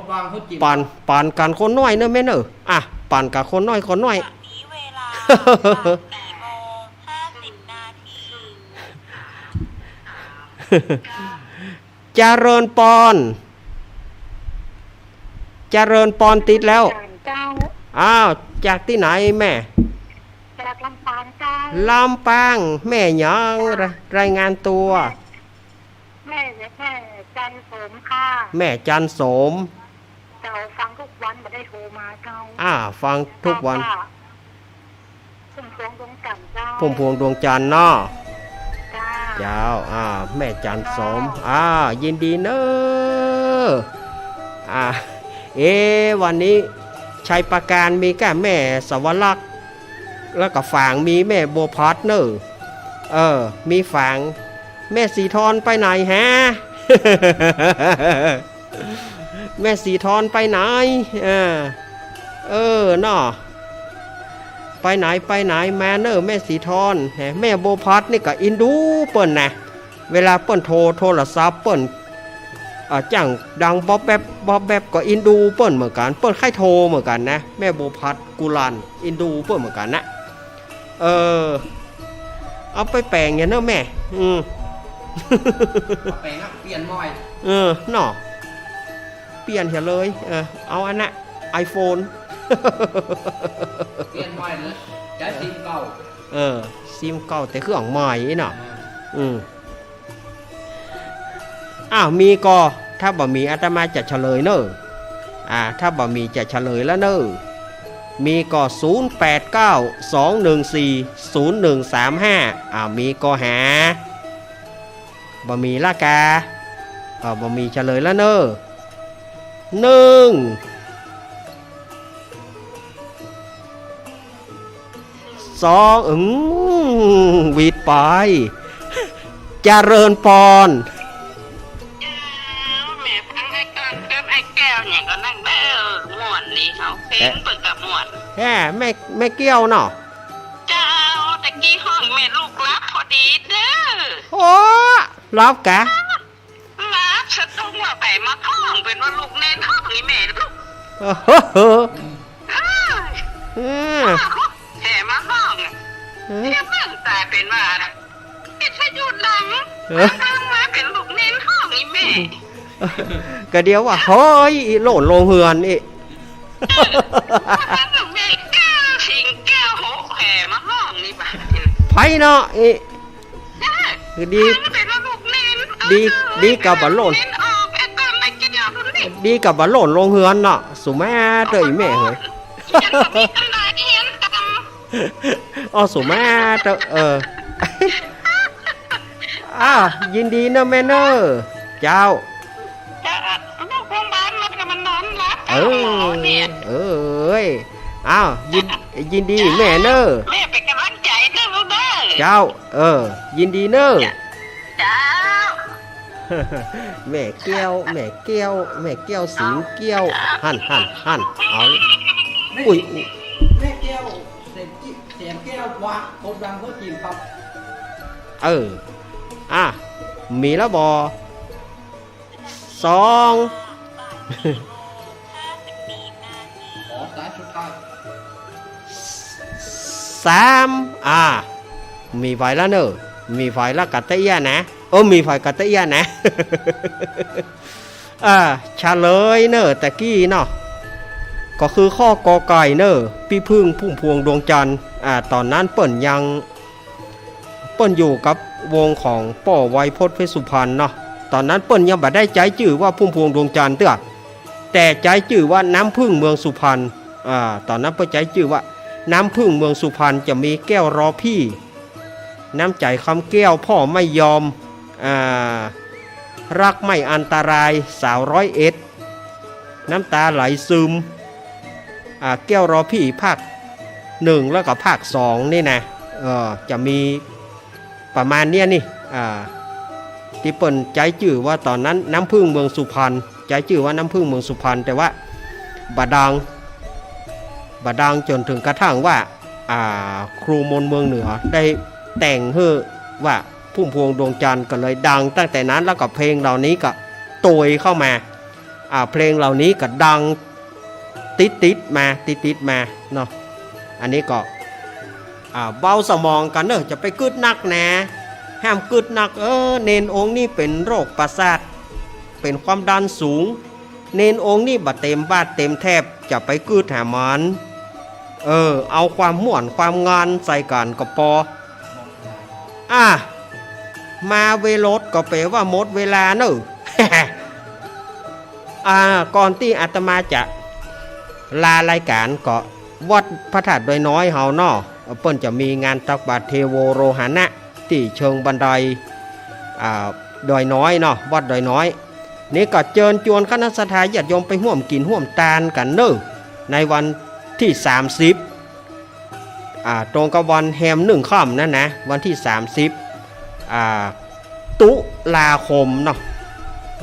ปาน ปานกั๋นคนน้อยเนอะแม่เนอะ อ่ะ ปานกั๋นคนน้อย คนน้อย ขณะนี้เวลาบ่ายสี่โมงห้าสิบนาที เจริญปอน เจริญปอนติดแล้ว เจ้า อ้าว จากตี้ไหนแม่ จากลำปางเจ้า ลำปาง แม่หยัง ราย รายงานตั๋ว แม่ แม่จันโสมค่ะ แม่จันโสม เจ้า ฟังกู้วัน บ่ได้โทรมาเจ้า อ่า ฟังกู้วัน ค่ะ พุ่มพวงดวงจันทร์เจ้า พุ่มพวงดวงจันทร์เนาะ เจ้า เจ้า อ่า แม่จันโสม อ่า ยินดีเนอะ อ่า เอ๊ะ วันนี้ชัยปราการมีก้าแม่สวรักษ์ แล้วก็ฝางมีแม่บัวผัดเนอะ เออ มีฝาง แม่สีทอนไปไหนฮะ แม่สีทอนไปไหน เออ เออ เนาะ ไปไหน ไปไหนมาเนอะ แม่สีทอน แหม แม่บัวผัดนี่ก็อินดูเปิ้นนะ เวลาเปิ้นโทร โทรศัพท์เปิ้น อ่า จ้างดังบ๊อบแบ๊บ บ๊อบแบ๊บ ก็อินดูเปิ้นเหมือนกั๋น เปิ้นใค่โทรเหมือนกั๋นนะ แม่บัวผัดกุลัน อินดูเปิ้นเหมือนกั๋นนะ เออ เอาไปแป๋งอย่างเนอะแม่ อืม เอาแป๋งอะ เปลี่ยนใหม่ เออ เนาะ เปลี่ยนเสียเลย เออ เอาอันน่ะ ไอโฟน เปลี่ยนใหม่เลย ใจ๊ซิมเก่า เออ ซิมเก่าแต่เครื่องใหม่เนาะ อ่า อืม อ้าว มีก่อ ถ้าบ่มีอาตมาจะเฉลยเนอะ อ่า ถ้าบ่มีจะเฉลยแล้วเนอะ มีก่อ ศูนย์แปดเก้า สองหนึ่งสี่ ศูนย์หนึ่งสามห้า อ่า มีก่อหา บ่มีละกา อ่า บ่มีเฉลยแล้วเนอะ หนึ่ง สอง อืม หวิดไป เจริญปอน เจ้า แม่ฟังไอ้ก้อนกับไอ้แก้วเนี่ยก็นั่งเด้อ ม่วนดีเขา เพลงเปิ้นก็ม่วน แหม แม่ แม่แก้วเนาะ เจ้า ตะกี้ฮ้องแม่ลูกหลับพอดีเด้อ โอ้ หลับกะ หลับสะดุ้งว่าไผมาฮ้อง เปิ้นว่าลูกเณรฮ้องนี่แม่ลูก เออ เฮ้อ เฮ้อ เออ แผ่มาฮ้อง เออ เสียงเปิ้นต๋ายเปิ้นว่า วิทยุดัง เออ ดังมาเปิ้นลูกเณรฮ้องนี่แม่ ก็เดี๋ยวว่า เฮ้ย อีโหล่นลงเฮือนอีก เออ ลูกเณรแก้ว สิงแก้ว โห แผ่มาฮ้องนี่บ่า ไผเนาะอีก ดี ดีกะบ่โหล่น ดีกะบ่โหล่นลงเฮือนเนาะ สุมาเตอร์อีแม่เฮ้ย อ้อ สุมาเตอร์ เออ อ้าว ยินดีเนอะแม่เนอะ เจ้า จะลูกโรงพยาบาลมันก็มันนอนหลับ เออ เอาหมอเนี่ย เอ้ย อ้าว ยิน ยินดีแม่เนอะ แม่เป๋นก๋ำลังใจ๋เด้อลูกเด้อ เจ้า เออ ยินดีเนอะ เจ้า แม่แก้ว แม่แก้ว แม่แก้วสิงแก้ว หั้น หั้น หั้น เอา อุ้ย อุ้ย แม่แก้ว เสียงจิ เสียงแก้ววะ คนดังเขาจีบครับ เออ อ่ะ มีแล้วบ่ สอง ขอสายสุดท้าย สาม อ่า มีไฟแล้วเนอะ มีไฟแล้วกะเตี้ยนะ เออ มีไฟกะเตี้ยนะ อ่า เฉลยเนอะ ตะกี้เนาะ ก็คือข้อกอไก่เนอะ ปี้ผึ้ง พุ่มพวงดวงจันทร์ อ่า ต๋อนนั้นเปิ้นยัง เปิ้นอยู่กับวงของป้อไวพจน์เพชรสุพรรณเนาะ ต๋อนนั้นเปิ้นยังบ่ได้ใจ๊จื้อว่าพุ่มพวงดวงจันทร์เตื้อ แต่ใจ๊จื้อว่าน้ำผึ้งเมืองสุพรรณ อ่า ต๋อนนั้นเปิ้นใจ๊จื้อว่าน้ำผึ้งเมืองสุพรรณ จะมีแก้วรอพี่ น้ำใจ๋คำแก้ว พ่อไม่ยอม อ่า รักไม่อันตราย สาวร้อยเอ็ด น้ำตาไหลซึม อ่า เกี้ยวรอพี่ภาคหนึ่งแล้วก็ภาคสองนี่นะ เออ จะมีประมาณเนี้ยนี่ อ่า ตี้เปิ้นใจ๊จื้อว่าต๋อนนั้นน้ำผึ้งเมืองสุพรรณ ใจ๊จื้อว่าน้ำผึ้งเมืองสุพรรณ แต่ว่าบ่าดัง บ่าดังจ๋นเถิงกระทั่งว่า อ่า ครูมนเมืองเหนือได้แต่งหื้อว่าพุ่มพวงดวงจันทร์ ก็เลยดังตั้งแต่นั้น แล้วก็เพลงเหล่านี้ก็โตยเข้ามา อ่า เพลงเหล่านี้ก็ดังติดๆ มา ติดๆ มาเนาะ อันนี้ก็ อ่า เบาสมองกั๋นเน่อ จะไปกึ๊ดนักนะ ห้ามกึ๊ดนัก เออ เณรองค์นี้เป๋นโรคประสาท เป๋นความดันสูง เณรองค์นี้บ่เต็มบาตรเต็มแถบ จะไปกึ๊ดหามัน เออ เอาความม่วนความงานใส่กั๋นก็ปอ อ่ะ มาเวลาก็แปลว่าหมดเวลาเน่อ อ่า ก่อนตี้อาตมาจะลารายก๋านก็ วัดพระธาตุดอยน้อยเฮาเนาะ เปิ้นจะมีงานตักบาตรเทโวโรหณะ ตี้เชิงบันได อ่า ดอยน้อยเนาะ วัดดอยน้อย นี่ก็เจิญจวนคณะศรัทธาญาติโยมไปฮ่วมกิ๋นฮ่วมตานกั๋นเน่อ ในวันตี้สามสิบ อ่า ตรงกับวันแฮมหนึ่งค่ำนั้นนะ วันตี้สามสิบ อ่า ตุลาคมเนาะ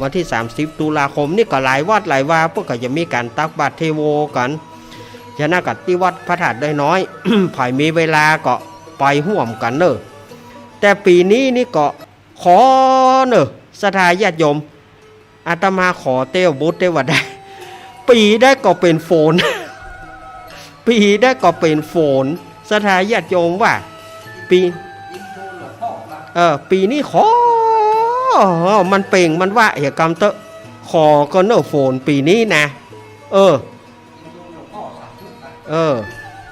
วันตี้สามสิบ ตุลาคม นี่ก็หลายวัดหลายวา เปิ้นก็จะมีก๋านตักบาตรเทโวกั๋น ฉะนั้นก็ตี้วัดพระธาตุดอยน้อย ใผมีเวลาก็ไปฮ่วมกั๋นเน่อ แต่ปี๋นี้นี่ก็ ขอเน่อ ศรัทธาญาติโยม อาตมาขอเต๊อะ บุญเต๊อะว่าได้ ปี๋ได้ก็เป๋นฝน ปี๋ได้ก็เป๋นฝน ศรัทธาญาติโยมว่า ปี๋ เออ ปี๋นี้ขอ มันเป่งมันวะ เหียกำเต๊อะ ขอก่อนเน่อฝนปี๋นี้นะ เออ เออ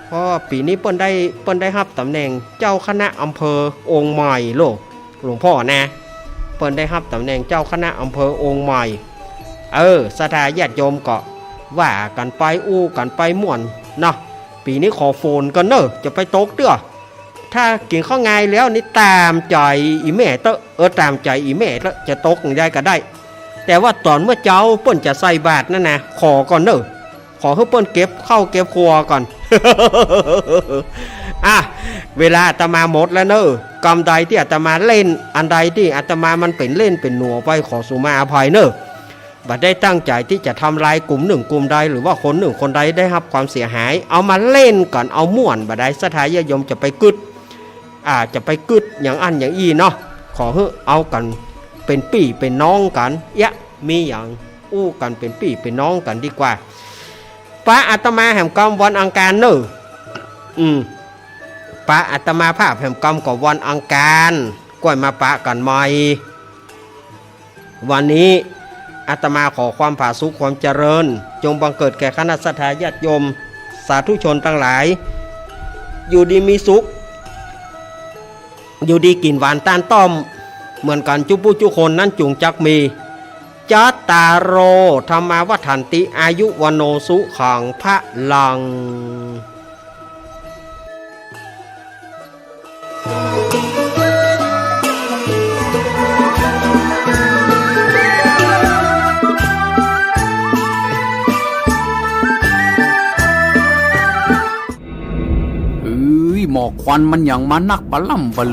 เพราะว่าปี๋นี้เปิ้นได้ เปิ้นได้ฮับต๋ำแหน่งเจ้าคณะอำเภอองค์ใหม่โลก หลวงพ่อนะ เปิ้นได้ฮับต๋ำแหน่งเจ้าคณะอำเภอองค์ใหม่ เออ ศรัทธาญาติโยมก็ว่ากั๋นไป อู้กั๋นไปม่วนเนาะ ปี๋นี้ขอฝนก่อนเน่อ จะไปตกเตื้อ ถ้ากิ๋นข้าวงายแล้วนี่ต๋ามใจ๋อี่แม่เต๊อะ เออ ต๋ามใจ๋อี่แม่เต๊อะ จะตกอย่างใดก็ได้ แต่ว่าต๋อนเมื่อเจ๊าเปิ้นจะใส่บาตรนั้นนะ ขอก่อนเน่อ ขอหื้อเปิ้นเก็บข้าวเก็บครัวก่อน อ่ะ เวลาอาตมาหมดแล้วเน่อ กำใดตี้อาตมาเล่น อันใดตี้อาตมามันเป๋นเล่นเป๋นหนัวไป ขอสูมาอภัยเน่อ บ่ได้ตั้งใจ๋ตี้จะทำลายกลุ่มนึ่งกลุ่มใด หรือว่าคนนึ่งคนใดได้ฮับความเสียหาย เอามาเล่นกั๋น เอาม่วน บ่ได้ ศรัทธาญาติโยมจะไปกึ๊ด อ่า จะไปกึ๊ดอย่างอั้นอย่างอี้เนาะ ขอหื้อเอากั๋นเป๋นปี้เป๋นน้องกั๋น เยียะ มีหยังอู้กั๋นเป๋นปี้เป๋นน้องกั๋นดีกว่า ปะอาตมาแหมกำวันอังคารเน่อ อืม ปะอาตมาภาพแหมกำก็วันอังคาร ก้อยมาปะกั๋นใหม่ วันนี้อาตมาขอความผาสุกความเจริญ จงบังเกิดแก่คณะศรัทธาญาติโยม สาธุชนตังหลาย อยู่ดีมีสุข อยู่ดีกิ๋นหวานต้านต้อม เหมือนกั๋นจุ๊ผู้จุ๊คนนั้นจุงจักมี จัตตาโร ธัมมา วัฑฒันติ อายุ วัณโณ สุขัง พะลัง เอ้ย หมอกควันมันหยังมานักบะล่ำบะลือ